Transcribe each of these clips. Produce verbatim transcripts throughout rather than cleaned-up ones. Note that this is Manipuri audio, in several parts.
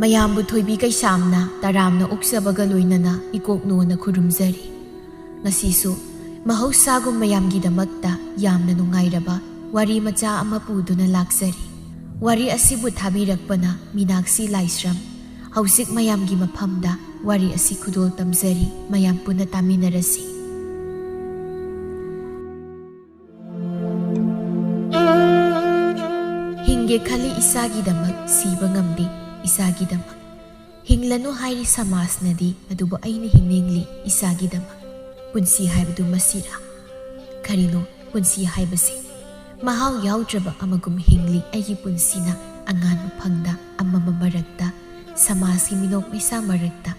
ꯃꯌꯥꯝꯕꯨ ꯊꯣꯏꯕꯤ ꯀꯩꯁꯥꯝꯅ ꯇꯔꯥꯝꯅ ꯑꯣꯛꯆꯕꯒ ꯂꯣꯏꯅꯅ ꯏꯀꯣꯛꯅꯣꯅ ꯈꯨꯔꯨꯝꯖꯔꯤ꯫ ꯉꯁꯤꯁꯨ ꯃꯍꯧꯁꯥꯒꯨꯝ ꯃꯌꯥꯝꯒꯤꯗꯃꯛꯇ ꯌꯥꯝꯅ ꯅꯨꯡꯉꯥꯏꯔꯕ ꯋꯥꯔꯤ ꯃꯆꯥ ꯑꯃ ꯄꯨꯗꯨꯅ ꯂꯥꯛꯆꯔꯤ꯫ ꯋꯥꯔꯤ ꯑꯁꯤꯕꯨ ꯊꯥꯕꯤꯔꯛꯄꯅ ꯃꯤꯅꯥꯛꯁꯤ ꯂꯥꯏꯁ꯭ꯔꯝ꯫ ꯍꯧꯖꯤꯛ ꯃꯌꯥꯝꯒꯤ ꯃꯐꯝꯗ ꯋꯥꯔꯤ ꯑꯁꯤ ꯈꯨꯗꯣꯜ ꯇꯝꯖꯔꯤ, ꯃꯌꯥꯝ ꯄꯨꯟꯅ ꯇꯥꯃꯤꯟꯅꯔꯁꯤ꯫ ꯍꯤꯡꯒꯦ ꯈꯜꯂꯤ ꯏꯁꯥꯒꯤꯗꯃꯛ, ꯁꯤꯕ ꯉꯝꯗꯦ ꯏꯁꯥꯒꯤꯗꯃꯛ꯫ ꯍꯤꯡꯂꯅꯨ ꯍꯥꯏꯔꯤ ꯁꯃꯥꯖꯅꯗꯤ, ꯑꯗꯨꯕꯨ ꯑꯩꯅ ꯍꯤꯡꯅꯤꯡꯂꯤ ꯏꯁꯥꯒꯤꯗꯃꯛ꯫ ꯄꯨꯟꯁꯤ ꯍꯥꯏꯕꯗꯨ ꯃꯁꯤꯔꯥ? ꯀꯔꯤꯅꯣ ꯄꯨꯟꯁꯤ ꯍꯥꯏꯕꯁꯤ? ꯃꯍꯥꯎ ꯌꯥꯎꯗ꯭ꯔꯕ ꯑꯃꯒꯨꯝ ꯍꯤꯡꯂꯤ ꯑꯩꯒꯤ ꯄꯨꯟꯁꯤꯅ, ꯑꯉꯥꯟꯕ ꯐꯪꯗ ꯑꯃꯝꯕ ꯃꯔꯛꯇ, ꯁꯃꯥꯖꯀꯤ ꯃꯤꯅꯣꯛ ꯃꯩꯁꯥ ꯃꯔꯛꯇ꯫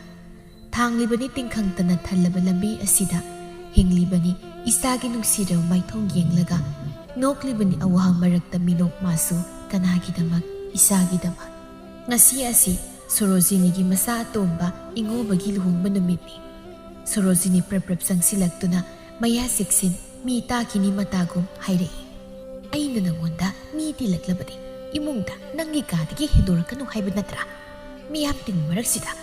ꯊꯥꯡꯂꯤꯕꯅꯤ ꯇꯤꯡꯈꯪꯇꯅ ꯊꯜꯂꯕ ꯂꯝꯕꯤ ꯑꯁꯤꯗ, ꯍꯤꯡꯂꯤꯕꯅꯤ ꯏꯁꯥꯒꯤ ꯅꯨꯡꯁꯤꯔꯕ ꯃꯥꯏꯊꯣꯡ ꯌꯦꯡꯂꯒ, ꯅꯣꯛꯂꯤꯕꯅꯤ ꯑꯋꯥ ꯃꯔꯛꯇ ꯃꯤꯅꯣꯛ ꯃꯥꯁꯨ꯫ ꯀꯅꯥꯒꯤꯗꯃꯛ? ꯏꯁꯥꯒꯤꯗꯃꯛ꯫ ꯉꯁꯤ ꯑꯁꯤ ꯁꯣꯔꯣꯖꯤꯅꯤꯒꯤ ꯃꯆꯥ ꯑꯇꯣꯝꯕ ꯏꯉꯣꯕꯒꯤ ꯂꯨꯍꯣꯡꯕ ꯅꯨꯃꯤꯠꯅꯤ꯫ ꯁꯣꯔꯣꯖꯤꯅꯤ ꯄ꯭ꯔꯞ ꯄ꯭ꯔꯞ ꯆꯪꯁꯤꯜꯂꯛꯇꯨꯅ ꯃꯌꯥ ꯆꯤꯛꯁꯤꯟ, ꯃꯤ ꯇꯥꯈꯤꯅꯤ ꯃꯇꯥꯒꯨꯝ ꯍꯥꯏꯔꯛꯏ꯫ "ꯑꯩꯅ ꯅꯉꯣꯟꯗ ꯃꯤ ꯇꯤꯜꯂꯛꯂꯕꯗꯤ ꯏꯃꯨꯡꯗ ꯅꯪꯒꯤ ꯀꯥꯗꯒꯤ ꯍꯦꯟꯗꯣꯔꯛꯀꯅꯨ ꯍꯥꯏꯕ ꯅꯠꯇ꯭ꯔꯥ? ꯃꯤꯌꯥꯝ ꯇꯤꯟꯕ ꯃꯔꯛꯁꯤꯗ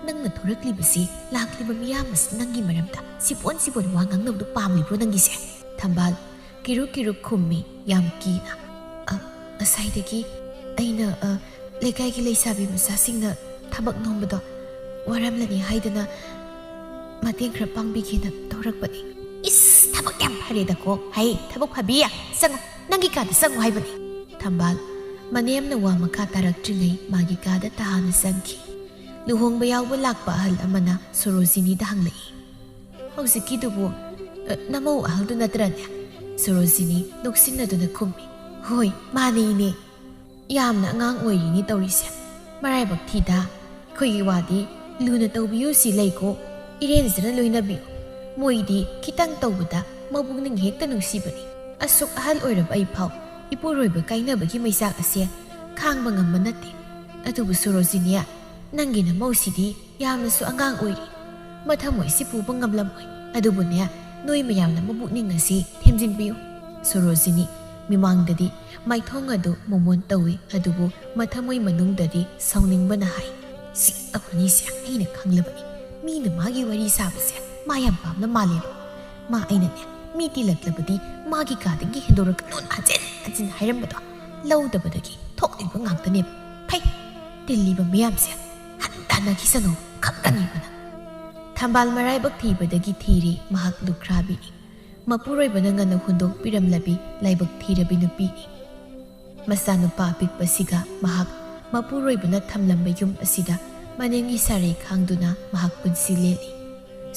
ꯅꯪꯅ ꯊꯣꯔꯛꯂꯤꯕꯁꯤ, ꯂꯥꯛꯂꯤꯕ ꯃꯤꯌꯥꯝ ꯑꯁꯤ ꯅꯪꯒꯤ ꯃꯔꯝꯗ ꯁꯤꯕꯣꯟ ꯁꯤꯕꯣꯟ ꯋꯥ ꯉꯥꯡꯅꯕꯗꯨ ꯄꯥꯝꯂꯤꯕ꯭ꯔꯣ ꯅꯪꯒꯤꯁꯦ?" ꯊꯝꯕꯥꯜ ꯀꯤꯔꯨꯛ ꯀꯤꯔꯨꯛ ꯈꯨꯝꯃꯤ ꯌꯥꯝ ꯀꯤꯅ꯫ "ꯑ, ꯉꯁꯥꯏꯗꯒꯤ ꯑꯩꯅ, ꯑ, ꯂꯩꯀꯥꯏꯒꯤ ꯂꯩꯁꯥꯕꯤ ꯃꯆꯥꯁꯤꯡꯅ ꯊꯕꯛ ꯅꯣꯝꯕꯗꯣ ꯋꯥꯔꯝꯂꯅꯤ ꯍꯥꯏꯗꯅ ꯃꯇꯦꯡ ꯈꯔ ꯄꯥꯡꯕꯤꯒꯦꯅ ꯇꯧꯔꯛꯄꯅꯤ꯫" "ꯏꯁ, ꯊꯕꯛ ꯌꯥꯝ ꯐꯔꯦꯗꯀꯣ꯫ ꯍꯩ, ꯊꯕꯛ ꯐꯕꯤ, ꯆꯪꯉꯣ, ꯅꯪꯒꯤ ꯀꯥꯗ ꯆꯪꯉꯣ ꯍꯥꯏꯕꯅꯤ꯫" ꯊꯝꯕꯥꯜ ꯃꯅꯦꯝꯅ ꯋꯥ ꯃꯈꯥ ꯇꯥꯔꯛꯇ꯭ꯔꯤꯉꯩ ꯃꯥꯒꯤ ꯀꯥꯗ ꯇꯍꯥꯅ ꯆꯪꯈꯤ꯫ ꯂꯨꯍꯣꯡꯕ ꯌꯥꯎꯕ ꯂꯥꯛꯄ ꯑꯍꯜ ꯑꯃꯅ ꯁꯣꯔꯣꯖꯤꯅꯤꯗ ꯍꯪꯂꯛꯏ, "ꯍꯧꯖꯤꯛꯀꯤꯗꯨꯕꯨ, ꯑ, ꯅꯃꯧ ꯑꯍꯜꯗꯨ ꯅꯠꯇ꯭ꯔꯅꯦ?" ꯁꯣꯔꯣꯖꯤꯅꯤ ꯅꯣꯛꯁꯤꯟꯅꯗꯨꯅ ꯈꯨꯝꯃꯤ, "ꯍꯣꯏ, ꯃꯥꯅꯦ ꯏꯅꯦ꯫ ꯌꯥꯝꯅ ꯑꯉꯥꯡ ꯑꯣꯏꯔꯤꯅꯤ ꯇꯧꯔꯤꯁꯦ꯫ ꯃꯔꯥꯏꯕꯛ ꯊꯤꯗ, ꯑꯩꯈꯣꯏꯒꯤ ꯋꯥꯗꯤ ꯂꯨꯅ ꯇꯧꯕꯤꯌꯨ ꯁꯤ ꯂꯩꯀꯣ, ꯏꯔꯦꯟꯖꯅ ꯂꯣꯏꯅꯕꯤꯌꯨ꯫ ꯃꯣꯏꯗꯤ ꯈꯤꯇꯪ ꯇꯧꯕꯗ ꯃꯕꯨꯛꯅꯤꯡ ꯍꯦꯛꯇ ꯅꯨꯡꯁꯤꯕꯅꯤ꯫ ꯑꯁꯨꯛ ꯑꯍꯜ ꯑꯣꯏꯔꯕ ꯑꯩ ꯐꯥꯎ ꯏꯄꯨꯔꯣꯏꯕ ꯀꯥꯏꯅꯕꯒꯤ ꯃꯩꯆꯥꯛ ꯑꯁꯦ ꯈꯥꯡꯕ ꯉꯝꯕ ꯅꯠꯇꯦ꯫ ꯑꯗꯨꯕꯨ ꯁꯣꯔꯣꯖꯤꯅꯤ, ꯅꯪꯒꯤ ꯅꯃꯧꯁꯤꯗꯤ ꯌꯥꯝꯅꯁꯨ ꯑꯉꯥꯡ ꯑꯣꯏꯔꯤ꯫ ꯃꯊꯃꯣꯏꯁꯤ ꯄꯨꯕ ꯉꯝꯂꯝꯃꯣꯏ꯫ ꯑꯗꯨꯕꯨꯅꯦ, ꯅꯣꯏ ꯃꯌꯥꯝꯅ ꯃꯕꯨꯛꯅꯤꯡ ꯑꯁꯤ ꯊꯦꯝꯖꯤꯟꯕꯤꯌꯨ꯫" ꯁꯣꯔꯣꯖꯤꯅꯤ ꯃꯤꯃꯥꯡꯗꯗꯤ ꯃꯥꯏꯊꯣꯡ ꯑꯗꯨ ꯃꯣꯃꯣꯟ ꯇꯧꯏ, ꯑꯗꯨꯕꯨ ꯃꯊꯃꯣꯏ ꯃꯅꯨꯡꯗꯗꯤ ꯁꯥꯎꯅꯤꯡꯕꯅ ꯍꯥꯏ, "ꯁꯤ ꯑꯃꯅꯤꯁꯦ ꯑꯩꯅ ꯈꯪꯂꯕꯅꯤ꯫ ꯃꯤꯅ ꯃꯥꯒꯤ ꯋꯥꯔꯤ ꯁꯥꯕꯁꯦ ꯃꯥ ꯌꯥꯝ ꯄꯥꯝꯅ ꯃꯥꯜꯂꯦꯕ꯫ ꯃꯥ ꯑꯩꯅꯅꯦ, ꯃꯤ ꯇꯤꯜꯂꯛꯂꯕꯗꯤ ꯃꯥꯒꯤ ꯀꯥꯗꯒꯤ ꯍꯦꯟꯗꯣꯔꯛꯀꯅꯨꯅ ꯍꯟꯖꯤꯟ ꯍꯟꯖꯤꯟ ꯍꯥꯏꯔꯝꯕꯗꯣ ꯂꯧꯗꯕꯗꯒꯤ ꯊꯣꯛꯂꯤꯕ ꯉꯥꯛꯇꯅꯦꯕ꯫ ꯐꯩ, ꯇꯤꯜꯂꯤꯕ ꯃꯤꯌꯥꯝꯁꯦ ꯍꯟꯊꯅꯈꯤꯁꯅꯨ, ꯈꯪꯒꯅꯤꯕ ꯅꯪ꯫" ꯊꯝꯕꯥꯜ ꯃꯔꯥꯏꯕꯛ ꯊꯤꯕꯗꯒꯤ ꯊꯤꯔꯤ ꯃꯍꯥꯛ ꯂꯨꯈ꯭ꯔꯥꯕꯤꯅꯤ꯫ ꯃꯄꯨꯔꯣꯏꯕꯅ ꯉꯟꯅ ꯍꯨꯟꯗꯣꯛꯄꯤꯔꯝꯂꯕꯤ ꯂꯥꯏꯕꯛ ꯊꯤꯔꯕꯤ ꯅꯨꯄꯤꯅꯤ꯫ ꯃꯆꯥꯅꯨꯄꯥ ꯑꯄꯤꯛꯄꯁꯤꯒ ꯃꯍꯥꯛ ꯃꯄꯨꯔꯣꯏꯕꯅ ꯊꯝꯂꯝꯕ ꯌꯨꯝ ꯑꯁꯤꯗ ꯃꯅꯦꯝꯒꯤ ꯁꯥꯔꯩ ꯈꯥꯡꯗꯨꯅ ꯃꯍꯥꯛ ꯄꯨꯟꯁꯤ ꯂꯦꯜꯂꯤ꯫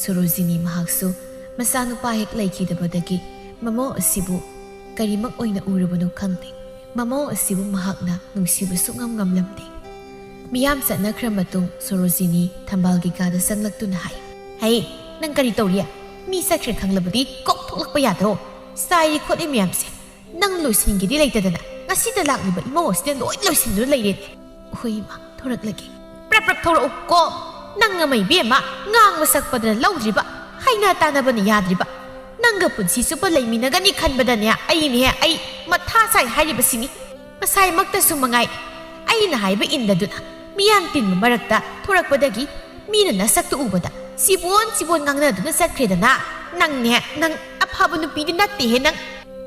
ꯁꯣꯔꯣꯖꯤꯅꯤ ꯃꯍꯥꯛꯁꯨ ꯃꯆꯥꯅꯨꯄꯥ ꯍꯦꯛ ꯂꯩꯈꯤꯗꯕꯗꯒꯤ ꯃꯃꯧ ꯑꯁꯤꯕꯨ ꯀꯔꯤꯃꯛ ꯑꯣꯏꯅ ꯎꯔꯕꯅꯣ ꯈꯪꯗꯦ꯫ ꯃꯃꯧ ꯑꯁꯤꯕꯨ ꯃꯍꯥꯛꯅ ꯅꯨꯡꯁꯤꯕ ꯁꯨꯡꯉꯝ ꯉꯝꯂꯝꯗꯦ꯫ ꯃꯤꯌꯥꯝ ꯆꯠꯅꯈ꯭ꯔ ꯃꯇꯨꯡ ꯁꯣꯔꯣꯖꯤꯅꯤ ꯊꯝꯕꯥꯜꯒꯤ ꯀꯥꯗ ꯆꯪꯂꯛꯇꯨꯅ ꯍꯥꯏ, "ꯍꯩ, ꯅꯪ ꯀꯔꯤ ꯇꯧꯔꯤ? ꯃꯤ ꯆꯠꯈ꯭ꯔꯦ ꯈꯪꯂꯕꯗꯤ ꯀꯣꯛ ꯊꯣꯛꯂꯛꯄ ꯌꯥꯗ꯭ꯔꯣ? ꯆꯥꯏꯔꯤ ꯈꯣꯠꯂꯤ ꯃꯌꯥꯝꯁꯦ ꯅꯪ ꯂꯣꯏꯁꯤꯟꯒꯦꯗꯤ ꯂꯩꯇꯗꯅ ꯉꯁꯤꯗ ꯂꯥꯛꯂꯤꯕ ꯏꯃꯧ ꯑꯁꯤꯅ ꯂꯣꯏ ꯂꯣꯏꯁꯤꯟꯗꯨꯅ ꯂꯩꯔꯦꯅꯦ꯫" "ꯍꯣꯏ ꯏꯃꯥ, ꯊꯣꯔꯛꯂꯒꯦ꯫" "ꯄ꯭ꯔꯞ ꯄ꯭ꯔꯞ ꯊꯣꯔꯛꯎ ꯀꯣ꯫ ꯅꯪ ꯑꯃ ꯏꯕꯦꯝꯃ ꯉꯥꯡꯕ ꯁꯛꯄꯗꯅ ꯂꯧꯗ꯭ꯔꯤꯕ, ꯍꯩꯅ ꯇꯥꯅꯕꯅ ꯌꯥꯗ꯭ꯔꯤꯕ꯫ ꯅꯪꯒ ꯄꯨꯟꯁꯤ ꯆꯨꯞꯄ ꯂꯩꯃꯤꯟꯅꯒꯅꯤ ꯈꯟꯕꯗꯅꯦ ꯑꯩꯅꯦ, ꯑꯩ ꯃꯊꯥ ꯁꯥꯏ ꯍꯥꯏꯔꯤꯕꯁꯤꯅꯤ꯫ ꯉꯁꯥꯏꯃꯛꯇꯁꯨ ꯃꯉꯥꯏ ꯑꯩꯅ ꯍꯥꯏꯕ ꯏꯟꯗꯗꯨꯅ ꯃꯤꯌꯥꯝ ꯇꯤꯟꯕ ꯃꯔꯛꯇ ꯊꯣꯔꯛꯄꯗꯒꯤ ꯃꯤꯅ ꯅꯁꯛꯇꯨ ꯎꯕꯗ ꯆꯤꯕꯣꯟ ꯆꯤꯕꯣꯟ ꯉꯥꯡꯅꯗꯨꯅ ꯆꯠꯈ꯭ꯔꯦꯗꯅ꯫ ꯅꯪꯅꯦ, ꯅꯪ ꯑꯐꯕ ꯅꯨꯄꯤꯗꯤ ꯅꯠꯇꯦꯍꯦ ꯅꯪ꯫"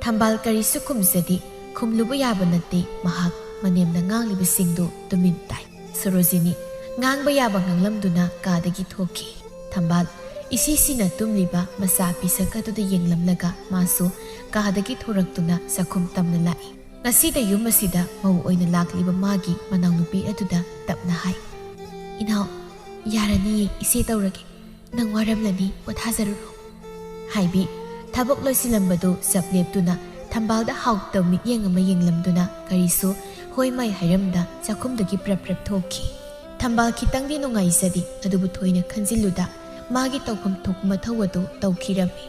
ꯊꯝꯕꯥꯜ ꯀꯔꯤꯁꯨ ꯈꯨꯝꯖꯗꯦ꯫ ꯈꯨꯝꯂꯨꯕ ꯌꯥꯕ ꯅꯠꯇꯦ꯫ ꯃꯍꯥꯛ ꯃꯅꯦꯝꯅ ꯉꯥꯡꯂꯤꯕꯁꯤꯡꯗꯨ ꯇꯨꯃꯤꯟ ꯇꯥꯏ꯫ ꯁꯣꯔꯣꯖꯤꯅꯤ ꯉꯥꯡꯕ ꯌꯥꯕ ꯉꯥꯡꯂꯝꯗꯨꯅ ꯀꯥꯗꯒꯤ ꯊꯣꯛꯈꯤ꯫ ꯊꯝꯕꯥꯜ ꯏꯁꯤꯁꯤꯅ ꯇꯨꯝꯂꯤꯕ ꯃꯆꯥ ꯄꯤꯁꯛ ꯑꯗꯨꯗ ꯌꯦꯡꯂꯝꯂꯒ ꯃꯥꯁꯨ ꯀꯥꯗꯒꯤ ꯊꯣꯔꯛꯇꯨꯅ ꯆꯥꯛꯈꯨꯝ ꯇꯝꯅ ꯂꯥꯛꯏ꯫ ꯉꯁꯤꯗ ꯌꯨꯝ ꯑꯁꯤꯗ ꯃꯧ ꯑꯣꯏꯅ ꯂꯥꯛꯂꯤꯕ ꯃꯥꯒꯤ ꯃꯅꯥꯎꯅꯨꯄꯤ ꯑꯗꯨꯗ ꯇꯞꯅ ꯍꯥꯏ, "ꯏꯅꯥꯎ, ꯌꯥꯔꯅꯤꯌꯦ, ꯏꯆꯦ ꯇꯧꯔꯒꯦ꯫ ꯅꯪ ꯋꯥꯔꯝꯂꯅꯤ, ꯄꯣꯊꯥꯖꯔꯨꯔꯣ꯫" ꯍꯥꯏꯕꯤ ꯊꯕꯛ ꯂꯣꯏꯁꯤꯜꯂꯝꯕꯗꯨ ꯆꯞ ꯂꯦꯞꯇꯨꯅ ꯊꯝꯕꯥꯜꯗ ꯍꯥꯎꯇꯕ ꯃꯤꯠꯌꯦꯡ ꯑꯃ ꯌꯦꯡꯂꯝꯗꯨꯅ ꯀꯔꯤꯁꯨ ꯍꯣꯏ ꯃꯥꯏ ꯍꯥꯏꯔꯝꯗ ꯆꯥꯛꯈꯨꯝꯗꯒꯤ ꯄ꯭ꯔꯞ ꯄ꯭ꯔꯞ ꯊꯣꯛꯈꯤ꯫ ꯊꯝꯕꯥꯜ ꯈꯤꯇꯪꯗꯤ ꯅꯨꯡꯉꯥꯏꯖꯗꯦ, ꯑꯗꯨꯕꯨ ꯊꯣꯏꯅ ꯈꯟꯖꯤꯜꯂꯨꯗ ꯃꯥꯒꯤ ꯇꯧꯐꯝ ꯊꯣꯛꯄ ꯃꯊꯧ ꯑꯗꯨ ꯇꯧꯈꯤꯔꯝꯃꯤ꯫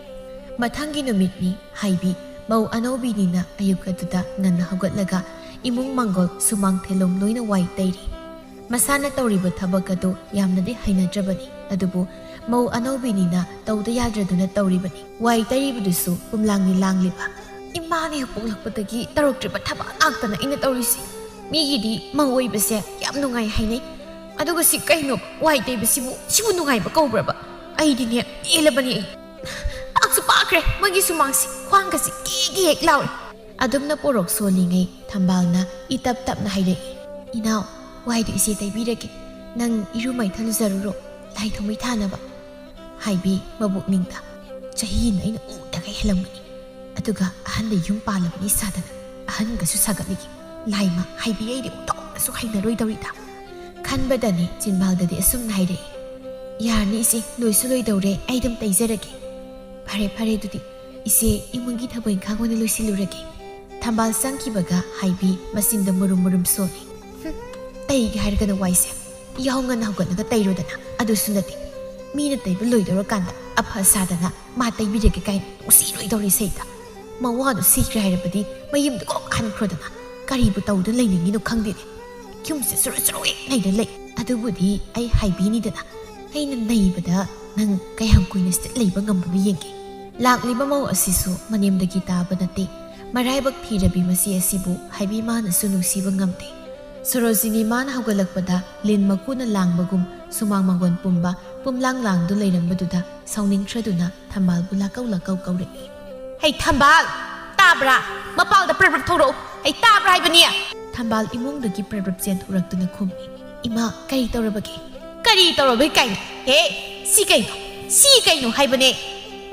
ꯃꯊꯪꯒꯤ ꯅꯨꯃꯤꯠꯅꯤ꯫ ꯍꯥꯏꯕꯤ ꯃꯧ ꯑꯅꯧꯕꯤꯅꯤꯅ ꯑꯌꯨꯛ ꯑꯗꯨꯗ ꯉꯟꯅ ꯍꯧꯒꯠꯂꯒ ꯏꯃꯨꯡ ꯃꯪꯒꯣꯜ ꯁꯨꯃꯥꯡ ꯊꯦꯂꯣꯝ ꯂꯣꯏꯅ ꯋꯥꯏ ꯇꯩꯔꯤ꯫ ꯃꯁꯥꯅ ꯇꯧꯔꯤꯕ ꯊꯕꯛ ꯑꯗꯨ ꯌꯥꯝꯅꯗꯤ ꯍꯩꯅꯗ꯭ꯔꯕꯅꯤ, ꯑꯗꯨꯕꯨ ꯃꯧ ꯑꯅꯧꯕꯤꯅꯤꯅ ꯇꯧꯗ ꯌꯥꯗ꯭ꯔꯗꯨꯅ ꯇꯧꯔꯤꯕꯅꯤ꯫ ꯋꯥꯏ ꯇꯩꯔꯤꯕꯗꯨꯁꯨ ꯄꯨꯝꯂꯥꯡꯅꯤ ꯂꯥꯡꯂꯤꯕ꯫ ꯏꯃꯥꯅ ꯍꯦꯛ ꯄꯣꯛꯂꯛꯄꯗꯒꯤ ꯇꯧꯔꯛꯇ꯭ꯔꯤꯕ ꯊꯕꯛ ꯉꯥꯛꯇꯅ ꯑꯩꯅ ꯇꯧꯔꯤꯁꯤ꯫ ꯃꯤꯒꯤꯗꯤ ꯃꯧ ꯑꯣꯏꯕꯁꯦ ꯌꯥꯝ ꯅꯨꯡꯉꯥꯏ ꯍꯥꯏꯅꯩ꯫ ꯑꯗꯨꯒ ꯁꯤ ꯀꯩꯅꯣ? ꯋꯥꯏ ꯇꯩꯕꯁꯤꯕꯨ, ꯁꯤꯕꯨ ꯅꯨꯡꯉꯥꯏꯕ ꯀꯧꯕ꯭ꯔꯕ? ꯑꯩꯗꯤꯅꯦ, ꯄꯦꯜꯂꯕꯅꯤ ꯑꯩ꯫ ꯄꯥꯛꯁꯨ ꯄꯥꯛꯈ꯭ꯔꯦ ꯃꯣꯏꯒꯤ ꯁꯨꯃꯥꯡꯁꯤ, ꯈ꯭ꯋꯥꯡꯒꯁꯤ ꯀꯦ ꯀꯦ ꯍꯦꯛ ꯂꯥꯎꯔꯦ꯫ ꯑꯗꯨꯝꯅ ꯄꯣꯔꯣꯛ ꯁꯣꯜꯂꯤꯉꯩ ꯊꯝꯕꯥꯜꯅ ꯏꯇꯞ ꯇꯞꯅ ꯍꯥꯏꯔꯛꯏ, "ꯏꯅꯥꯎ, ꯋꯥꯏꯗꯨ ꯏꯆꯦ ꯇꯩꯕꯤꯔꯒꯦ꯫ ꯅꯪ ꯏꯔꯨ ꯃꯥꯏꯊ ꯂꯨꯖꯔꯨꯔꯣ, ꯂꯥꯏ ꯊꯥꯎꯃꯩ ꯊꯥꯅꯕ"꯫ ꯍꯥꯏꯕꯤ ꯃꯕꯨꯛꯅꯤꯡꯗ, ꯆꯍꯤ ꯑꯃ ꯑꯩꯅ ꯎꯗꯒꯩ ꯍꯦꯜꯂꯝꯒꯅꯤ꯫ ꯑꯗꯨꯒ ꯑꯍꯟꯗ ꯌꯨꯝ ꯄꯥꯜꯂꯕꯅꯤ ꯁꯥꯗꯅ ꯑꯍꯟꯒꯁꯨ ꯁꯥꯒꯠꯂꯤꯒꯦ꯫ ꯂꯥꯏꯃ, ꯍꯥꯏꯕꯤ ꯑꯩꯗꯤ ꯑꯣꯟꯊꯣꯛꯅꯁꯨ ꯍꯩꯅꯔꯣꯏꯗꯧꯔꯤꯗ꯫ ꯈꯟꯕꯗꯅꯤ ꯆꯤꯟꯕꯥꯜꯗꯗꯤ ꯑꯁꯨꯝꯅ ꯍꯥꯏꯔꯛꯏ, "ꯌꯥꯔꯅꯤ ꯏꯆꯦ, ꯂꯣꯏꯁꯨ ꯂꯣꯏꯗꯧꯔꯦ, ꯑꯩ ꯑꯗꯨꯝ ꯇꯩꯖꯔꯒꯦ"꯫ "ꯐꯔꯦ ꯐꯔꯦ, ꯑꯗꯨꯗꯤ ꯏꯆꯦ ꯏꯃꯨꯡꯒꯤ ꯊꯕꯛ ꯏꯪꯈꯥꯡ ꯑꯣꯏꯅ ꯂꯣꯏꯁꯤꯜꯂꯨꯔꯒꯦ"꯫ ꯊꯝꯕꯥꯜ ꯆꯪꯈꯤꯕꯒ ꯍꯥꯏꯕꯤ ꯃꯆꯤꯟꯗ ꯃꯨꯔꯨꯝ ꯃꯨꯔꯨꯝ ꯁꯣꯜꯂꯤ꯫ "ꯍꯨꯝ, ꯇꯩꯒꯦ ꯍꯥꯏꯔꯒꯅ ꯋꯥꯏꯁꯦ ꯌꯥꯍꯧ ꯉꯟꯅ ꯍꯧꯒꯠꯂꯒ ꯇꯩꯔꯣꯗꯅ꯫ ꯑꯗꯨꯁꯨ ꯅꯠꯇꯦ, ꯃꯤꯅ ꯇꯩꯕ ꯂꯣꯏꯗꯧꯔꯀꯥꯟꯗ ꯑꯐ ꯁꯥꯗꯅ ꯃꯥ ꯇꯩꯕꯤꯔꯒꯦ ꯀꯥꯏꯅ ꯅꯨꯡꯁꯤꯔꯣꯏꯗꯧꯔꯤ ꯁꯩꯗ꯫ ꯃꯋꯥꯗꯣ ꯁꯤꯈ꯭ꯔꯦ ꯍꯥꯏꯔꯕꯗꯤ ꯃꯌꯨꯝꯗ ꯀꯣꯛ ꯍꯟꯈ꯭ꯔꯣꯗꯅ꯫ ꯀꯔꯤꯕꯨ ꯇꯧꯗꯨꯅ ꯂꯩꯅꯤꯡꯉꯤꯅꯣ ꯈꯪꯗꯦꯅꯦ꯫ ꯌꯨꯝꯁꯦ ꯆꯨꯔꯨ ꯆꯨꯔꯨ ꯍꯦꯛ ꯅꯩꯔ ꯂꯩ꯫ ꯑꯗꯨꯕꯨꯗꯤ ꯑꯩ ꯍꯥꯏꯕꯤꯅꯤꯗꯅ꯫ ꯑꯩꯅ ꯅꯩꯕꯗ ꯅꯪ ꯀꯌꯥꯝ ꯀꯨꯏꯅ ꯁꯤꯗ ꯂꯩꯕ ꯉꯝꯕꯅꯣ ꯌꯦꯡꯒꯦ"꯫ ꯂꯥꯛꯂꯤꯕ ꯃꯧ ꯑꯁꯤꯁꯨ ꯃꯅꯦꯝꯗꯒꯤ ꯇꯥꯕ ꯅꯠꯇꯦ꯫ ꯃꯔꯥꯏꯕꯛ ꯊꯤꯔꯕꯤ ꯃꯆꯦ ꯑꯁꯤꯕꯨ ꯍꯥꯏꯕꯤ ꯃꯥꯅꯁꯨ ꯅꯨꯡꯁꯤꯕ ꯉꯝꯗꯦ꯫ ꯁꯣꯔꯣꯖꯤꯅꯤ ꯃꯥꯅ ꯍꯧꯒꯠꯂꯛꯄꯗ ꯂꯤꯟ ꯃꯀꯨꯅ ꯂꯥꯡꯕꯒꯨꯝ ꯁꯨꯃꯥꯡ ꯃꯥꯡꯒꯣꯟ ꯄꯨꯝꯕ ꯄꯨꯝꯂꯥꯡ ꯂꯥꯡꯗꯨ ꯂꯩꯔꯝꯕꯗꯨꯗ ꯁꯥꯎꯅꯤꯡꯈ꯭ꯔꯗꯨꯅ ꯊꯝꯕꯥꯜꯕꯨ ꯂꯥꯀꯧ ꯂꯥꯀꯧ ꯀꯧꯔꯛꯏ꯫ "ꯍꯩ ꯊꯝꯕꯥꯜ, ꯇꯥꯕ꯭ꯔꯥ? ꯃꯄꯥꯜꯗ ꯄ꯭ꯔꯞ ꯄ꯭ꯔꯞ ꯊꯣꯛꯔꯛꯎ꯫ ꯍꯩ, ꯇꯥꯕ꯭ꯔꯥ ꯍꯥꯏꯕꯅꯤ!" ꯊꯝꯕꯥꯜ ꯏꯃꯨꯡꯗꯒꯤ ꯄ꯭ꯔꯞ ꯄ꯭ꯔꯞ ꯆꯦꯟꯊꯣꯔꯛꯇꯨꯅ ꯈꯨꯝꯃꯤ꯫ "ꯏꯃꯥ, ꯀꯔꯤ ꯇꯧꯔꯕꯒꯦ?" "ꯀꯔꯤ ꯇꯧꯔꯕꯒꯦ ꯀꯥꯏꯅ? ꯍꯦ, ꯁꯤ ꯀꯩꯅꯣ? ꯁꯤ ꯀꯩꯅꯣ ꯍꯥꯏꯕꯅꯦ?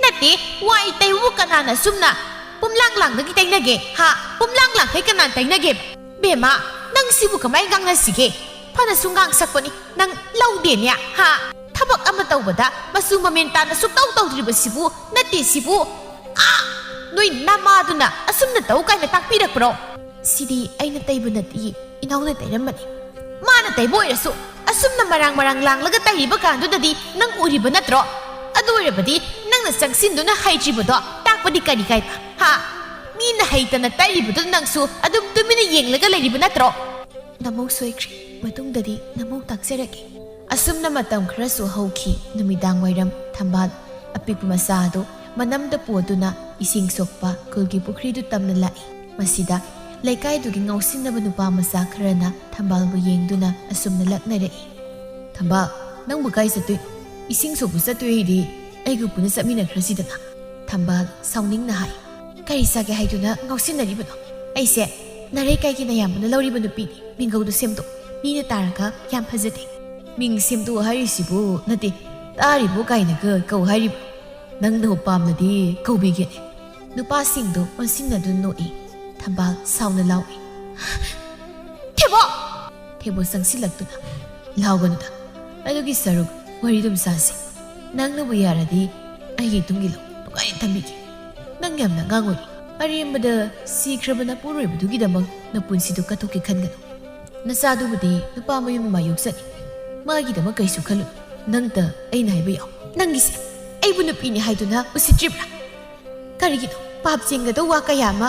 ꯅꯠꯇꯦ, ꯋꯥꯏ ꯇꯩꯕꯕꯨ ꯀꯅꯥꯅ ꯁꯨꯝꯅ ꯄꯨꯝꯂꯥꯡ ꯂꯥꯡꯗꯒꯤ ꯇꯩꯅꯒꯦ? ꯍꯥ? ꯄꯨꯝꯂꯥꯡ ꯂꯥꯡꯈꯩ ꯀꯅꯥꯅ ꯇꯩꯅꯒꯦꯕ? ꯕꯦꯝꯃ, ꯅꯪ ꯁꯤꯕꯨ ꯀꯃꯥꯏ ꯉꯥꯡꯅꯁꯤꯒꯦ? ꯐꯅꯁꯨ ꯉꯥꯡꯁꯛꯄꯅꯤ, ꯅꯪ ꯂꯧꯗꯦꯅꯦ, ꯍꯥ? ꯊꯕꯛ ꯑꯃ ꯇꯧꯕꯗ ꯃꯆꯨ ꯃꯃꯦꯟ ꯇꯥꯅ ꯁꯨꯛꯇꯧ ꯇꯧꯗ꯭ꯔꯤꯕꯁꯤꯕꯨ, ꯅꯠꯇꯦ ꯁꯤꯕꯨ, ꯑꯥ, ꯅꯣꯏ ꯅꯃꯥꯗꯨꯅ ꯑꯁꯨꯝꯅ ꯇꯧ ꯀꯥꯏꯅ ꯇꯥꯛꯄꯤꯔꯛꯄ꯭ꯔꯣ?" "ꯁꯤꯗꯤ ꯑꯩꯅ ꯇꯩꯕ ꯅꯠꯇꯦ, ꯏꯅꯥꯎꯅ ꯇꯩꯔꯝꯕꯅꯤ"꯫ "ꯃꯥꯅ ꯇꯩꯕ ꯑꯣꯏꯔꯁꯨ ꯑꯁꯨꯝꯅ ꯃꯔꯥꯡ ꯃꯔꯥꯡ ꯂꯥꯡꯂꯒ ꯇꯩꯔꯤꯕ ꯀꯥꯟꯗꯨꯗꯗꯤ ꯅꯪ ꯎꯔꯤꯕ ꯅꯠꯇ꯭ꯔꯣ? ꯑꯗꯨ ꯑꯣꯏꯔꯕꯗꯤ ꯅꯪꯅ ꯆꯪꯁꯤꯟꯗꯨꯅ ꯍꯩꯇ꯭ꯔꯤꯕꯗꯣ ꯇꯥꯛꯄꯗꯤ ꯀꯔꯤ ꯀꯥꯏꯕ? ꯍꯥ? ꯃꯤꯅ ꯍꯩꯇꯅ ꯇꯩꯔꯤꯕꯗꯨꯗ ꯅꯪꯁꯨ ꯑꯗꯨꯝ ꯇꯨꯃꯤꯟꯅ ꯌꯦꯡꯂꯒ ꯂꯩꯔꯤꯕ ꯅꯠꯇ꯭ꯔꯣ?" ꯅꯃꯧ ꯁꯣꯏꯈ꯭ꯔꯦ꯫ ꯃꯇꯨꯡꯗꯗꯤ ꯅꯃꯧ ꯇꯥꯛꯆꯔꯒꯦ꯫ ꯑꯁꯨꯝꯅ ꯃꯇꯝ ꯈꯔꯁꯨ ꯍꯧꯈꯤ꯫ ꯅꯨꯃꯤꯗꯥꯡ ꯋꯥꯏꯔꯝ ꯊꯝꯕꯥꯜ ꯑꯄꯤꯛꯄ ꯃꯆꯥ ꯑꯗꯨ ꯃꯅꯝꯗ ꯄꯣꯗꯨꯅ ꯏꯁꯤꯡ ꯁꯣꯛꯄ ꯈꯨꯜꯒꯤ ꯄꯨꯈ꯭ꯔꯤꯗꯨ ꯇꯝꯅ ꯂꯥꯛꯏ꯫ ꯃꯁꯤꯗ ꯂꯩꯀꯥꯏꯗꯨꯒꯤ ꯉꯥꯎꯁꯤꯟꯅꯕ ꯅꯨꯄꯥ ꯃꯆꯥ ꯈꯔꯅ ꯊꯝꯕꯥꯜꯕꯨ ꯌꯦꯡꯗꯨꯅ ꯑꯁꯨꯝꯅ ꯂꯛꯅꯔꯛꯏ꯫ "ꯊꯝꯕꯥꯜ, ꯅꯪꯕꯨ ꯀꯥꯏ ꯆꯠꯇꯣꯏꯅꯣ? ꯏꯁꯤꯡ ꯁꯣꯛꯄ ꯆꯠꯇꯣꯏꯗꯤ ꯑꯩꯒ ꯄꯨꯟꯅ ꯆꯠꯃꯤꯟꯅꯈ꯭ꯔꯁꯤꯗꯅ?" ꯊꯝꯕꯥꯜ ꯁꯥꯎꯅꯤꯡꯅ ꯍꯥꯏ꯫ "ꯀꯔꯤ ꯆꯥꯒꯦ ꯍꯥꯏꯗꯨꯅ ꯉꯥꯎꯁꯤꯟꯅꯔꯤꯕꯅꯣ? ꯑꯩꯁꯦ ꯅꯔꯩꯀꯥꯏꯒꯤ ꯅꯌꯥꯝꯕꯅ ꯂꯧꯔꯤꯕ ꯅꯨꯄꯤꯅꯤ꯫ ꯃꯤꯡꯒꯧꯗꯨ ꯁꯦꯝꯗꯣꯛ꯫ ꯃꯤꯅ ꯇꯥꯔꯒ ꯌꯥꯝ ꯐꯖꯗꯦ꯫ ꯃꯤꯡ ꯁꯦꯝꯗꯣꯛ ꯍꯥꯏꯔꯤꯁꯤꯕꯨ ꯅꯠꯇꯦ, ꯇꯥꯔꯤꯕꯨ ꯀꯥꯏꯅꯒ ꯀꯧ ꯍꯥꯏꯔꯤꯕ? ꯅꯪꯅ ꯄꯥꯝꯂꯗꯤ ꯀꯧꯕꯤꯒꯦꯅꯦ꯫" ꯅꯨꯄꯥꯁꯤꯡꯗꯨ ꯑꯣꯟꯁꯤꯟꯅꯗꯨꯅ ꯅꯣꯛꯏ꯫ ꯊꯝꯕꯥꯜ ꯁꯥꯎꯅ ꯂꯥꯎꯏ꯫ "ꯊꯦꯕꯣ!" ꯊꯦꯕꯣ ꯆꯪꯁꯤꯜꯂꯛꯇꯨꯅ, "ꯂꯥꯎꯒꯅꯨꯗ꯫ ꯑꯗꯨꯒꯤ ꯁꯔꯨꯛ ꯋꯥꯔꯤꯗꯨꯝ ꯁꯥꯁꯤ꯫ ꯅꯪꯅꯕꯨ ꯌꯥꯔꯗꯤ ꯑꯩꯒꯤ ꯇꯨꯡꯒꯤ ꯂꯧ ꯅꯨꯡꯉꯥꯏꯅ ꯊꯝꯕꯤꯒꯦ꯫ ꯅꯪ ꯌꯥꯝꯅ ꯑꯉꯥꯡ ꯑꯣꯏꯔꯤ꯫ ꯑꯔꯦꯝꯕꯗ ꯁꯤꯈ꯭ꯔꯕ ꯅꯄꯨꯔꯣꯏꯕꯗꯨꯒꯤꯗꯃꯛ ꯅꯄꯨꯟꯁꯤꯗꯨ ꯀꯠꯊꯣꯛꯀꯦ ꯈꯟꯒꯅꯨ꯫ ꯅꯆꯥꯗꯨꯕꯨꯗꯤ ꯅꯨꯄꯥ ꯃꯌꯨꯝ ꯑꯃ ꯌꯣꯛꯆꯅꯤ꯫ ꯃꯥꯒꯤꯗꯃꯛ ꯀꯩꯁꯨ ꯈꯜꯂꯨꯅꯨ꯫ ꯅꯪꯇ ꯑꯩꯅ ꯍꯥꯏꯕ ꯌꯥꯎ꯫" "ꯅꯪꯒꯤꯁꯦ ꯑꯩꯕꯨ ꯅꯨꯄꯤꯅꯤ ꯍꯥꯏꯗꯨꯅ ꯎꯁꯤꯠꯇ꯭ꯔꯤꯕ꯭ꯔꯥ? ꯀꯔꯤꯒꯤꯅꯣ ꯄꯥꯞ ꯆꯦꯟꯒꯗꯧ ꯋꯥ ꯀꯌꯥ ꯑꯃ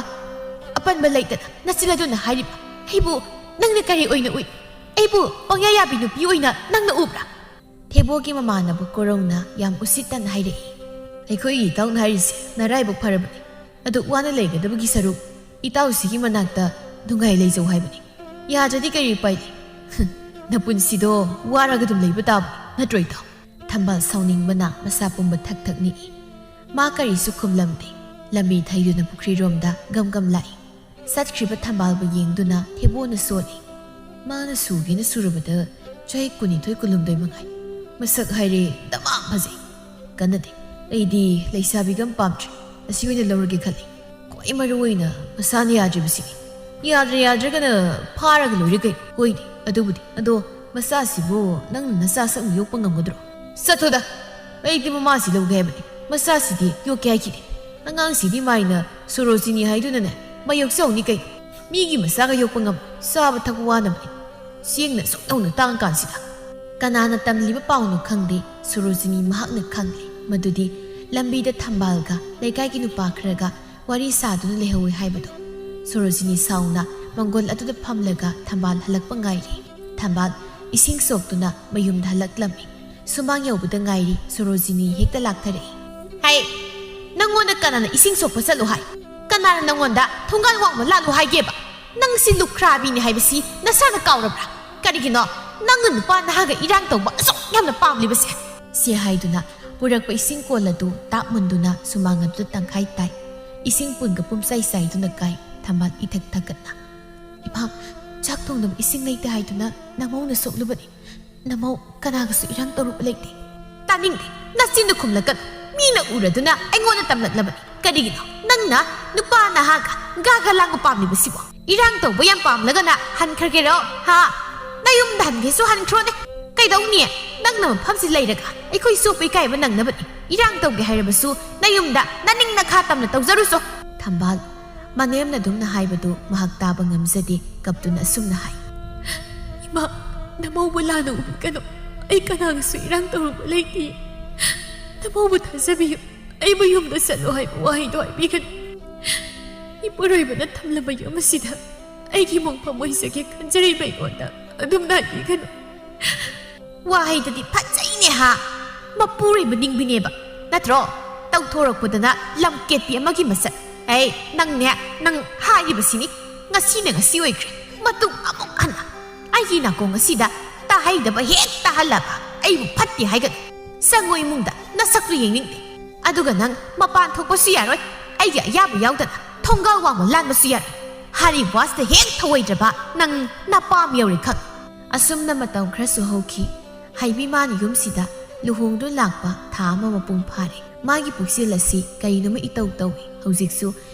ꯑꯄꯟꯕ ꯂꯩꯇꯅ ꯅꯆꯤꯜ ꯑꯗꯨꯅ ꯍꯥꯏꯔꯤꯕ? ꯑꯩꯕꯨ ꯅꯪꯅ ꯀꯔꯤ ꯑꯣꯏꯅ ꯎꯏ? ꯑꯩꯕꯨ ꯄꯪꯌꯥ ꯌꯥꯕꯤ ꯅꯨꯄꯤ ꯑꯣꯏꯅ ꯅꯪꯅ ꯎꯕ꯭ꯔꯥ?" ꯊꯦꯕꯣꯒꯤ ꯃꯃꯥꯟꯅꯕ ꯀꯣꯔꯧꯅ ꯌꯥꯝ ꯎꯁꯤꯠꯇꯅ ꯍꯥꯏꯔꯛꯏ꯫ "ꯑꯩꯈꯣꯏꯒꯤ ꯏꯇꯥꯎꯅ ꯍꯥꯏꯔꯤꯁꯦ ꯅꯔꯥꯏꯕꯛ ꯐꯔꯕꯅꯤ꯫ ꯑꯗꯨꯛ ꯋꯥꯅ ꯂꯩꯒꯗꯕꯒꯤ ꯁꯔꯨꯛ ꯏꯇꯥꯎꯁꯤꯒꯤ ꯃꯅꯥꯛꯇ ꯅꯨꯡꯉꯥꯏ ꯂꯩꯖꯧ ꯍꯥꯏꯕꯅꯤ꯫ ꯌꯥꯗ꯭ꯔꯗꯤ ꯀꯔꯤ ꯎꯄꯥꯏ ꯂꯩ? ꯍꯨꯝ, ꯅꯄꯨꯟꯁꯤꯗꯣ ꯋꯥꯔꯒ ꯑꯗꯨꯝ ꯂꯩꯕ ꯇꯥꯕꯅꯤ, ꯅꯠꯇ꯭ꯔꯣ ꯏꯇꯥꯎ?" ꯊꯝꯕꯥꯜ ꯁꯥꯎꯅꯤꯡꯕꯅ ꯃꯁꯥ ꯄꯨꯝꯕ ꯊꯛ ꯊꯛ ꯅꯤꯛꯏ꯫ ꯃꯥ ꯀꯔꯤꯁꯨ ꯈꯨꯝꯂꯝꯗꯦ꯫ ꯂꯝꯕꯤ ꯊꯩꯗꯨꯅ ꯄꯨꯈ꯭ꯔꯤꯔꯣꯝꯗ ꯒꯝ ꯒꯝ ꯂꯥꯛꯏ꯫ ꯆꯠꯈ꯭ꯔꯤꯕ ꯊꯝꯕꯥꯜꯕꯨ ꯌꯦꯡꯗꯨꯅ ꯊꯦꯕꯣꯅ ꯁꯣꯜꯂꯤ꯫ ꯃꯥꯅ ꯁꯨꯒꯦꯅ ꯁꯨꯔꯕꯗ ꯆꯍꯤ ꯀꯨꯟꯅꯤꯊꯣꯏ ꯀꯨꯟꯍꯨꯝꯗꯣꯏ ꯃꯉꯥꯏ꯫ ꯃꯁꯛ ꯍꯥꯏꯔꯦ ꯗꯃꯥ ꯐꯖꯩ꯫ ꯀꯟꯅꯗꯦ꯫ ꯑꯩꯗꯤ ꯂꯩꯁꯥꯕꯤꯒ ꯑꯃ ꯄꯥꯝꯗ꯭ꯔꯦ꯫ ꯑꯁꯤ ꯑꯣꯏꯅ ꯂꯧꯔꯒꯦ ꯈꯜꯂꯤ꯫ ꯈ꯭ꯋꯥꯏ ꯃꯔꯨ ꯑꯣꯏꯅ ꯃꯁꯥꯅ ꯌꯥꯗ꯭ꯔꯤꯕꯁꯤꯅꯤ꯫ ꯌꯥꯗ꯭ꯔꯦ ꯌꯥꯗ꯭ꯔꯒꯅ ꯐꯥꯔꯒ ꯂꯣꯏꯔꯦ ꯀꯩꯅꯣ꯫ ꯍꯣꯏꯅꯦ, ꯑꯗꯨꯕꯨꯗꯤ꯫ ꯑꯗꯣ ꯃꯆꯥꯁꯤꯕꯨ ꯅꯪꯅ ꯅꯆꯥ ꯁꯛꯅ ꯌꯣꯛꯄ ꯉꯝꯒꯗ꯭ꯔꯣ? ꯆꯠꯊꯣꯗ! ꯑꯩꯗꯤ ꯃꯃꯥꯁꯤ ꯂꯧꯒꯦ ꯍꯥꯏꯕꯅꯤ꯫ ꯃꯆꯥꯁꯤꯗꯤ ꯌꯣꯛꯀꯦ ꯍꯥꯏꯈꯤꯗꯦ꯫ ꯑꯉꯥꯡꯁꯤꯗꯤ ꯃꯥꯏꯅ ꯁꯣꯔꯣꯖꯤꯅꯤ ꯍꯥꯏꯗꯨꯅꯅꯦ ꯃꯥ ꯌꯣꯛꯆꯍꯧꯅꯤ ꯀꯩꯅꯣ꯫ ꯃꯤꯒꯤ ꯃꯆꯥꯒ ꯌꯣꯛꯄ ꯉꯝꯃꯣꯏ꯫ ꯆꯥꯕ ꯊꯛꯄ ꯋꯥꯅꯕꯅꯤ꯫ ꯆꯦꯡꯅ ꯑꯁꯨꯛ ꯅꯧꯅ ꯇꯥꯡꯀꯥꯟꯁꯤꯗ꯫ ꯀꯅꯥꯅ ꯇꯝꯂꯤꯕ ꯄꯥꯎꯅꯣ ꯈꯪꯗꯦ, ꯁꯣꯔꯣꯖꯤꯅꯤ ꯃꯍꯥꯛꯅ ꯈꯪꯂꯦ ꯃꯗꯨꯗꯤ ꯂꯝꯕꯤꯗ ꯊꯝꯕꯥꯜꯒ ꯂꯩꯀꯥꯏꯒꯤ ꯅꯨꯄꯥ ꯈꯔꯒ ꯋꯥꯔꯤ ꯁꯥꯗꯨꯅ ꯂꯩꯍꯧꯏ ꯍꯥꯏꯕꯗꯣ꯫ ꯁꯣꯔꯣꯖꯤꯅꯤ ꯁꯥꯎꯅ ꯃꯪꯒꯣꯜ ꯑꯗꯨꯗ ꯐꯝꯂꯒ ꯊꯝꯕꯥꯜ ꯍꯜꯂꯛꯄ ꯉꯥꯏꯔꯤ꯫ ꯊꯝꯕꯥꯜ ꯏꯁꯤꯡ ꯁꯣꯛꯇꯨꯅ ꯃꯌꯨꯝꯗ ꯍꯜꯂꯛꯂꯝꯃꯤ꯫ ꯁꯨꯃꯥꯡ ꯌꯧꯕꯗ ꯉꯥꯏꯔꯤ ꯁꯣꯔꯣꯖꯤꯅꯤ ꯍꯦꯛꯇ ꯂꯥꯛꯊꯔꯛꯏ꯫ "ꯍꯥꯏ, ꯅꯪꯉꯣꯟꯗ ꯀꯅꯥꯅ ꯏꯁꯤꯡ ꯁꯣꯛꯄ ꯆꯠꯂꯨ ꯍꯥꯏ? ꯀꯅꯥꯅ ꯅꯪꯉꯣꯟꯗ ꯊꯣꯡꯒꯥꯜ ꯋꯥꯡꯃ ꯂꯥꯜꯂꯨ ꯍꯥꯏꯒꯦꯕ? ꯅꯪ ꯁꯤ ꯂꯨꯈ꯭ꯔꯥꯕꯤꯅꯤ ꯍꯥꯏꯕꯁꯤ ꯅꯁꯥꯅ ꯀꯥꯎꯔꯕ꯭ꯔꯥ? ꯀꯔꯤꯒꯤꯅꯣ ꯅꯪꯅ ꯅꯨꯄꯥ ꯅꯍꯥꯒ ꯏꯔꯥꯡ ꯇꯧꯕ ꯑꯁꯨꯛ ꯌꯥꯝꯅ ꯄꯥꯝꯂꯤꯕꯁꯦ? ꯁꯤ ꯍꯥꯏꯗꯨꯅ ꯄꯨꯔꯛꯄ ꯏꯁꯤꯡ ꯀꯣꯜ ꯑꯗꯨ ꯇꯥꯞ ꯃꯨꯟꯗꯨꯅ ꯁꯨꯃꯥꯡ ꯑꯗꯨꯗ ꯇꯪꯈꯥꯏ ꯇꯥꯏ꯫ ꯏꯁꯤꯡ ꯄꯨꯟꯒ ꯄꯨꯝꯆꯥꯏ ꯆꯥꯏꯗꯨꯅ ꯀꯥꯏ꯫ ꯊꯝꯕꯥꯜ ꯏꯊꯛ ꯊꯛꯀꯠꯅ, "ꯏꯃꯥ, ꯆꯥꯛ ꯊꯣꯡꯅꯕ ꯏꯁꯤꯡ ꯂꯩꯇꯦ ꯍꯥꯏꯗꯨꯅ ꯅꯃꯧꯅ ꯁꯣꯛꯂꯨꯕꯅꯤ꯫ ꯅꯃꯧ ꯀꯅꯥꯒꯁꯨ ꯏꯔꯥꯡ ꯇꯧꯔꯨꯕ ꯂꯩꯇꯦ꯫" "ꯇꯥꯅꯤꯡꯗꯦ, ꯅꯆꯤꯟꯗꯨ ꯈꯨꯝꯂꯛꯀꯅꯨ꯫ ꯃꯤꯅ ꯎꯔꯗꯨꯅ ꯑꯩꯉꯣꯟꯗ ꯇꯝꯂꯛꯂꯕꯅꯤ꯫ ꯀꯔꯤꯒꯤꯅꯣ ꯅꯪꯅ ꯅꯨꯄꯥ ꯅꯍꯥꯒ ꯒꯥꯒ ꯂꯥꯡꯕ ꯄꯥꯝꯂꯤꯕꯁꯤꯕꯣ? ꯏꯔꯥꯡ ꯇꯧꯕ ꯌꯥꯝ ꯄꯥꯝꯂꯒꯅ ꯍꯟꯈ꯭ꯔꯒꯦꯔꯣ? ꯍꯥ? ꯅꯌꯨꯝꯗ ꯍꯟꯒꯦꯁꯨ ꯍꯟꯈ꯭ꯔꯣꯅꯦ꯫ ꯀꯩꯗꯧꯅꯤ? ꯅꯪꯅ ꯃꯐꯝꯁꯤ ꯂꯩꯔꯒ ꯑꯩꯈꯣꯏ ꯆꯣꯞꯄ ꯏꯀꯥꯏꯕ ꯅꯪꯅꯕꯅꯤ꯫ ꯏꯔꯥꯡ ꯇꯧꯒꯦ ꯍꯥꯏꯔꯕꯁꯨ ꯅꯌꯨꯝꯗ ꯅꯅꯤꯡ ꯅꯈꯥ ꯇꯝꯅ ꯇꯧꯖꯔꯨꯆꯣ꯫" ꯊꯝꯕꯥꯜ ꯃꯅꯦꯝꯅ ꯑꯗꯨꯝꯅ ꯍꯥꯏꯕꯗꯨ ꯃꯍꯥꯛ ꯇꯥꯕ ꯉꯝꯖꯗꯦ꯫ ꯀꯞꯇꯨꯅ ꯑꯁꯨꯝꯅ ꯍꯥꯏ, "ꯏꯃꯥ, ꯅꯃꯧꯕꯨ ꯂꯥꯟꯅ ꯎꯕꯤꯒꯅꯨ꯫ ꯑꯩ ꯀꯅꯥꯒꯁꯨ ꯏꯔꯥꯡ ꯇꯧꯔꯨꯕ ꯂꯩꯇꯦ꯫ ꯅꯃꯧꯕꯨ ꯊꯥꯖꯕꯤꯌꯨ꯫ ꯑꯩꯕꯨ ꯌꯨꯝꯗ ꯆꯠꯂꯨ ꯍꯥꯏꯕ ꯋꯥꯍꯩꯗꯣ ꯍꯥꯏꯕꯤꯒꯅꯨ꯫ ꯏꯄꯨꯔꯣꯏꯕꯅ ꯊꯝꯂꯕ ꯌꯨꯝ ꯑꯁꯤꯗ ꯑꯩꯒꯤ ꯃꯣꯡꯐꯝ ꯑꯣꯏꯖꯒꯦ ꯈꯟꯖꯔꯤꯕ ꯑꯩꯉꯣꯟꯗ ꯑꯗꯨꯝꯅ ꯍꯥꯏꯕꯤꯒꯅꯨ꯫" ꯋꯥꯍꯩꯗꯨꯗꯤ ꯐꯖꯩꯅꯦ ꯍꯥ? ꯃꯄꯨꯔꯣꯏꯕ ꯅꯤꯡꯕꯤꯅꯦꯕ, ꯅꯠꯇ꯭ꯔꯣ? ꯇꯧꯊꯣꯔꯛꯄꯗꯅ ꯂꯝꯀꯦꯠꯄꯤ ꯑꯃꯒꯤ ꯃꯁꯛ꯫ ꯑꯩ, ꯅꯪꯅꯦ, ꯅꯪ ꯍꯥꯏꯔꯤꯕꯁꯤꯅꯤ꯫ ꯉꯁꯤꯅ ꯉꯁꯤ ꯑꯣꯏꯈ꯭ꯔꯦ꯫ ꯃꯇꯨꯡ ꯑꯃꯨꯛ ꯍꯟꯅ ꯑꯩꯒꯤ ꯅꯥꯀꯣꯡ ꯑꯁꯤꯗ ꯇꯥꯍꯩꯗꯕ ꯍꯦꯛ ꯇꯥꯍꯜꯂꯕ ꯑꯩꯕꯨ ꯐꯠꯇꯦ ꯍꯥꯏꯒꯅꯨ꯫ ꯆꯪꯉꯣ ꯏꯃꯨꯡꯗ, ꯅꯁꯛꯇꯨ ꯌꯦꯡꯅꯤꯡꯗꯦ꯫ ꯑꯗꯨꯒ ꯅꯪ ꯃꯄꯥꯟ ꯊꯣꯛꯄꯁꯨ ꯌꯥꯔꯣꯏ꯫ ꯑꯩꯒꯤ ꯑꯌꯥꯕ ꯌꯥꯎꯗꯅ ꯊꯣꯡꯒꯥꯜ ꯋꯥꯡꯃ ꯂꯥꯟꯕꯁꯨ ꯌꯥꯔꯣꯏ꯫ ꯍꯥꯔꯤ ꯕ꯭ꯋꯥꯁꯇ ꯍꯦꯛ ꯊꯧꯑꯣꯏꯗ꯭ꯔꯕ ꯅꯪ ꯅꯄꯥꯝ ꯌꯧꯔꯦ ꯈꯪ꯫ ꯑꯁꯨꯝꯅ ꯃꯇꯝ ꯈꯔꯁꯨ ꯍꯧꯈꯤ꯫ ꯍꯩꯕꯤꯃꯥꯟ ꯌꯨꯝꯁꯤꯗ ꯂꯨꯍꯣꯡꯗꯨꯅ ꯂꯥꯛꯄ ꯊꯥ ꯑꯃ ꯃꯄꯨꯡ ꯐꯥꯔꯦ꯫ ꯃꯥꯒꯤ ꯄꯨꯛꯆꯦꯜ ꯑꯁꯤ ꯀꯔꯤꯅꯣꯃ ꯏꯇꯧ ꯇꯧꯏ꯫ ꯍꯧꯖꯤꯛꯁꯨ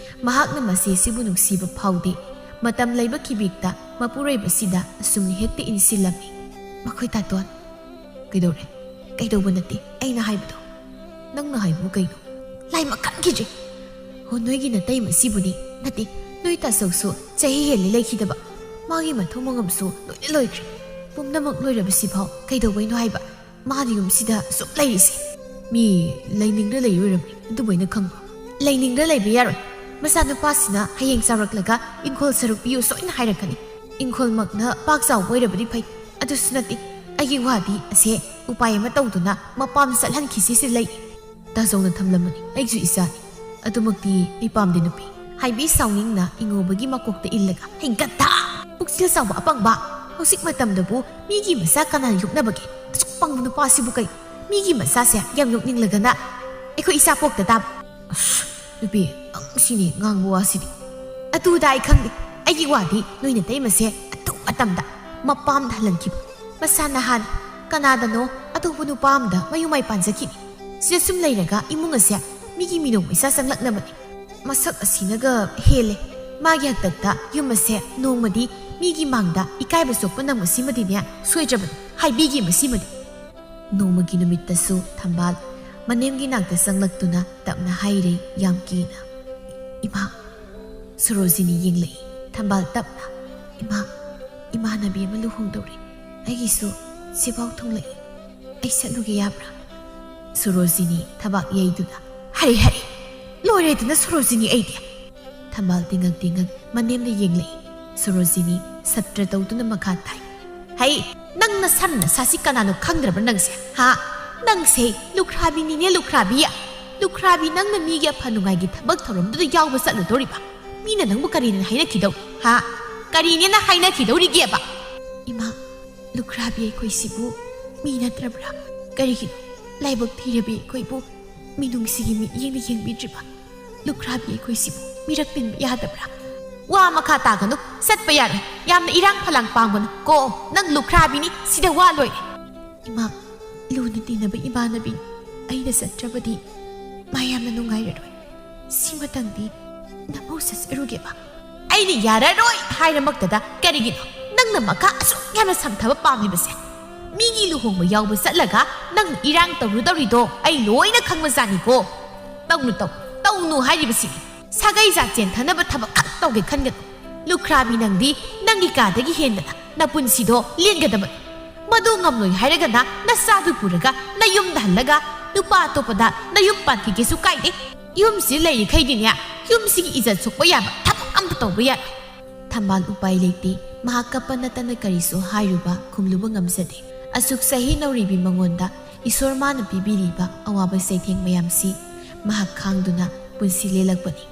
ꯃꯍꯥꯛꯅ ꯃꯆꯦꯁꯤꯕꯨ ꯅꯨꯡꯁꯤꯕ ꯐꯥꯎꯗꯦ꯫ ꯃꯇꯝ ꯂꯩꯕ ꯈꯤꯕꯤꯛꯇ ꯃꯄꯨꯔꯣꯏꯕꯁꯤꯗ ꯑꯁꯨꯝꯅ ꯍꯦꯛꯇ ꯏꯟꯁꯤꯜꯂꯝꯃꯤ꯫ "ꯃꯈꯣꯏ ꯇꯥꯇꯣꯟ꯫" "ꯀꯩꯗꯧꯔꯦ?" "ꯀꯩꯗꯧꯕ ꯅꯠꯇꯦ, ꯑꯩꯅ ꯍꯥꯏꯕꯗꯣ꯫" "ꯅꯪꯅ ꯍꯥꯏꯕꯕꯨ ꯀꯩꯅꯣ?" "ꯂꯥꯏꯃꯛ ꯈꯪꯈꯤꯗ꯭ꯔꯦ꯫" "ꯍꯣ, ꯅꯣꯏꯒꯤ ꯅꯇꯩꯃ ꯁꯤꯕꯨꯅꯤ?" "ꯅꯠꯇꯦ, ꯅꯣꯏ ꯇꯥꯆꯧꯁꯨ ꯆꯍꯤ ꯍꯦꯜꯂꯦ ꯂꯩꯈꯤꯗꯕ꯫ ꯃꯥꯒꯤ ꯃꯊꯧ ꯃꯉꯝꯁꯨ ꯂꯣꯏꯅ ꯂꯣꯏꯈ꯭ꯔꯦ꯫ ꯄꯨꯝꯅꯃꯛ ꯂꯣꯏꯔꯕꯁꯤꯐꯥꯎ ꯀꯩꯗꯧꯕꯩꯅꯣ ꯍꯥꯏꯕ? ꯃꯥꯅ ꯌꯨꯝꯁꯤꯗ ꯁꯨꯝ ꯂꯩꯔꯤꯁꯦ꯫ ꯃꯤ ꯂꯩꯅꯤꯡꯗ ꯂꯩꯔꯣꯏꯔꯝꯅꯤ, ꯑꯗꯨꯕꯨ ꯑꯩꯅ ꯈꯪꯕ꯫ ꯂꯩꯅꯤꯡꯗ ꯂꯩꯕ ꯌꯥꯔꯣꯏ꯫ ꯃꯆꯥꯅꯨꯄꯥꯁꯤꯅ ꯍꯌꯦꯡ ꯆꯥꯎꯔꯛꯂꯒ ꯏꯪꯈꯣꯜ ꯁꯔꯨꯛ ꯄꯤꯌꯨ ꯁꯣꯏꯅ ꯍꯥꯏꯔꯛꯀꯅꯤ꯫ ꯏꯪꯈꯣꯜꯃꯛꯅ ꯄꯥꯛ ꯆꯥꯎꯕ ꯑꯣꯏꯔꯕꯗꯤ ꯐꯩ꯫ ꯑꯗꯨꯁꯨ ꯅꯠꯇꯦ, ꯑꯩꯒꯤ ꯋꯥꯗꯤ ꯑꯁꯦ ꯎꯄꯥꯏ ꯑꯃ ꯇꯧꯗꯨꯅ ꯃꯄꯥꯝ ꯆꯠꯍꯟꯈꯤꯁꯤꯁꯦ ꯂꯩ꯫ ꯇꯥꯖꯧꯅ ꯊꯝꯂꯝꯕꯅꯤ꯫ ꯑꯩꯁꯨ ꯏꯆꯥꯅꯤ꯫ ꯑꯗꯨꯃꯛꯇꯤ ꯑꯩ ꯄꯥꯝꯗꯦ ꯅꯨꯄꯤ꯫ ꯍꯥꯏꯕꯤ ꯁꯥꯎꯅꯤꯡꯅ ꯏꯉꯧꯕꯒꯤ ꯃꯀꯣꯛꯇ ꯏꯜꯂꯒ, "ꯍꯦꯟꯒꯠꯊꯥ! ꯄꯨꯛꯆꯦꯜ ꯆꯥꯎꯕ ꯑꯄꯪꯕ! ꯍꯧꯖꯤꯛ ꯃꯇꯝꯗꯕꯨ ꯃꯤꯒꯤ ꯃꯆꯥ ꯀꯅꯥꯅ ꯌꯣꯛꯅꯕꯒꯦ? ꯑꯁꯨꯛ ꯄꯪꯕ ꯅꯨꯄꯥꯁꯤꯕꯨ ꯀꯩ? ꯃꯤꯒꯤ ꯃꯆꯥꯁꯦ ꯌꯥꯝ ꯌꯣꯛꯅꯤꯡꯂꯒꯅ ꯑꯩꯈꯣꯏ ꯏꯆꯥ ꯄꯣꯛꯇ ꯇꯥꯕ?" ꯑꯁ, ꯅꯨꯄꯤ, ꯅꯪ ꯁꯤꯅꯤ ꯉꯥꯡꯕ ꯋꯥꯁꯤꯗꯤ꯫ ꯑꯗꯨꯗ ꯑꯩ ꯈꯪꯗꯦ꯫ ꯑꯩꯒꯤ ꯋꯥꯗꯤ ꯅꯣꯏ ꯅꯇꯩꯃꯁꯦ ꯑꯊꯨꯕ ꯃꯇꯝꯗ ꯃꯄꯥꯝꯗ ꯍꯜꯍꯟꯈꯤꯕ꯫ ꯃꯁꯥ ꯅꯍꯥꯟ ꯀꯅꯥꯗꯅꯣ ꯑꯇꯣꯞꯄ ꯅꯨꯄꯥ ꯑꯃꯗ ꯃꯌꯨꯝ ꯃꯥꯏ ꯄꯥꯟꯖꯈꯤꯅꯤ꯫ ꯁꯤꯗ ꯁꯨꯝ ꯂꯩꯔꯒ ꯏꯃꯨꯡ ꯑꯁꯦ ꯃꯤꯒꯤ ꯃꯤꯅꯣꯛ ꯃꯩꯁꯥ ꯆꯪꯂꯛꯅꯕꯅꯤ꯫ ꯃꯁꯛ ꯑꯁꯤꯅꯒ ꯍꯦꯜꯂꯦ꯫ ꯃꯥꯒꯤ ꯍꯥꯛꯇꯛꯇ ꯌꯨꯝ ꯑꯁꯦ ꯅꯣꯡꯃꯗꯤ ꯃꯤꯒꯤ ꯃꯥꯡꯗ ꯏꯀꯥꯏꯕ ꯆꯣꯛꯄ ꯅꯪꯕꯁꯤꯃꯗꯤꯅꯦ ꯁꯣꯏꯗ꯭ꯔꯕꯅꯤ꯫ ꯍꯥꯏꯕꯤꯒꯦ ꯃꯁꯤꯃꯗꯤ꯫ ꯅꯣꯡꯃꯒꯤ ꯅꯨꯃꯤꯠꯇꯁꯨ ꯊꯝꯕꯥꯜ ꯃꯅꯦꯝꯒꯤ ꯅꯥꯛꯇ ꯆꯪꯂꯛꯇꯨꯅ ꯇꯞꯅ ꯍꯥꯏꯔꯦ ꯌꯥꯝ ꯀꯤꯅ, "ꯏꯃꯥ, ꯁꯣꯔꯣꯖꯤꯅꯤ ꯌꯦꯡꯂꯛꯏ꯫ ꯊꯝꯕꯥꯜ ꯇꯞꯅ, "ꯏꯃꯥ, ꯏꯃꯥꯟꯅꯕꯤ ꯑꯃ ꯂꯨꯍꯣꯡꯗꯧꯔꯦ꯫ ꯑꯩꯒꯤꯁꯨ ꯁꯤꯐꯥꯎ ꯊꯨꯡꯂꯛꯏ꯫ ꯑꯩ ꯆꯠꯂꯨꯒꯦ ꯌꯥꯕ꯭ꯔꯥ?" ꯁꯣꯔꯣꯖꯤꯅꯤ ꯊꯕꯥꯛ ꯌꯩꯗꯨꯅ, "ꯍꯩ ꯍꯩ, ꯂꯣꯏꯔꯦꯗꯅ ꯁꯣꯔꯣꯖꯤꯅꯤ ꯑꯩꯗꯤ!" ꯊꯝꯕꯥꯜ ꯇꯤꯡꯉꯛ ꯇꯤꯡꯉꯛ ꯃꯅꯦꯝꯗ ꯌꯦꯡꯂꯛꯏ꯫ ꯁꯣꯔꯣꯖꯤꯅꯤ ꯁꯞꯇ꯭ꯔ ꯇꯧꯗꯨꯅ ꯃꯈꯥ ꯇꯥꯏ, "ꯍꯩ, ꯅꯪ ꯅꯁꯥꯅ ꯅꯁꯥꯁꯤ ꯀꯅꯥꯅꯣ ꯈꯪꯗ꯭ꯔꯕ꯭ꯔꯥ ꯅꯪꯁꯦ? ꯍꯥ? ꯅꯪꯁꯦ ꯂꯨꯈ꯭ꯔꯥꯕꯤꯅꯤꯅꯦ, ꯂꯨꯈ꯭ꯔꯥꯕꯤ꯫ ꯂꯨꯈ꯭ꯔꯥꯕꯤ, ꯅꯪꯅ ꯃꯤꯒꯤ ꯑꯐ ꯅꯨꯡꯉꯥꯏꯒꯤ ꯊꯕꯛ ꯊꯧꯔꯝꯗꯨꯗ ꯌꯥꯎꯕ ꯆꯠꯂꯨꯗꯧꯔꯤꯕ꯫ ꯃꯤꯅ ꯅꯪꯕꯨ ꯀꯔꯤꯅ ꯍꯥꯏꯅꯈꯤꯗꯧ? ꯍꯥ? ꯀꯔꯤꯅꯦꯅ ꯍꯥꯏꯅꯈꯤꯗꯧꯔꯤꯒꯦꯕ?" "ꯏꯃꯥ, ꯂꯨꯈ꯭ꯔꯥꯕꯤ ꯑꯩꯈꯣꯏꯁꯤꯕꯨ ꯃꯤ ꯅꯠꯇ꯭ꯔꯕ꯭ꯔꯥ? ꯀꯔꯤꯒꯤꯅꯣ ꯂꯥꯏꯕꯛ ꯊꯤꯔꯕꯤ ꯑꯩꯈꯣꯏꯕꯨ ꯃꯤꯅꯨꯡꯁꯤꯒꯤ ꯃꯤꯠꯌꯦꯡꯅ ꯌꯦꯡꯕꯤꯗ꯭ꯔꯤꯕ? ꯂꯨꯈ꯭ꯔꯥꯕꯤ ꯑꯩꯈꯣꯏꯁꯤꯕꯨ ꯃꯤꯔꯛ ꯇꯤꯟꯕ ꯌꯥꯗꯕ꯭ꯔꯥ?" "ꯋꯥ ꯃꯈꯥ ꯇꯥꯒꯅꯨ, ꯆꯠꯄ ꯌꯥꯔꯣꯏ꯫ ꯌꯥꯝꯅ ꯏꯔꯥꯡ ꯐꯂꯥꯡ ꯄꯥꯡꯒꯅꯨ ꯀꯣ꯫ ꯅꯪ ꯂꯨꯈ꯭ꯔꯥꯕꯤꯅꯤ, ꯁꯤꯗ ꯋꯥ ꯂꯣꯏꯔꯦ꯫" "ꯏꯃꯥ, ꯂꯨꯅ ꯇꯤꯟꯅꯕ ꯏꯃꯥꯟꯅꯕꯤ, ꯑꯩꯅ ꯆꯠꯇ꯭ꯔꯕꯗꯤ ꯃꯥ ꯌꯥꯝꯅ ꯅꯨꯡꯉꯥꯏꯔꯔꯣꯏ꯫ ꯁꯤꯃꯇꯪꯗꯤ ꯅꯃꯧ ꯆꯠꯆꯔꯨꯒꯦꯕ꯫" "ꯑꯩꯅ ꯌꯥꯔꯔꯣꯏ ꯍꯥꯏꯔꯃꯛꯇꯗ ꯀꯔꯤꯒꯤꯅꯣ ꯅꯪꯅ ꯃꯈꯥ ꯑꯁꯨꯛ ꯌꯥꯝꯅ ꯁꯝꯊꯕ ꯄꯥꯝꯂꯤꯕꯁꯦ? ꯃꯤꯒꯤ ꯂꯨꯍꯣꯡꯕ ꯌꯥꯎꯕ ꯆꯠꯂꯒ ꯅꯪꯅ ꯏꯔꯥꯡ ꯇꯧꯔꯨꯗꯧꯔꯤꯗꯣ ꯑꯩ ꯂꯣꯏꯅ ꯈꯪꯕꯖꯥꯠꯅꯤꯀꯣ꯫ ꯇꯧꯅꯨ, ꯇꯧ, ꯇꯧꯅꯨ ꯍꯥꯏꯔꯤꯕꯁꯤꯅꯤ꯫ ꯁꯥꯒꯩ ꯖꯥꯠ ꯆꯦꯟꯊꯅꯕ ꯊꯕꯛ ꯈꯛ ꯇꯧꯒꯦ ꯈꯟꯒꯅꯨ꯫ ꯂꯨꯈ꯭ꯔꯥꯕꯤ, ꯅꯪꯗꯤ ꯅꯪꯒꯤ ꯀꯥꯗꯒꯤ ꯍꯦꯟꯗꯅ ꯅꯄꯨꯟꯁꯤꯗꯣ ꯂꯦꯟꯒꯗꯕꯅꯤ꯫ ꯃꯗꯨ ꯉꯝꯂꯣꯏ ꯍꯥꯏꯔꯒꯅ ꯅꯆꯥꯗꯨ ꯄꯨꯔꯒ ꯅꯌꯨꯝꯗ ꯍꯜꯂꯒ ꯅꯨꯄꯥ ꯑꯇꯣꯞꯄꯗ ꯅꯌꯨꯝ ꯄꯥꯟꯈꯤꯒꯦꯁꯨ ꯀꯥꯏꯗꯦ꯫ ꯌꯨꯝꯁꯤꯗ ꯂꯩꯔꯤꯈꯩꯗꯤꯅꯦ, ꯌꯨꯝꯁꯤꯒꯤ ꯏꯖꯠ ꯁꯣꯛꯄ ꯌꯥꯕ ꯊꯕꯛ ꯑꯝꯇ ꯇꯧꯕ ꯌꯥꯔꯣꯏ꯫" ꯊꯝꯕꯥꯜ ꯎꯄꯥꯏ ꯂꯩꯇꯦ꯫ ꯃꯍꯥꯛ ꯀꯞꯄ ꯅꯠꯇꯅ ꯀꯔꯤꯁꯨ ꯍꯥꯏꯔꯨꯕ, ꯈꯨꯝꯂꯨꯕ ꯉꯝꯖꯗꯦ꯫ ꯑꯁꯨꯛ ꯆꯍꯤ ꯅꯧꯔꯤꯕꯤ ꯃꯉꯣꯟꯗ ꯏꯁꯣꯔ ꯃꯥꯅ ꯄꯤꯕꯤꯔꯤꯕ ꯑꯋꯥꯕ ꯆꯩꯊꯦꯡ ꯃꯌꯥꯝꯁꯤ ꯃꯍꯥꯛ ꯈꯥꯡꯗꯨꯅ ꯄꯨꯟꯁꯤ ꯂꯦꯜꯂꯛꯄꯅꯤ꯫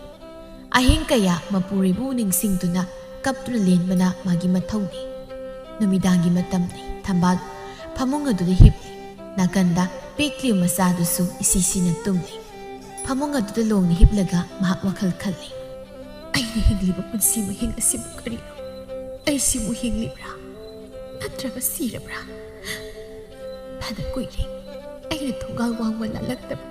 ꯑꯍꯤꯡ ꯀꯌꯥ ꯃꯄꯨꯔꯣꯏꯕꯕꯨ ꯅꯤꯡꯁꯤꯡꯗꯨꯅ ꯀꯞꯇꯨꯅ ꯂꯦꯟꯕꯅ ꯃꯥꯒꯤ ꯃꯊꯧꯅꯤ꯫ ꯅꯨꯃꯤꯗꯥꯡꯒꯤ ꯃꯇꯝꯅꯤ꯫ ꯊꯝꯕꯥꯜ ꯐꯃꯨꯡ ꯑꯗꯨꯗ ꯍꯤꯞꯂꯤ꯫ ꯅꯥꯀꯟꯗ ꯄꯤꯛꯂꯤꯕ ꯃꯆꯥꯗꯨꯁꯨ ꯏꯁꯤꯁꯤꯅ ꯇꯨꯝꯂꯤ꯫ ꯐꯃꯨꯡ ꯑꯗꯨꯗ ꯂꯣꯡꯅ ꯍꯤꯞꯂꯒ ꯃꯍꯥꯛ ꯋꯥꯈꯜ ꯈꯜꯂꯤ꯫ "ꯑꯩꯅ ꯍꯤꯡꯂꯤꯕ ꯄꯨꯟꯁꯤ ꯃꯍꯤꯡ ꯑꯁꯤꯕꯨ ꯀꯔꯤꯅꯣ? ꯑꯩꯁꯤꯕꯨ ꯍꯤꯡꯂꯤꯕ꯭ꯔꯥ? ꯅꯠꯇ꯭ꯔꯒ ꯁꯤꯔꯕ꯭ꯔꯥ? ꯐꯅ ꯀꯨꯏꯔꯦ ꯑꯩꯅ ꯊꯣꯡꯒꯥꯜ ꯋꯥꯡꯃ ꯂꯥꯜꯂꯛꯇꯕ꯫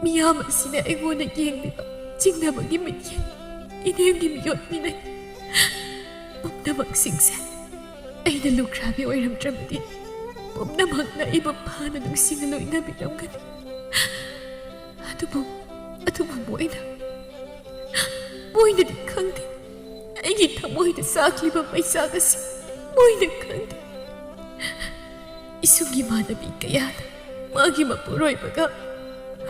ꯃꯤꯌꯥꯝ ꯑꯁꯤꯅ ꯑꯩꯉꯣꯟꯗ ꯌꯦꯡꯂꯤꯕ ꯆꯤꯡꯅꯕꯒꯤ ꯃꯤꯠꯌꯦꯡ, ꯏꯅꯦꯝꯒꯤ ꯃꯤꯑꯣꯠ ꯃꯤꯅꯩ꯫ ꯄꯨꯝꯅꯃꯛꯁꯤꯡꯁꯦ ꯑꯩꯅ ꯂꯨꯈ꯭ꯔꯥꯕꯤ ꯑꯣꯏꯔꯝꯗ꯭ꯔꯕꯗꯤ ꯄꯨꯝꯅꯃꯛꯅ ꯑꯩꯕꯨ ꯐꯅ ꯅꯨꯡꯁꯤꯅ ꯂꯣꯏꯅꯕꯤꯔꯝꯒꯅꯤ꯫ ꯑꯗꯨꯕꯨ, ꯑꯗꯨꯕꯨ ꯃꯣꯏꯅ, ꯃꯣꯏꯅꯗꯤ ꯈꯪꯗꯦ꯫ ꯑꯩꯒꯤ ꯊꯃꯣꯏꯗ ꯆꯥꯛꯂꯤꯕ ꯃꯩꯆꯥꯛ ꯑꯁꯤ ꯃꯣꯏꯅ ꯈꯪꯗꯦ꯫ ꯏꯁꯨꯡ ꯏꯃꯥꯟꯅꯕꯤ ꯀꯌꯥꯅ ꯃꯥꯒꯤ ꯃꯄꯨꯔꯣꯏꯕꯒ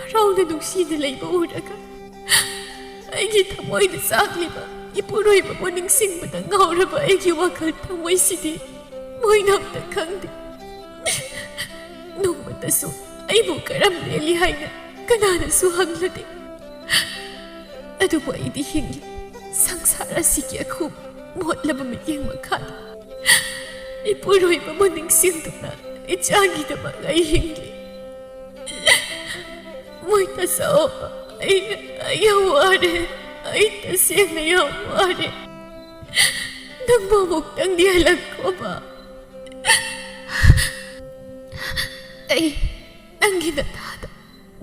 ꯍꯔꯥꯎꯅ ꯅꯨꯡꯁꯤꯅ ꯂꯩꯕ ꯎꯔꯒ, ꯑꯩꯒꯤ ꯊꯃꯣꯏꯗ ꯆꯥꯛꯂꯤꯕ ꯏꯄꯨꯔꯣꯏꯕꯕꯨ ꯅꯤꯡꯁꯤꯡꯕꯗ ꯉꯥꯎꯔꯕ ꯑꯩꯒꯤ ꯋꯥꯈꯜ ꯊꯃꯣꯏꯁꯤꯗꯤ ꯃꯣꯏꯅ ꯑꯝꯇ ꯈꯪꯗꯦ꯫ ꯅꯣꯡꯃꯇꯁꯨ ꯑꯩꯕꯨ ꯀꯔꯝ ꯂꯦꯜꯂꯤ ꯍꯥꯏꯅ ꯀꯅꯥꯅꯁꯨ ꯍꯪꯂꯗꯦ꯫ ꯑꯗꯨꯕꯨ ꯑꯩꯗꯤ ꯍꯤꯡꯂꯤ꯫ ꯁꯪꯁꯥꯔ ꯑꯁꯤꯒꯤ ꯑꯈꯨ ꯃꯣꯠꯂꯕ ꯃꯤꯠꯌꯦꯡ ꯃꯈꯥꯗ ꯏꯄꯨꯔꯣꯏꯕꯕꯨ ꯅꯤꯡꯁꯤꯡꯗꯨꯅ ꯏꯆꯥꯒꯤꯗꯃꯛ ꯑꯩ ꯍꯤꯡꯂꯤ꯫ ꯃꯣꯏ ꯇꯥꯆꯧ, ꯑꯩ, ꯑꯩ ꯌꯥꯝ ꯋꯥꯔꯦ꯫ ꯑꯩ ꯇꯁꯦꯡꯅ ꯌꯥꯝ ꯋꯥꯔꯦ꯫ ꯅꯪꯕꯨ ꯑꯃꯨꯛꯇꯪꯗꯤ ꯍꯜꯂꯛꯈꯣꯕ꯫ ꯑꯩ ꯅꯪꯒꯤ ꯅꯊꯥꯗ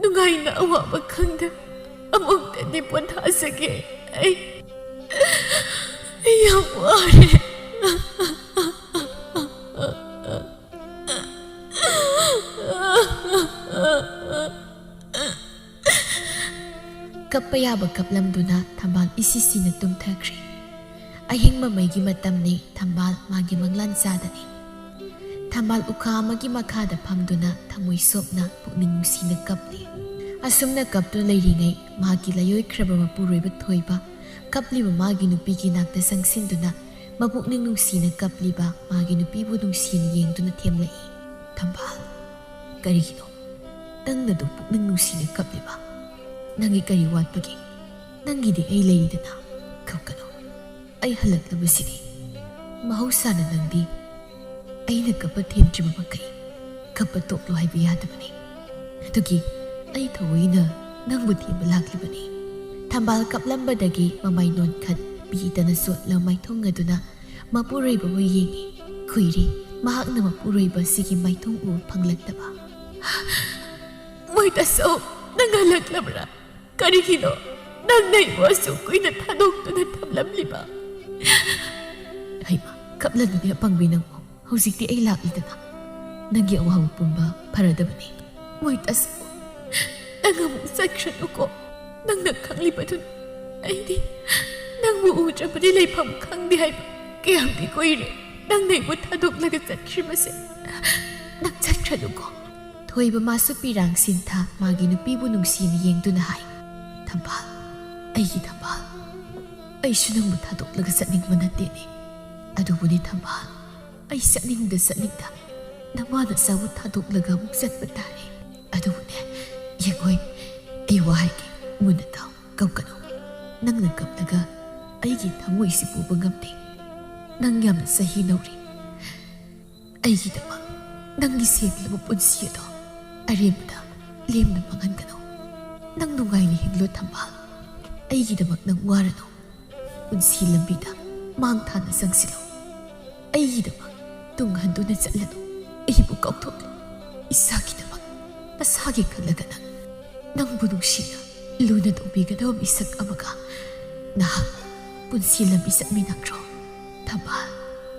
ꯅꯨꯡꯉꯥꯏꯅ ꯑꯋꯥꯕ ꯈꯪꯗ ꯑꯃꯨꯛꯇꯗꯤ ꯄꯣꯊꯥꯖꯒꯦ꯫ ꯑꯩ, ꯑꯩ ꯌꯥꯝ ꯋꯥꯔꯦ꯫ ꯀꯞꯄ ꯌꯥꯕ ꯀꯞꯂꯝꯗꯨꯅ ꯊꯝꯕꯥꯜ ꯏꯁꯤ ꯁꯤꯅ ꯇꯨꯝꯊꯈ꯭ꯔꯦ꯫ ꯑꯍꯤꯡ ꯃꯃꯩꯒꯤ ꯃꯇꯝꯅꯤ꯫ ꯊꯝꯕꯥꯜ ꯃꯥꯒꯤ ꯃꯪꯂꯥꯟ ꯆꯥꯗꯅꯤ꯫ ꯊꯝꯕꯥꯜ ꯎꯈꯥ ꯑꯃꯒꯤ ꯃꯈꯥꯗ ꯐꯝꯗꯨꯅ ꯊꯃꯣꯏ ꯁꯣꯛꯅ ꯄꯨꯛꯅꯤꯡ ꯅꯨꯡꯁꯤꯅ ꯀꯞꯂꯤ꯫ ꯑꯁꯨꯝꯅ ꯀꯞꯇꯨꯅ ꯂꯩꯔꯤꯉꯩ ꯃꯍꯥꯛꯀꯤ ꯂꯥꯏꯑꯣꯏꯈ꯭ꯔꯕ ꯃꯄꯨꯔꯣꯏꯕ ꯊꯣꯏꯕ ꯀꯞꯂꯤꯕ ꯃꯥꯒꯤ ꯅꯨꯄꯤꯒꯤ ꯅꯥꯛꯇ ꯆꯪꯁꯤꯟꯗꯨꯅ ꯃꯄꯨꯛꯅꯤꯡ ꯅꯨꯡꯁꯤꯅ ꯀꯞꯂꯤꯕ ꯃꯥꯒꯤ ꯅꯨꯄꯤꯕꯨ ꯅꯨꯡꯁꯤꯅ ꯌꯦꯡꯗꯨꯅ ꯊꯦꯝꯂꯛꯏ꯫ ꯊꯝꯕꯥꯜ, ꯀꯔꯤꯒꯤꯅꯣ ꯅꯪꯅ ꯑꯗꯨꯝ ꯄꯨꯛꯅꯤꯡ ꯅꯨꯡꯁꯤꯅ ꯀꯞꯂꯤꯕ? ꯅꯪꯒꯤ ꯀꯔꯤ ꯋꯥꯠꯄꯒꯦ? ꯅꯪꯒꯤꯗꯤ ꯑꯩ ꯂꯩꯔꯤꯗꯅ꯫ ꯀꯞꯀꯅꯨ꯫ ꯑꯩ ꯍꯜꯂꯛꯂꯕꯁꯤꯗꯤ꯫ ꯃꯍꯧꯁꯥꯅ ꯅꯪꯗꯤ ꯑꯩꯅ ꯀꯞꯄ ꯊꯦꯝꯗ꯭ꯔꯤꯕ ꯃꯈꯩ ꯀꯞꯄ ꯇꯣꯛꯂꯣ ꯍꯥꯏꯕ ꯌꯥꯗꯕꯅꯤ꯫ ꯑꯗꯨꯒꯤ ꯑꯩ ꯊꯑꯣꯏꯅ ꯅꯪꯕꯨ ꯊꯦꯝꯕ ꯂꯥꯛꯂꯤꯕꯅꯤ꯫ ꯊꯝꯕꯥꯜ ꯀꯞꯂꯝꯕꯗꯒꯤ ꯃꯃꯥꯏ ꯅꯣꯟꯈꯠ ꯄꯤꯗꯅ ꯆꯣꯠꯂ ꯃꯥꯏꯊꯣꯡ ꯑꯗꯨꯅ ꯃꯄꯨꯔꯣꯏꯕꯕꯨ ꯌꯦꯡꯉꯤ꯫ ꯈꯨꯏꯔꯤ꯫ ꯃꯍꯥꯛꯅ ꯃꯄꯨꯔꯣꯏꯕ ꯑꯁꯤꯒꯤ ꯃꯥꯏꯊꯣꯡ ꯎꯕ ꯐꯪꯂꯛꯇꯕ꯫ ꯃꯣꯏꯇꯥꯁꯧ, ꯅꯪ ꯍꯜꯂꯛꯂꯕ꯭ꯔꯥ? ꯀꯔꯤꯒꯤꯅꯣ ꯅꯪꯅ ꯑꯩꯕꯨ ꯑꯁꯨꯛ ꯀꯨꯏꯅ ꯊꯥꯗꯣꯛꯇꯨꯅ ꯊꯝꯂꯝꯂꯤꯕ? ꯍꯩꯃꯥ, ꯀꯞꯂꯅꯨꯅꯦ ꯑꯄꯪꯕꯤ ꯅꯪꯕꯨ꯫ ꯍꯧꯖꯤꯛꯇꯤ ꯑꯩ ꯂꯥꯛꯂꯤꯗꯅ꯫ ꯅꯪꯒꯤ ꯑꯋꯥꯕ ꯄꯨꯝꯕ ꯐꯔꯗꯕꯅꯤ꯫ ꯃꯣꯏꯇꯥꯁꯧ, ꯅꯪ ꯑꯃꯨꯛ ꯆꯠꯈ꯭ꯔꯅꯨꯀꯣ꯫ ꯅꯪꯅ ꯈꯪꯂꯤꯕꯗꯨꯅꯤ, ꯑꯩꯗꯤ ꯅꯪꯕꯨ ꯎꯗ꯭ꯔꯕꯗꯤ ꯂꯩꯐꯝ ꯈꯪꯗꯦ ꯍꯥꯏꯕ꯫ ꯀꯌꯥꯝꯗꯤ ꯀꯨꯏꯔꯦ ꯅꯪꯅ ꯑꯩꯕꯨ ꯊꯥꯗꯣꯛꯂꯒ ꯆꯠꯈ꯭ꯔꯤꯕꯁꯦ꯫ ꯅꯪ ꯆꯠꯈ꯭ꯔꯅꯨꯀꯣ꯫ ꯊꯣꯏꯕ ꯃꯥꯁꯨ ꯄꯤꯔꯥꯡ ꯁꯤꯟꯊ ꯃꯥꯒꯤ ꯅꯨꯄꯤꯕꯨ ꯅꯨꯡꯁꯤꯅ ꯌꯦꯡꯗꯨꯅ ꯍꯥꯏ, ꯊꯝꯕꯥꯜ, ꯑꯩꯒꯤ ꯊꯝꯕꯥꯜ, ꯑꯩꯁꯨ ꯅꯪꯕꯨ ꯊꯥꯗꯣꯛꯂꯒ ꯆꯠꯅꯤꯡꯕ ꯅꯠꯇꯦꯅꯦ꯫ ꯑꯗꯨꯕꯨꯅꯦ ꯊꯝꯕꯥꯜ, ꯑꯩ ꯆꯠꯅꯤꯡꯗ ꯆꯠꯅꯤꯡꯗ ꯅꯃꯥ ꯅꯆꯥꯕꯨ ꯊꯥꯗꯣꯛꯂꯒ ꯑꯃꯨꯛ ꯆꯠꯄ ꯇꯥꯔꯦ꯫ ꯑꯗꯨꯕꯨꯅꯦ, ꯌꯦꯡꯉꯣꯏ, ꯑꯩ ꯋꯥ ꯍꯥꯏꯒꯦ, ꯃꯨꯟꯅ ꯇꯥꯎ, ꯀꯞꯀꯅꯨ꯫ ꯅꯪꯅ ꯀꯞꯂꯒ ꯑꯩꯒꯤ ꯊꯃꯣꯏꯁꯤ ꯄꯨꯕ ꯉꯝꯗꯦ꯫ ꯅꯪ ꯌꯥꯝꯅ ꯆꯍꯤ ꯅꯧꯔꯤ꯫ ꯑꯩꯒꯤꯗꯃꯛ ꯅꯪꯒꯤ ꯁꯦꯡꯂꯕ ꯄꯨꯟꯁꯤ ꯑꯗꯣ ꯑꯔꯦꯝꯕꯗ ꯂꯦꯝꯅ ꯃꯥꯡꯍꯟꯒꯅꯨ꯫ ꯅꯪ ꯅꯨꯡꯉꯥꯏꯅ ꯍꯤꯡꯂꯣ ꯊꯝꯕꯥꯜ꯫ ꯑꯩꯒꯤꯗꯃꯛ ꯅꯪ ꯋꯥꯔꯅꯨ꯫ ꯄꯨꯟꯁꯤ ꯂꯝꯕꯤꯗ ꯃꯥꯡ ꯊꯥꯅ ꯆꯪꯁꯤꯜꯂꯨ꯫ ꯑꯩꯒꯤꯗꯃꯛ ꯇꯨꯡ ꯍꯟꯗꯨꯅ ꯆꯠꯂꯅꯨ꯫ ꯑꯩꯕꯨ ꯀꯥꯎꯊꯣꯛꯂꯨ꯫ ꯏꯁꯥꯒꯤꯗꯃꯛ ꯅꯁꯥꯒꯤ ꯈꯜꯂꯒ ꯅꯪ, ꯅꯪꯕꯨ ꯅꯨꯡꯁꯤꯅ ꯂꯨꯅ ꯇꯧꯕꯤꯒꯗꯕ ꯃꯤꯁꯛ ꯑꯃꯒ ꯅꯍꯥꯛ ꯄꯨꯟꯁꯤ ꯂꯝꯕꯤ ꯆꯠꯃꯤꯟꯅꯈ꯭ꯔꯣ꯫ ꯊꯝꯕꯥꯜ,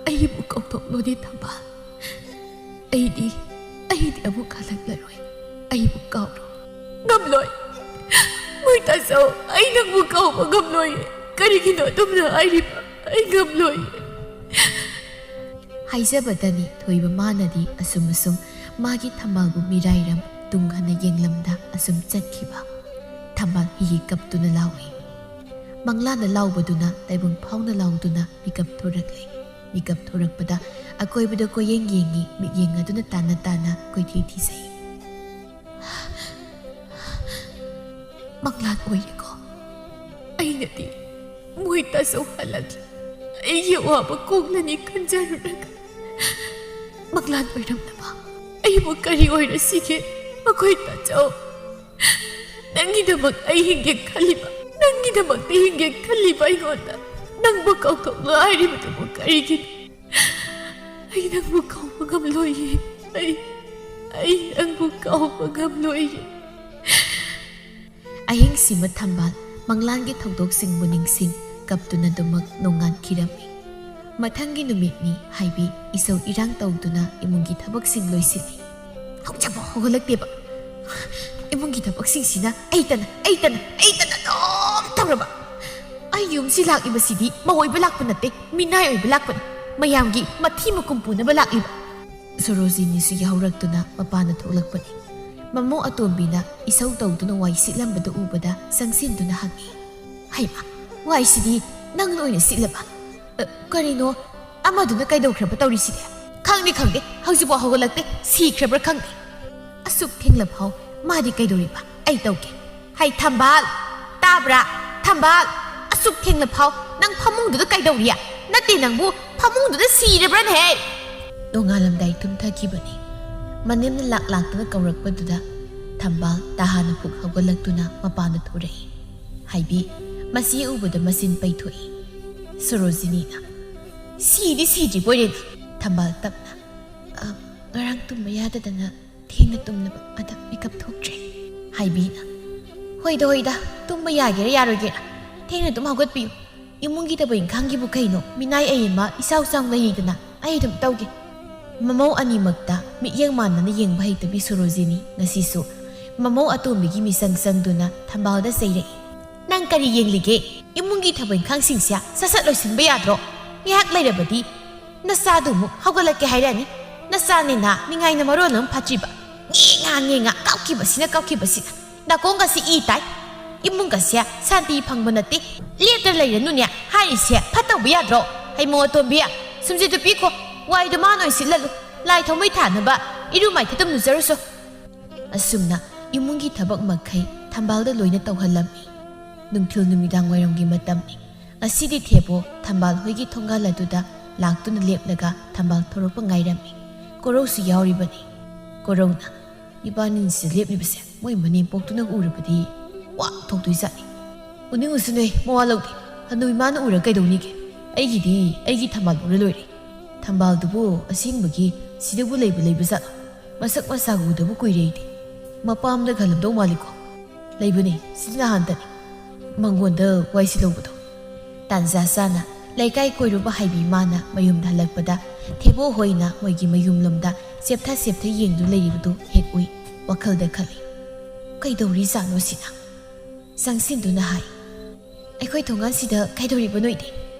ꯑꯩꯕꯨ ꯀꯥꯎꯊꯣꯛꯂꯨꯅꯦ ꯊꯝꯕꯥꯜ꯫ ꯑꯩꯗꯤ, ꯑꯩꯗꯤ ꯑꯃꯨꯛ ꯍꯜꯂꯛꯂꯔꯣꯏ꯫ ꯑꯩꯕꯨ ꯀꯥꯎꯔꯣ꯫ ꯉꯝꯂꯣꯏ꯫ ꯃꯣꯏꯇꯥꯁꯧ, ꯑꯩ ꯅꯪꯕꯨ ꯀꯥꯎꯕ ꯉꯝꯂꯣꯏ꯫ ꯀꯔꯤꯒꯤꯅꯣ ꯑꯗꯨꯝꯅ ꯍꯥꯏꯔꯤꯕ? ꯑꯩ ꯉꯝꯂꯣꯏ꯫ ꯍꯥꯏꯖꯕꯗꯅꯤ ꯊꯣꯏꯕ ꯃꯥꯅꯗꯤ ꯑꯁꯨꯝ ꯑꯁꯨꯝ ꯃꯥꯒꯤ ꯊꯝꯕꯥꯜꯕꯨ ꯃꯤꯔꯥꯏꯔꯝ ꯇꯨꯡ ꯍꯟꯅ ꯌꯦꯡꯂꯝꯗ ꯑꯁꯨꯝ ꯆꯠꯈꯤꯕ꯫ ꯊꯝꯕꯥꯜ ꯍꯤꯍꯤ ꯀꯞꯇꯨꯅ ꯂꯥꯎꯏ꯫ ꯃꯪꯂꯥꯅ ꯂꯥꯎꯕꯗꯨꯅ ꯇꯥꯏꯕꯪ ꯐꯥꯎꯅ ꯂꯥꯎꯗꯨꯅ ꯃꯤꯀꯞ ꯊꯣꯔꯛꯂꯦ꯫ ꯃꯤꯀꯞ ꯊꯣꯔꯛꯄꯗ ꯑꯀꯣꯏꯕꯗ ꯀꯣꯏꯌꯦꯡ ꯌꯦꯡꯉꯤ, ꯃꯤꯠꯌꯦꯡ ꯑꯗꯨꯅ ꯇꯥꯅ ꯇꯥꯅ ꯀꯣꯏꯊꯤ ꯊꯤꯖꯩ꯫ "ꯃꯪꯂꯥꯟ ꯑꯣꯏꯔꯦꯀꯣ꯫ ꯑꯩꯅꯗꯤ ꯃꯣꯏ ꯇꯥꯖꯧ ꯍꯜꯂꯛꯂꯦ, ꯑꯩꯒꯤ ꯑꯋꯥꯕ ꯀꯣꯛꯂꯅꯤ ꯈꯟꯖꯔꯨꯔꯒ ꯃꯪꯂꯥꯟ ꯑꯣꯏꯔꯝꯂꯕ꯫ ꯑꯩꯕꯨ ꯀꯔꯤ ꯑꯣꯏꯔꯁꯤꯒꯦ ꯃꯈꯣꯏ ꯇꯥꯖꯧ? ꯅꯪꯒꯤꯗꯃꯛ ꯑꯩ ꯍꯤꯡꯒꯦ ꯈꯜꯂꯤꯕ, ꯅꯪꯒꯤꯗꯃꯛꯇ ꯍꯤꯡꯒꯦ ꯈꯜꯂꯤꯕ ꯑꯩꯉꯣꯟꯗ ꯅꯪꯕꯨ ꯀꯥꯎꯊꯣꯛꯂꯣ ꯍꯥꯏꯔꯤꯕꯗꯨꯕꯨ ꯀꯔꯤꯒꯤꯅꯣ? ꯑꯩ ꯅꯪꯕꯨ ꯀꯥꯎꯕ ꯉꯝꯂꯣꯏꯌꯦ꯫ ꯑꯩ, ꯑꯩ ꯅꯪꯕꯨ ꯀꯥꯎꯕ ꯉꯝꯂꯣꯏꯌꯦ꯫" ꯑꯍꯤꯡꯁꯤꯃ ꯊꯝꯕꯥꯜ ꯃꯪꯂꯥꯟꯒꯤ ꯊꯧꯗꯣꯛꯁꯤꯡꯕꯨ ꯅꯤꯡꯁꯤꯡ ꯀꯞꯇꯨꯅ ꯑꯗꯨꯃꯛ ꯅꯣꯡꯉꯥꯟꯈꯤꯔꯝꯃꯤ꯫ ꯃꯊꯪꯒꯤ ꯅꯨꯃꯤꯠꯅꯤ ꯍꯥꯏꯕꯤ ꯏꯁꯧ ꯏꯔꯥꯡ ꯇꯧꯗꯨꯅ ꯏꯃꯨꯡꯒꯤ ꯊꯕꯛꯁꯤꯡ ꯂꯣꯏꯁꯤꯜꯂꯤ꯫ ꯍꯧꯖꯤꯛꯐꯥꯎ ꯍꯧꯒꯠꯂꯛꯇꯦꯕ꯫ ꯏꯃꯨꯡꯒꯤ ꯊꯕꯛꯁꯤꯡꯁꯤꯅ ꯑꯩꯇꯅ, ꯑꯩꯇꯅ, ꯑꯩꯇꯅ ꯑꯗꯨꯝ ꯇꯧꯔꯕ꯫ ꯑꯩ ꯌꯨꯝꯁꯤ ꯂꯥꯛꯂꯤꯕꯁꯤꯗꯤ ꯃꯧ ꯑꯣꯏꯕ ꯂꯥꯛꯄ ꯅꯠꯇꯦ, ꯃꯤꯅꯥꯏ ꯑꯣꯏꯕ ꯂꯥꯛꯄꯅꯤ꯫ ꯃꯌꯥꯝꯒꯤ ꯃꯊꯤ ꯃꯀꯨꯝ ꯄꯨꯅꯕ ꯂꯥꯛꯂꯤꯕ꯫ ꯁꯣꯔꯣꯖꯤꯅꯤꯁꯨ ꯌꯥꯍꯧꯔꯛꯇꯨꯅ ꯃꯄꯥꯟꯗ ꯊꯣꯛꯂꯛꯄꯅꯤ꯫ ꯃꯃꯧ ꯑꯇꯣꯝꯕꯤꯅ ꯏꯁꯧ ꯇꯧꯗꯨꯅ ꯋꯥꯏ ꯁꯤꯠꯂꯝꯕꯗꯨ ꯎꯕꯗ ꯆꯪꯁꯤꯟꯗꯨꯅ ꯍꯪꯉꯤ꯫ "ꯍꯩꯃꯥ, ꯋꯥꯏꯁꯤꯗꯤ ꯅꯪꯅ ꯑꯣꯏꯅ ꯁꯤꯠꯂꯕ? ꯑ, ꯀꯔꯤꯅꯣ ꯑꯃꯗꯨꯅ ꯀꯩꯗꯧꯈ꯭ꯔꯕ ꯇꯧꯔꯤꯁꯤꯗꯤ?" "ꯈꯪꯗꯦ, ꯈꯪꯗꯦ, ꯍꯧꯖꯤꯛꯐꯥꯎ ꯍꯧꯒꯠꯂꯛꯇꯦ, ꯁꯤꯈ꯭ꯔꯕ꯭ꯔꯥ ꯈꯪꯗꯦ꯫" "ꯑꯁꯨꯛ ꯊꯦꯡꯂꯐꯥꯎ ꯃꯥꯗꯤ ꯀꯩꯗꯧꯔꯤꯕ? ꯑꯩ ꯇꯧꯒꯦ꯫ ꯍꯩ ꯊꯝꯕꯥꯜ, ꯇꯥꯕ꯭ꯔꯥ? ꯊꯝꯕꯥꯜ, ꯑꯁꯨꯛ ꯊꯦꯡꯂꯐꯥꯎ ꯅꯪ ꯐꯃꯨꯡꯗꯨꯗ ꯀꯩꯗꯧꯔꯤ? ꯅꯠꯇꯦ, ꯅꯪꯕꯨ ꯐꯃꯨꯡꯗꯨꯗ ꯁꯤꯔꯕ꯭ꯔꯅꯦꯍꯦ?" ꯅꯣꯡꯉꯥꯜꯂꯝꯗꯥꯏ ꯇꯨꯝꯊꯈꯤꯕꯅꯤ꯫ ꯃꯅꯦꯝꯅ ꯂꯥꯛ ꯂꯥꯛꯇꯨꯅ ꯀꯧꯔꯛꯄꯗꯨꯗ ꯊꯝꯕꯥꯜ ꯇꯍꯥꯅ ꯐꯨꯛ ꯍꯧꯒꯠꯂꯛꯇꯨꯅ ꯃꯄꯥꯟꯗ ꯊꯣꯔꯛꯏ꯫ ꯍꯥꯏꯕꯤ ꯃꯁꯤ ꯎꯕꯗ ꯃꯆꯤꯟ ꯄꯩꯊꯣꯛꯏ꯫ ꯁꯣꯔꯣꯖꯤꯅꯤꯅ, "ꯁꯤꯗꯤ ꯁꯤꯗ꯭ꯔꯤꯕꯣꯏꯔꯦꯅ?" ꯊꯝꯕꯥꯜ ꯇꯞꯅ, "ꯑ, ꯉꯔꯥꯡ ꯇꯨꯝꯕ ꯌꯥꯗꯗꯅ ꯊꯦꯡꯅ ꯇꯨꯝꯂꯕ, ꯑꯗ ꯃꯤꯀꯞ ꯊꯣꯛꯇ꯭ꯔꯦ꯫" ꯍꯥꯏꯕꯤꯅ, "ꯍꯣꯏꯗ, ꯍꯣꯏꯗ, ꯇꯨꯝꯕ ꯌꯥꯒꯦꯔꯥ ꯌꯥꯔꯣꯏꯒꯦꯔꯥ, ꯊꯦꯡꯅ ꯑꯗꯨꯝ ꯍꯧꯒꯠꯄꯤꯌꯨ꯫ ꯏꯃꯨꯡꯒꯤ ꯊꯕꯛ ꯏꯪꯈꯥꯡꯒꯤꯕꯨ ꯀꯩꯅꯣ, ꯃꯤꯅꯥꯏ ꯑꯌꯦꯃ ꯏꯆꯥꯎ ꯆꯥꯎꯅ ꯂꯩꯔꯤꯗꯅ, ꯑꯩ ꯑꯗꯨꯝ ꯇꯧꯒꯦ꯫" ꯃꯃꯧ ꯑꯅꯤꯃꯛꯇ ꯃꯤꯠꯌꯦꯡ ꯃꯥꯟꯅꯅ ꯌꯦꯡꯕ ꯍꯩꯇꯕꯤ ꯁꯣꯔꯣꯖꯤꯅꯤ ꯉꯁꯤꯁꯨ ꯃꯃꯧ ꯑꯇꯣꯝꯕꯤꯒꯤ ꯃꯤꯆꯪ ꯆꯪꯗꯨꯅ ꯊꯝꯕꯥꯜꯗ ꯆꯩꯔꯛꯏ꯫ "ꯅꯪ ꯀꯔꯤ ꯌꯦꯡꯂꯤꯒꯦ? ꯏꯃꯨꯡꯒꯤ ꯊꯕꯛ ꯏꯪꯈꯥꯡꯁꯤꯡꯁꯦ ꯁꯠ ꯁꯠ ꯂꯣꯏꯁꯤꯟꯕ ꯌꯥꯗ꯭ꯔꯣ? ꯉꯥꯏꯍꯥꯛ ꯂꯩꯔꯕꯗꯤ ꯅꯆꯥꯗꯨ ꯑꯃꯨꯛ ꯍꯧꯒꯠꯂꯛꯀꯦ ꯍꯥꯏꯔꯛꯑꯅꯤ꯫ ꯅꯆꯥꯅꯦꯅ ꯅꯤꯡꯉꯥꯏꯅ ꯃꯔꯣꯜ ꯑꯃ ꯐꯠꯇ꯭ꯔꯤꯕ꯫ ꯉꯦ ꯉꯥ, ꯉꯦ ꯉꯥ, ꯀꯞꯈꯤꯕꯁꯤꯅ, ꯀꯞꯈꯤꯕꯁꯤꯅ꯫ ꯅꯥꯀꯣꯡꯒꯁꯤ ꯏ ꯇꯥꯏ꯫ ꯏꯃꯨꯡꯒꯁꯦ ꯁꯥꯟꯇꯤ ꯐꯪꯕ ꯅꯠꯇꯦ꯫ ꯂꯦꯞꯇ ꯂꯩꯔꯅꯨꯅꯦ ꯍꯥꯏꯔꯤꯁꯦ ꯐꯠꯇꯧꯕ ꯌꯥꯗ꯭ꯔꯣ? ꯍꯩꯃꯣ ꯑꯇꯣꯝꯕꯤ, "ꯁꯨꯝꯁꯤꯠꯇꯨ ꯄꯤꯈꯣ, ꯋꯥꯏꯗꯨ ꯃꯥꯅ ꯑꯣꯏꯅ ꯁꯤꯠꯂꯜꯂꯨ, ꯂꯥꯏ ꯊꯥꯎꯃꯩ ꯊꯥꯅꯕ ꯏꯔꯨ ꯃꯥꯏꯊꯠꯇꯝ ꯂꯨꯖꯔꯨꯁꯣ"꯫ ꯑꯁꯨꯝꯅ ꯏꯃꯨꯡꯒꯤ ꯊꯕꯛ ꯃꯈꯩ ꯊꯝꯕꯥꯜꯗ ꯂꯣꯏꯅ ꯇꯧꯍꯜꯂꯝꯃꯤ꯫ ꯅꯨꯡꯊꯤꯜ ꯅꯨꯃꯤꯗꯥꯡ ꯋꯥꯏꯔꯝꯒꯤ ꯃꯇꯝꯅꯤ꯫ ꯉꯁꯤꯗꯤ ꯊꯦꯕꯣ ꯊꯝꯕꯥꯜ ꯍꯣꯏꯒꯤ ꯊꯣꯡꯒꯥꯜ ꯑꯗꯨꯗ ꯂꯥꯛꯇꯨꯅ ꯂꯦꯞꯂꯒ ꯊꯝꯕꯥꯜ ꯊꯣꯔꯛꯄ ꯉꯥꯏꯔꯝꯃꯤ꯫ ꯀꯣꯔꯧꯁꯨ ꯌꯥꯎꯔꯤꯕꯅꯤ꯫ ꯀꯣꯔꯧꯅ, "ꯏꯕꯥꯅꯤꯁꯤꯗ ꯂꯦꯞꯂꯤꯕꯁꯦ ꯃꯣꯏ ꯃꯅꯦꯝꯄꯣꯛꯇꯨꯅ ꯎꯔꯕꯗꯤ ꯋꯥ ꯊꯣꯛꯇꯣꯏꯖꯥꯠꯅꯤ꯫ ꯎꯅꯤꯡꯉꯨꯁꯅꯨꯍꯦ, ꯃꯋꯥ ꯂꯧꯗꯦ꯫ ꯍꯅꯨꯕꯤ ꯃꯥꯅ ꯎꯔ ꯀꯩꯗꯧꯅꯤꯒꯦ? ꯑꯩꯒꯤꯗꯤ ꯑꯩꯒꯤ ꯊꯝꯕꯥꯜ ꯎꯔ ꯂꯣꯏꯔꯦ꯫ ꯊꯝꯕꯥꯜꯗꯨꯕꯨ ꯑꯁꯦꯡꯕꯒꯤ ꯁꯤꯗꯕꯨ ꯂꯩꯕ ꯂꯩꯕꯖꯥꯠꯂꯣ? ꯃꯁꯛ ꯃꯁꯥꯒ ꯎꯗꯕ ꯀꯨꯏꯔꯦ ꯑꯩꯗꯤ꯫ ꯃꯄꯥꯝꯗ ꯈꯜꯂꯝꯗꯧ ꯃꯥꯜꯂꯤꯀꯣ?" "ꯂꯩꯕꯅꯦ, ꯁꯤꯗꯤ ꯅꯍꯥꯟꯇꯅꯤ꯫ ꯃꯪꯒꯣꯟꯗ ꯋꯥꯏꯁꯤꯜꯍꯧꯕꯗꯣ"꯫ ꯇꯥꯟꯖꯥ ꯆꯥꯅ ꯂꯩꯀꯥꯏ ꯀꯣꯏꯔꯨꯕ ꯍꯥꯏꯕꯤ ꯃꯥꯅ ꯃꯌꯨꯝꯗ ꯍꯜꯂꯛꯄꯗ ꯊꯦꯕꯣ ꯍꯣꯏꯅ ꯃꯣꯏꯒꯤ ꯃꯌꯨꯝꯂꯣꯝꯗ ꯆꯦꯞꯊ ꯆꯦꯞꯊ ꯌꯦꯡꯗꯨꯅ ꯂꯩꯔꯤꯕꯗꯨ ꯍꯦꯛ ꯎꯏ꯫ ꯋꯥꯈꯜꯗ ꯈꯜꯂꯤ, "ꯀꯩꯗꯧꯔꯤꯖꯥꯠꯅꯣ ꯁꯤꯅ?" ꯆꯪꯁꯤꯟꯗꯨꯅ ꯍꯥꯏ, "ꯑꯩꯈꯣꯏ ꯊꯣꯡꯒꯥꯟꯁꯤꯗ ꯀꯩꯗꯧꯔꯤꯕ ꯅꯣꯏꯗꯤ?"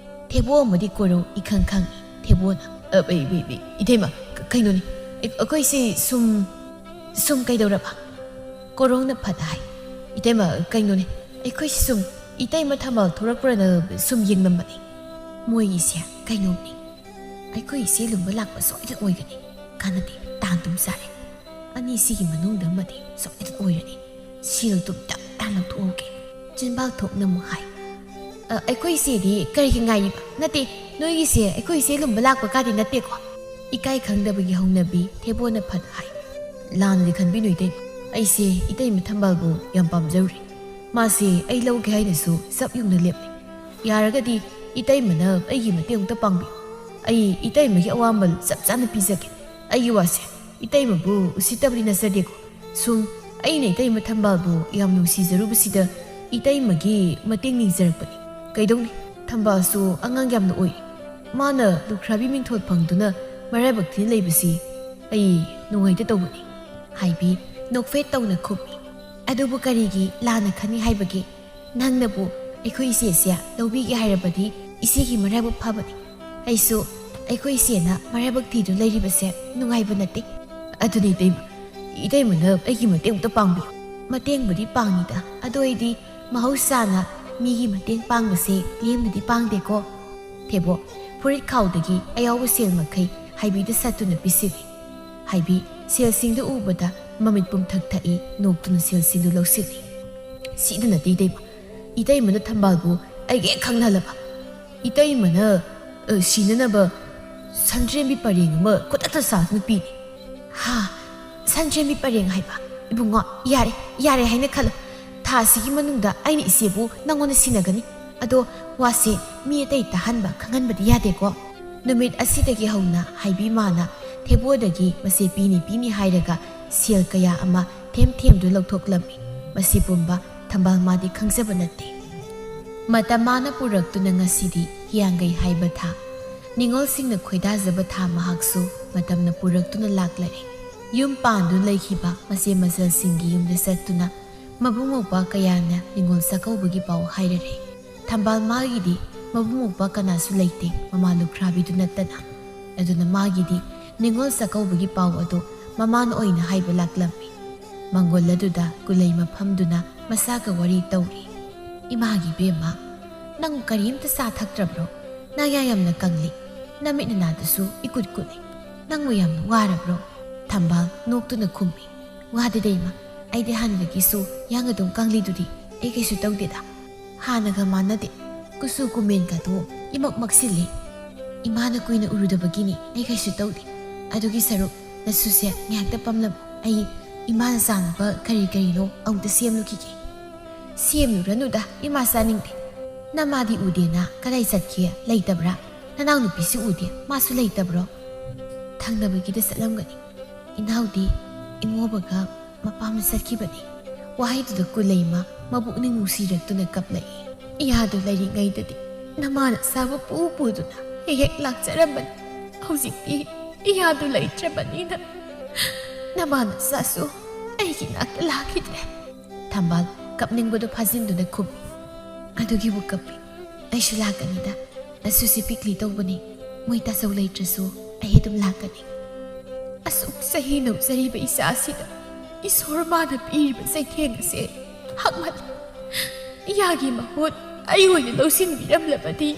ꯊꯦꯕꯣ ꯑꯃꯗꯤ ꯀꯣꯔꯧ ꯏꯈꯪ ꯈꯪꯏ꯫ ꯊꯦꯕꯣꯅ, "ꯑ, ꯏ-, ꯏ-, ꯏ-, ꯏꯇꯩꯃ, ꯀ-, ꯀꯩꯅꯣꯅꯦ, ꯑꯩ-, ꯑꯩꯈꯣꯏꯁꯤ ꯁꯨꯝ, ꯁꯨꯝ ꯀꯩꯗꯧꯔꯕ?" ꯀꯣꯔꯧꯅ ꯐꯠ ꯍꯥꯏ, "ꯏꯇꯩꯃ, ꯀꯩꯅꯣꯅꯦ, ꯑꯩꯈꯣꯏꯁꯤ ꯁꯨꯝ ꯏꯇꯩꯃ ꯊꯝꯕꯥꯜ ꯊꯣꯔꯛꯄ꯭ꯔꯅ ꯁꯨꯝ ꯌꯦꯡꯂꯝꯕꯅꯤ꯫ ꯃꯣꯏꯒꯤꯁꯦ ꯀꯩꯅꯣꯝꯅꯤ꯫ ꯑꯩꯈꯣꯏ ꯏꯆꯦ ꯂꯨꯝꯕ ꯂꯥꯛꯄ ꯁꯣꯏꯗꯅ ꯑꯣꯏꯒꯅꯤ꯫ ꯀꯥꯟꯅꯗꯦ, ꯇꯥꯟ ꯑꯗꯨꯝ ꯆꯥꯔꯦ꯫ ꯑꯅꯤꯁꯤꯒꯤ ꯃꯅꯨꯡꯗ ꯑꯃꯗꯤ ꯁꯣꯏꯗꯅ ꯑꯣꯏꯔꯅꯤ꯫ ꯁꯦꯜ ꯇꯨꯝ ꯇꯞ ꯇꯥꯅ ꯂꯧꯊꯣꯛꯍꯧꯒꯦ"꯫ ꯆꯤꯟꯕꯥꯜ ꯊꯣꯛꯅ ꯑꯃꯨꯛ ꯍꯥꯏ, "ꯑ, ꯑꯩꯈꯣꯏ ꯏꯆꯦꯗꯤ ꯀꯔꯤꯒꯤ ꯉꯥꯏꯔꯤꯕ? ꯅꯠꯇꯦ, ꯅꯣꯏꯒꯤꯁꯦ ꯑꯩꯈꯣꯏ ꯏꯆꯦ ꯂꯨꯝꯕ ꯂꯥꯛꯄ ꯀꯥꯗꯤ ꯅꯠꯇꯦꯀꯣ?" ꯏꯀꯥꯏ ꯈꯪꯗꯕꯒꯤ ꯍꯧꯅꯕꯤ ꯊꯦꯕꯣꯅ ꯐꯠ ꯍꯥꯏ, "ꯂꯥꯟꯅꯗꯤ ꯈꯟꯕꯤꯅꯨ ꯏꯇꯩꯃ, ꯑꯩꯁꯦ ꯏꯇꯩꯃ ꯊꯝꯕꯥꯜꯕꯨ ꯌꯥꯝ ꯄꯥꯝꯖꯔꯨꯔꯦ꯫ ꯃꯥꯁꯦ ꯑꯩ ꯂꯧꯒꯦ ꯍꯥꯏꯅꯁꯨ ꯆꯞ ꯌꯨꯡꯅ ꯂꯦꯞꯂꯦ꯫ ꯌꯥꯔꯒꯗꯤ ꯏꯇꯩꯃꯅ ꯑꯩꯒꯤ ꯃꯇꯦꯡ ꯑꯝꯇ ꯄꯥꯡꯕꯤꯌꯨ꯫ ꯑꯩ ꯏꯇꯩꯃꯒꯤ ꯑꯋꯥꯃꯜ ꯆꯞ ꯆꯥꯅ ꯄꯤꯖꯒꯦ꯫ ꯑꯩꯒꯤ ꯋꯥꯁꯦ ꯏꯇꯩꯃꯕꯨ ꯎꯁꯤꯠꯇꯕꯗꯤ ꯅꯠꯆꯗꯦꯀꯣ꯫ ꯁꯨꯝ ꯑꯩꯅ ꯏꯇꯩꯃ ꯊꯝꯕꯥꯜꯕꯨ ꯌꯥꯝ ꯅꯨꯡꯁꯤꯖꯔꯨꯕꯁꯤꯗ ꯏꯇꯩꯃꯒꯤ ꯃꯇꯦꯡ ꯅꯤꯖꯔꯛꯄꯅꯤ꯫ ꯀꯩꯗꯧꯅꯤ, ꯊꯝꯕꯥꯜꯁꯨ ꯑꯉꯥꯡ ꯌꯥꯝꯅ ꯑꯣꯏ꯫ ꯃꯥꯅ ꯂꯨꯈ꯭ꯔꯥꯕꯤ ꯃꯤꯡꯊꯣꯜ ꯐꯪꯗꯨꯅ ꯃꯔꯥꯏꯕꯛ ꯊꯤꯅ ꯂꯩꯕꯁꯤ ꯑꯩ ꯅꯨꯡꯉꯥꯏꯇ ꯇꯧꯕꯅꯤ"꯫ ꯍꯥꯏꯕꯤ ꯅꯣꯛꯐꯦꯠ ꯇꯧꯅ ꯈꯨꯝꯃꯤ꯫ "ꯑꯗꯨꯕꯨ ꯀꯔꯤꯒꯤ ꯂꯥꯟꯅ ꯈꯟꯅꯤ ꯍꯥꯏꯕꯒꯦ? ꯅꯪꯅꯕꯨ ꯑꯩꯈꯣꯏ ꯏꯆꯦꯁꯦ ꯂꯧꯕꯤꯒꯦ ꯍꯥꯏꯔꯕꯗꯤ ꯏꯆꯦꯒꯤ ꯃꯔꯥꯏꯕꯛ ꯐꯕꯅꯤ꯫ ꯑꯩꯁꯨ ꯑꯩꯈꯣꯏ ꯏꯆꯦꯅ ꯃꯔꯥꯏꯕꯛ ꯊꯤꯗꯨꯅ ꯂꯩꯔꯤꯕꯁꯦ ꯅꯨꯡꯉꯥꯏꯕ ꯅꯠꯇꯦ"꯫ "ꯑꯗꯨꯅꯤ ꯏꯇꯩꯃ, ꯏꯇꯩꯃꯅ ꯑꯩꯒꯤ ꯃꯇꯦꯡ ꯑꯝꯇ ꯄꯥꯡꯕꯤꯌꯨ"꯫ "ꯃꯇꯦꯡꯕꯨꯗꯤ ꯄꯥꯡꯉꯤꯗ, ꯑꯗꯨ ꯑꯩꯗꯤ ꯃꯍꯧꯁꯥꯅ ꯃꯤꯒꯤ ꯃꯇꯦꯡ ꯄꯥꯡꯕꯁꯦ ꯂꯦꯝꯅꯗꯤ ꯄꯥꯡꯗꯦꯀꯣ"꯫ "ꯊꯦꯕꯣ, ꯐꯨꯔꯤꯠ ꯈꯥꯎꯗꯒꯤ ꯑꯌꯥꯎꯕ ꯁꯦꯜ ꯃꯈꯩ ꯍꯥꯏꯕꯤꯗ ꯁꯠꯇꯨꯅ ꯄꯤꯁꯤꯜꯂꯤ꯫ ꯍꯥꯏꯕꯤ ꯁꯦꯜꯁꯤꯡꯗꯨ ꯎꯕꯗ ꯃꯃꯤꯠ ꯄꯨꯝꯊꯛ ꯊꯛꯏ, ꯅꯣꯛꯇꯨꯅ ꯁꯦꯜꯁꯤꯡꯗꯨ ꯂꯧꯁꯤꯜꯂꯤ꯫ "ꯁꯤꯗ ꯅꯠꯇꯦ ꯏꯇꯩꯃ, ꯏꯇꯩꯃꯅ ꯊꯝꯕꯥꯜꯕꯨ ꯑꯩꯒ ꯍꯦꯛ ꯈꯪꯅꯍꯜꯂꯕ꯫ ꯏꯇꯩꯃꯅ, ꯑ, ꯁꯤꯅꯅꯕ ꯁꯟꯗ꯭ꯔꯦꯝꯕꯤ ꯄꯔꯦꯡ ꯑꯃ ꯈꯨꯗꯛꯇ ꯁꯥꯗꯨꯅ ꯄꯤꯔꯤ꯫" "ꯍꯥ? ꯁꯟꯗ꯭ꯔꯦꯝꯕꯤ ꯄꯔꯦꯡ ꯍꯥꯏꯕ? ꯏꯕꯨꯡꯉꯣ, ꯌꯥꯔꯦ, ꯌꯥꯔꯦ ꯍꯥꯏꯅ ꯈꯜꯂꯣ꯫ ꯊꯥ ꯑꯁꯤꯒꯤ ꯃꯅꯨꯡꯗ ꯑꯩꯅ ꯏꯆꯦꯕꯨ ꯅꯪꯉꯣꯟꯗ ꯁꯤꯟꯅꯒꯅꯤ꯫ ꯑꯗꯣ ꯋꯥꯁꯦ ꯃꯤ ꯑꯇꯩ ꯇꯥꯍꯟꯕ, ꯈꯪꯍꯟꯕꯗꯤ ꯌꯥꯗꯦꯀꯣ꯫" ꯅꯨꯃꯤꯠ ꯑꯁꯤꯗꯒꯤ ꯍꯧꯅ ꯍꯥꯏꯕꯤ ꯃꯥꯅ ꯊꯦꯕꯣꯗꯒꯤ ꯃꯁꯦ ꯄꯤꯅꯤ ꯄꯤꯅꯤ ꯍꯥꯏꯔꯒ ꯁꯦꯜ ꯀꯌꯥ ꯑꯃ ꯊꯦꯝ ꯊꯦꯝꯗꯨꯅ ꯂꯧꯊꯣꯛꯂꯝꯃꯤ꯫ ꯃꯁꯤ ꯄꯨꯝꯕ ꯊꯝꯕꯥꯜ ꯃꯥꯗꯤ ꯈꯪꯖꯕ ꯅꯠꯇꯦ꯫ ꯃꯇꯝ ꯃꯥꯅ ꯄꯨꯔꯛꯇꯨꯅ ꯉꯁꯤꯗꯤ ꯍꯤꯌꯥꯡꯒꯩ ꯍꯥꯏꯕ ꯊꯥ, ꯅꯤꯉꯣꯜꯁꯤꯡꯅ ꯈꯣꯏꯗꯥꯖꯕ ꯊꯥ ꯃꯍꯥꯛꯁꯨ ꯃꯇꯝꯅ ꯄꯨꯔꯛꯇꯨꯅ ꯂꯥꯛꯂꯔꯦ꯫ ꯌꯨꯝ ꯄꯥꯟꯗꯨꯅ ꯂꯩꯈꯤꯕ ꯃꯆꯦ ꯃꯆꯜꯁꯤꯡꯒꯤ ꯌꯨꯝꯗ ꯆꯠꯇꯨꯅ ꯃꯕꯨꯡ ꯃꯧꯄ꯭ꯋꯥ ꯀꯌꯥꯅ ꯅꯤꯉꯣꯜ ꯆꯥꯛꯀꯧꯕꯒꯤ ꯄꯥꯎ ꯍꯥꯏꯔꯔꯦ꯫ ꯊꯝꯕꯥꯜ ꯃꯥꯒꯤꯗꯤ ꯃꯕꯨꯡ ꯃꯧꯄ꯭ꯋꯥ ꯀꯅꯥꯁꯨ ꯂꯩꯇꯦ, ꯃꯃꯥ ꯂꯨꯈ꯭ꯔꯥꯕꯤꯗꯨ ꯅꯠꯇꯅ꯫ ꯑꯗꯨꯅ ꯃꯥꯒꯤꯗꯤ ꯅꯤꯉꯣꯜ ꯆꯥꯛꯀꯧꯕꯒꯤ ꯄꯥꯎ ꯑꯗꯨ ꯃꯃꯥꯅ ꯑꯣꯏꯅ ꯍꯥꯏꯕ ꯂꯥꯛꯂꯝꯃꯤ꯫ ꯃꯪꯒꯣꯜ ꯑꯗꯨꯗ ꯀꯨꯂꯩꯃ ꯐꯝꯗꯨꯅ ꯃꯆꯥꯒ ꯋꯥꯔꯤ ꯇꯧꯔꯤ꯫ "ꯏꯃꯥꯒꯤ ꯏꯕꯦꯝꯃ, ꯅꯪ ꯀꯔꯤꯝꯇ ꯆꯥ ꯊꯛꯇ꯭ꯔꯕ꯭ꯔꯣ? ꯅꯌꯥ ꯌꯥꯝꯅ ꯀꯪꯂꯤ, ꯅꯃꯤꯠ ꯅꯅꯥꯗꯨꯁꯨ ꯏꯀꯨꯠ ꯀꯨꯠꯂꯤ꯫ ꯅꯪꯕꯨ ꯌꯥꯝꯅ ꯋꯥꯔꯕ꯭ꯔꯣ?" ꯊꯝꯕꯥꯜ ꯅꯣꯛꯇꯨꯅ ꯈꯨꯝꯃꯤ꯫ "ꯋꯥꯗꯦꯗ ꯏꯃꯥ, ꯑꯩꯗꯤ ꯍꯥꯟꯅꯗꯒꯤꯁꯨ ꯌꯥꯡ ꯑꯗꯨꯝ ꯀꯪꯂꯤꯗꯨꯗꯤ, ꯑꯩ ꯀꯩꯁꯨ ꯇꯧꯗꯦꯗ꯫ ꯍꯥꯟꯅꯒ ꯃꯥꯟꯅꯗꯦ, ꯀꯨꯆꯨ ꯀꯨꯃꯦꯟꯒꯗꯣ ꯏꯃꯛ ꯃꯛꯁꯤꯜꯂꯤ꯫ ꯏꯃꯥꯅ ꯀꯨꯏꯅ ꯎꯔꯨꯗꯕꯒꯤꯅꯤ, ꯑꯩ ꯀꯩꯁꯨ ꯇꯧꯗꯦ꯫ ꯑꯗꯨꯒꯤ ꯁꯔꯨꯛ ꯅꯁꯨꯁꯦ ꯉꯥꯏꯍꯥꯛꯇ ꯄꯝꯂꯝꯃꯨ, ꯑꯩ ꯏꯃꯥꯅ ꯆꯥꯅꯕ ꯀꯔꯤ ꯀꯔꯤꯅꯣ ꯑꯃꯨꯛꯇ ꯁꯦꯝꯂꯨꯈꯤꯒꯦ꯫" "ꯁꯦꯝꯂꯨꯔꯅꯨꯗ, ꯏꯃꯥ ꯆꯥꯅꯤꯡꯗꯦ꯫ ꯅꯃꯥꯗꯤ ꯎꯗꯦꯅ ꯀꯗꯥꯏ ꯆꯠꯈꯤ? ꯂꯩꯇꯕ꯭ꯔꯥ? ꯅꯅꯥꯎꯅꯨꯄꯤꯁꯨ ꯎꯗꯦ, ꯃꯥꯁꯨ ꯂꯩꯇꯕ꯭ꯔꯣ?" "ꯊꯪꯅꯕꯒꯤꯗ ꯆꯠꯂꯝꯒꯅꯤ꯫ ꯏꯅꯥꯎꯗꯤ ꯏꯉꯣꯕꯒ ꯃꯄꯥꯝꯗ ꯆꯠꯈꯤꯕꯅꯤ꯫" ꯋꯥꯍꯩꯗꯨꯗ ꯀꯨꯂꯩꯃ ꯃꯄꯨꯛꯅꯤꯡ ꯅꯨꯡꯁꯤꯔꯛꯇꯨꯅ ꯀꯞꯂꯛꯏ꯫ "ꯏꯌꯥꯗꯨ ꯂꯩꯔꯤꯉꯩꯗꯗꯤ ꯅꯃꯥꯅ ꯆꯥꯕ ꯄꯨ ꯄꯨꯗꯨꯅ ꯍꯦꯛ ꯍꯦꯛ ꯂꯥꯛꯆꯔꯝꯕꯅꯤ꯫ ꯍꯧꯖꯤꯛꯇꯤ ꯏꯌꯥꯗꯨ ꯂꯩꯇ꯭ꯔꯕꯅꯤꯅ ꯅꯃꯥꯅ ꯆꯥꯁꯨ ꯑꯩꯒꯤ ꯅꯥꯛꯇ ꯂꯥꯛꯈꯤꯗ꯭ꯔꯦ꯫" ꯊꯝꯕꯥꯜ ꯀꯞꯅꯤꯡꯕꯗꯨ ꯐꯥꯖꯤꯟꯗꯨꯅ ꯈꯨꯝꯃꯤ꯫ "ꯑꯗꯨꯒꯤꯕꯨ ꯀꯞꯄꯤ? ꯑꯩꯁꯨ ꯂꯥꯛꯀꯅꯤꯗ꯫ ꯅꯁꯨꯁꯤ ꯄꯤꯛꯂꯤ ꯇꯧꯕꯅꯤ꯫ ꯃꯣꯏ ꯇꯥꯆꯧ ꯂꯩꯇ꯭ꯔꯁꯨ ꯑꯩ ꯑꯗꯨꯝ ꯂꯥꯛꯀꯅꯤ꯫" "ꯑꯁꯨꯛ ꯆꯍꯤ ꯅꯧꯖꯔꯤꯕ ꯏꯆꯥꯁꯤꯗ ꯏꯁꯣꯔ ꯃꯥꯅ ꯄꯤꯔꯤꯕ ꯆꯩꯊꯦꯡ ꯑꯁꯦ ꯍꯛꯃꯜꯂꯤ꯫ ꯏꯌꯥꯒꯤ ꯃꯍꯨꯠ ꯑꯩ ꯑꯣꯏꯅ ꯂꯧꯁꯤꯟꯕꯤꯔꯝꯂꯕꯗꯤ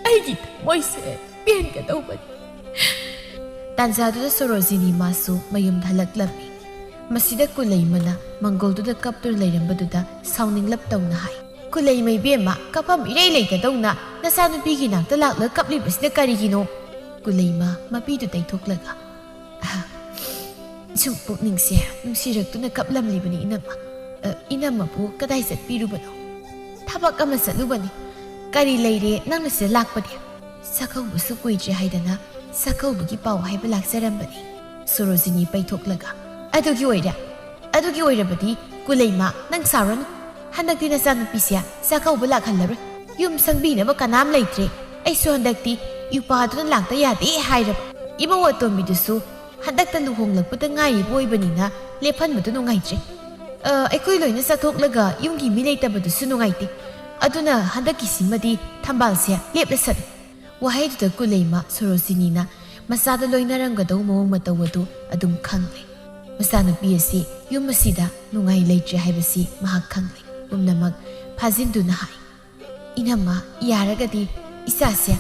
ꯑꯩꯒꯤ ꯊꯃꯣꯏꯁꯦ ꯄꯦꯟꯒꯗꯧꯕꯅꯤ꯫ ꯇꯥꯟꯖꯥꯗꯨꯗ ꯁꯣꯔꯣꯖꯤꯅꯤ ꯃꯥꯁꯨ ꯃꯌꯨꯝꯗ ꯍꯜꯂꯛꯂꯝꯃꯤ꯫ ꯃꯁꯤꯗ ꯀꯨꯂꯩꯃꯅ ꯃꯪꯒꯣꯜꯗꯨꯗ ꯀꯞꯇꯨꯅ ꯂꯩꯔꯝꯕꯗꯨꯗ ꯁꯥꯎꯅꯤꯡꯂꯞ ꯇꯧꯅ ꯍꯥꯏ, "ꯀꯨꯂꯩꯃ ꯏꯕꯦꯝꯃ, ꯀꯞꯐꯝ ꯏꯔꯩ ꯂꯩꯇꯗꯧꯅ ꯅꯆꯥꯅꯨꯄꯤꯒꯤ ꯅꯥꯛꯇ ꯂꯥꯛꯂꯒ ꯀꯞꯂꯤꯕꯁꯤꯅ ꯀꯔꯤꯒꯤꯅꯣ?" ꯀꯨꯂꯩꯃ ꯃꯄꯤꯗꯨ ꯇꯩꯊꯣꯛꯂꯒ, "ꯑꯍ, ꯁꯨꯝ ꯄꯨꯛꯅꯤꯡꯁꯦ ꯅꯨꯡꯁꯤꯔꯛꯇꯨꯅ ꯀꯞꯂꯝꯂꯤꯕꯅꯤ ꯏꯅꯝꯃ꯫ ꯑ, ꯏꯅꯝꯃꯕꯨ ꯀꯗꯥꯏ ꯆꯠꯄꯤꯔꯨꯕꯅꯣ?" "ꯊꯕꯛ ꯑꯃ ꯆꯠꯂꯨꯕꯅꯤ꯫ ꯀꯔꯤ ꯂꯩꯔꯦ ꯅꯪꯅ ꯁꯤꯗ ꯂꯥꯛꯄꯗꯤ?" "ꯆꯥꯛꯀꯧꯕꯁꯨ ꯀꯨꯏꯗ꯭ꯔꯦ ꯍꯥꯏꯗꯅ ꯆꯥꯛꯀꯧꯕꯒꯤ ꯄꯥꯎ ꯍꯥꯏꯕ ꯂꯥꯛꯆꯔꯝꯕꯅꯤ꯫" ꯁꯣꯔꯣꯖꯤꯅꯤ ꯄꯩꯊꯣꯛꯂꯒ, "ꯑꯗꯨꯒꯤ ꯑꯣꯏꯔꯦ? ꯑꯗꯨꯒꯤ ꯑꯣꯏꯔꯕꯗꯤ ꯀꯨꯂꯩꯃ, ꯅꯪ ꯁꯥꯎꯔꯅꯨ꯫ ꯍꯟꯗꯛꯇꯤ ꯅꯆꯥꯅꯨꯄꯤꯁꯦ ꯆꯥꯛꯀꯧꯕ ꯂꯥꯛꯍꯜꯂꯔꯣꯏ꯫ ꯌꯨꯝ ꯁꯪꯕꯤꯅꯕ ꯀꯅꯥꯝ ꯂꯩꯇ꯭ꯔꯦ꯫ ꯑꯩꯁꯨ ꯍꯟꯗꯛꯇꯤ ꯏꯎꯄꯥꯗꯨꯅ ꯂꯥꯛꯇ ꯌꯥꯗꯦ ꯍꯥꯏꯔꯕ꯫ ꯏꯃꯧ ꯑꯇꯣꯝꯕꯤꯗꯨꯁꯨ ꯍꯟꯗꯛꯇ ꯂꯨꯍꯣꯡꯂꯛꯄꯗ ꯉꯥꯏꯔꯤꯕ ꯑꯣꯏꯕꯅꯤꯅ ꯂꯦꯞꯍꯟꯕꯗꯨ ꯅꯨꯡꯉꯥꯏꯇ꯭ꯔꯦ꯫ ꯑ, ꯑꯩꯈꯣꯏ ꯂꯣꯏꯅ ꯆꯠꯊꯣꯛꯂꯒ ꯌꯨꯝꯒꯤ ꯃꯤ ꯂꯩꯇꯕꯗꯨꯁꯨ ꯅꯨꯡꯉꯥꯏꯇꯦ꯫ ꯑꯗꯨꯅ ꯍꯟꯗꯛꯀꯤꯁꯤꯃꯗꯤ ꯊꯝꯕꯥꯜꯁꯦ ꯂꯦꯞꯂꯁꯅꯨ꯫" ꯋꯥꯍꯩꯗꯨꯗ ꯀꯨꯂꯩꯃ ꯁꯣꯔꯣꯖꯤꯅꯤꯅ ꯃꯆꯥꯗ ꯂꯣꯏꯅꯔꯝꯒꯗꯧ ꯃꯑꯣꯡ ꯃꯇꯧ ꯑꯗꯨ ꯑꯗꯨꯝ ꯈꯪꯂꯦ꯫ ꯃꯆꯥꯅꯨꯄꯤ ꯑꯁꯤ ꯌꯨꯝ ꯑꯁꯤꯗ ꯅꯨꯡꯉꯥꯏ ꯂꯩꯇ꯭ꯔꯦ ꯍꯥꯏꯕꯁꯤ ꯃꯍꯥꯛ ꯈꯪꯂꯦ꯫ ꯄꯨꯝꯅꯃꯛ ꯐꯥꯖꯤꯟꯗꯨꯅ ꯍꯥꯏ, "ꯏꯅꯝꯃ, ꯌꯥꯔꯒꯗꯤ ꯏꯆꯥꯁꯦ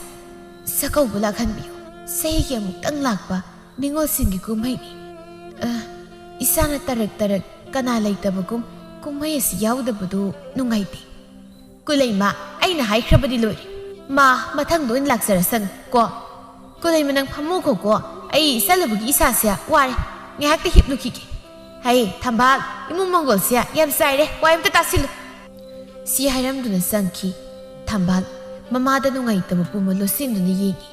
ꯆꯥꯛꯀꯧꯕ ꯂꯥꯛꯍꯟꯕꯤꯌꯨ꯫ ꯆꯍꯤꯒꯤ ꯑꯃꯨꯛꯇꯪ ꯂꯥꯛꯄ ꯅꯤꯉꯣꯜꯁꯤꯡꯒꯤ ꯀꯨꯝꯍꯩꯅꯤ꯫ ꯑ, ꯏꯆꯥꯅ ꯇꯔꯛ ꯇꯔꯛ ꯀꯅꯥ ꯂꯩꯇꯕꯒꯨꯝ ꯀꯨꯝꯍꯩ ꯑꯁꯤ ꯌꯥꯎꯗꯕꯗꯨ ꯅꯨꯡꯉꯥꯏꯇꯦ꯫" "ꯀꯨꯂꯩꯃ, ꯑꯩꯅ ꯍꯥꯏꯈ꯭ꯔꯕꯗꯤ ꯂꯣꯏꯔꯦ꯫ ꯃꯥ ꯃꯊꯪꯗ ꯑꯣꯏꯅ ꯂꯥꯛꯆꯔꯁꯅꯨ ꯀꯣ꯫ ꯀꯨꯂꯩꯃ, ꯅꯪ ꯐꯝꯃꯨꯈꯣ ꯀꯣ꯫ ꯑꯩ ꯆꯠꯂꯨꯕꯒꯤ ꯏꯁꯥꯁꯦ ꯋꯥꯔꯦ꯫ ꯉꯥꯏꯍꯥꯛꯇꯤ ꯍꯤꯞꯂꯨꯈꯤꯒꯦ꯫ ꯍꯩ, ꯊꯝꯕꯥꯜ, ꯏꯃꯨꯡ ꯃꯪꯒꯣꯜꯁꯦ ꯌꯥꯝ ꯆꯥꯏꯔꯦ꯫ ꯋꯥꯏ ꯑꯝꯇ ꯇꯥꯁꯤꯜꯂꯨ꯫" ꯁꯤ ꯍꯥꯏꯔꯝꯗꯨꯅ ꯆꯪꯈꯤ꯫ ꯊꯝꯕꯥꯜ ꯃꯃꯥꯗ ꯅꯨꯡꯉꯥꯏꯇꯕ ꯄꯨꯝꯕ ꯂꯣꯠꯁꯤꯟꯗꯨꯅ ꯌꯦꯡꯉꯤ꯫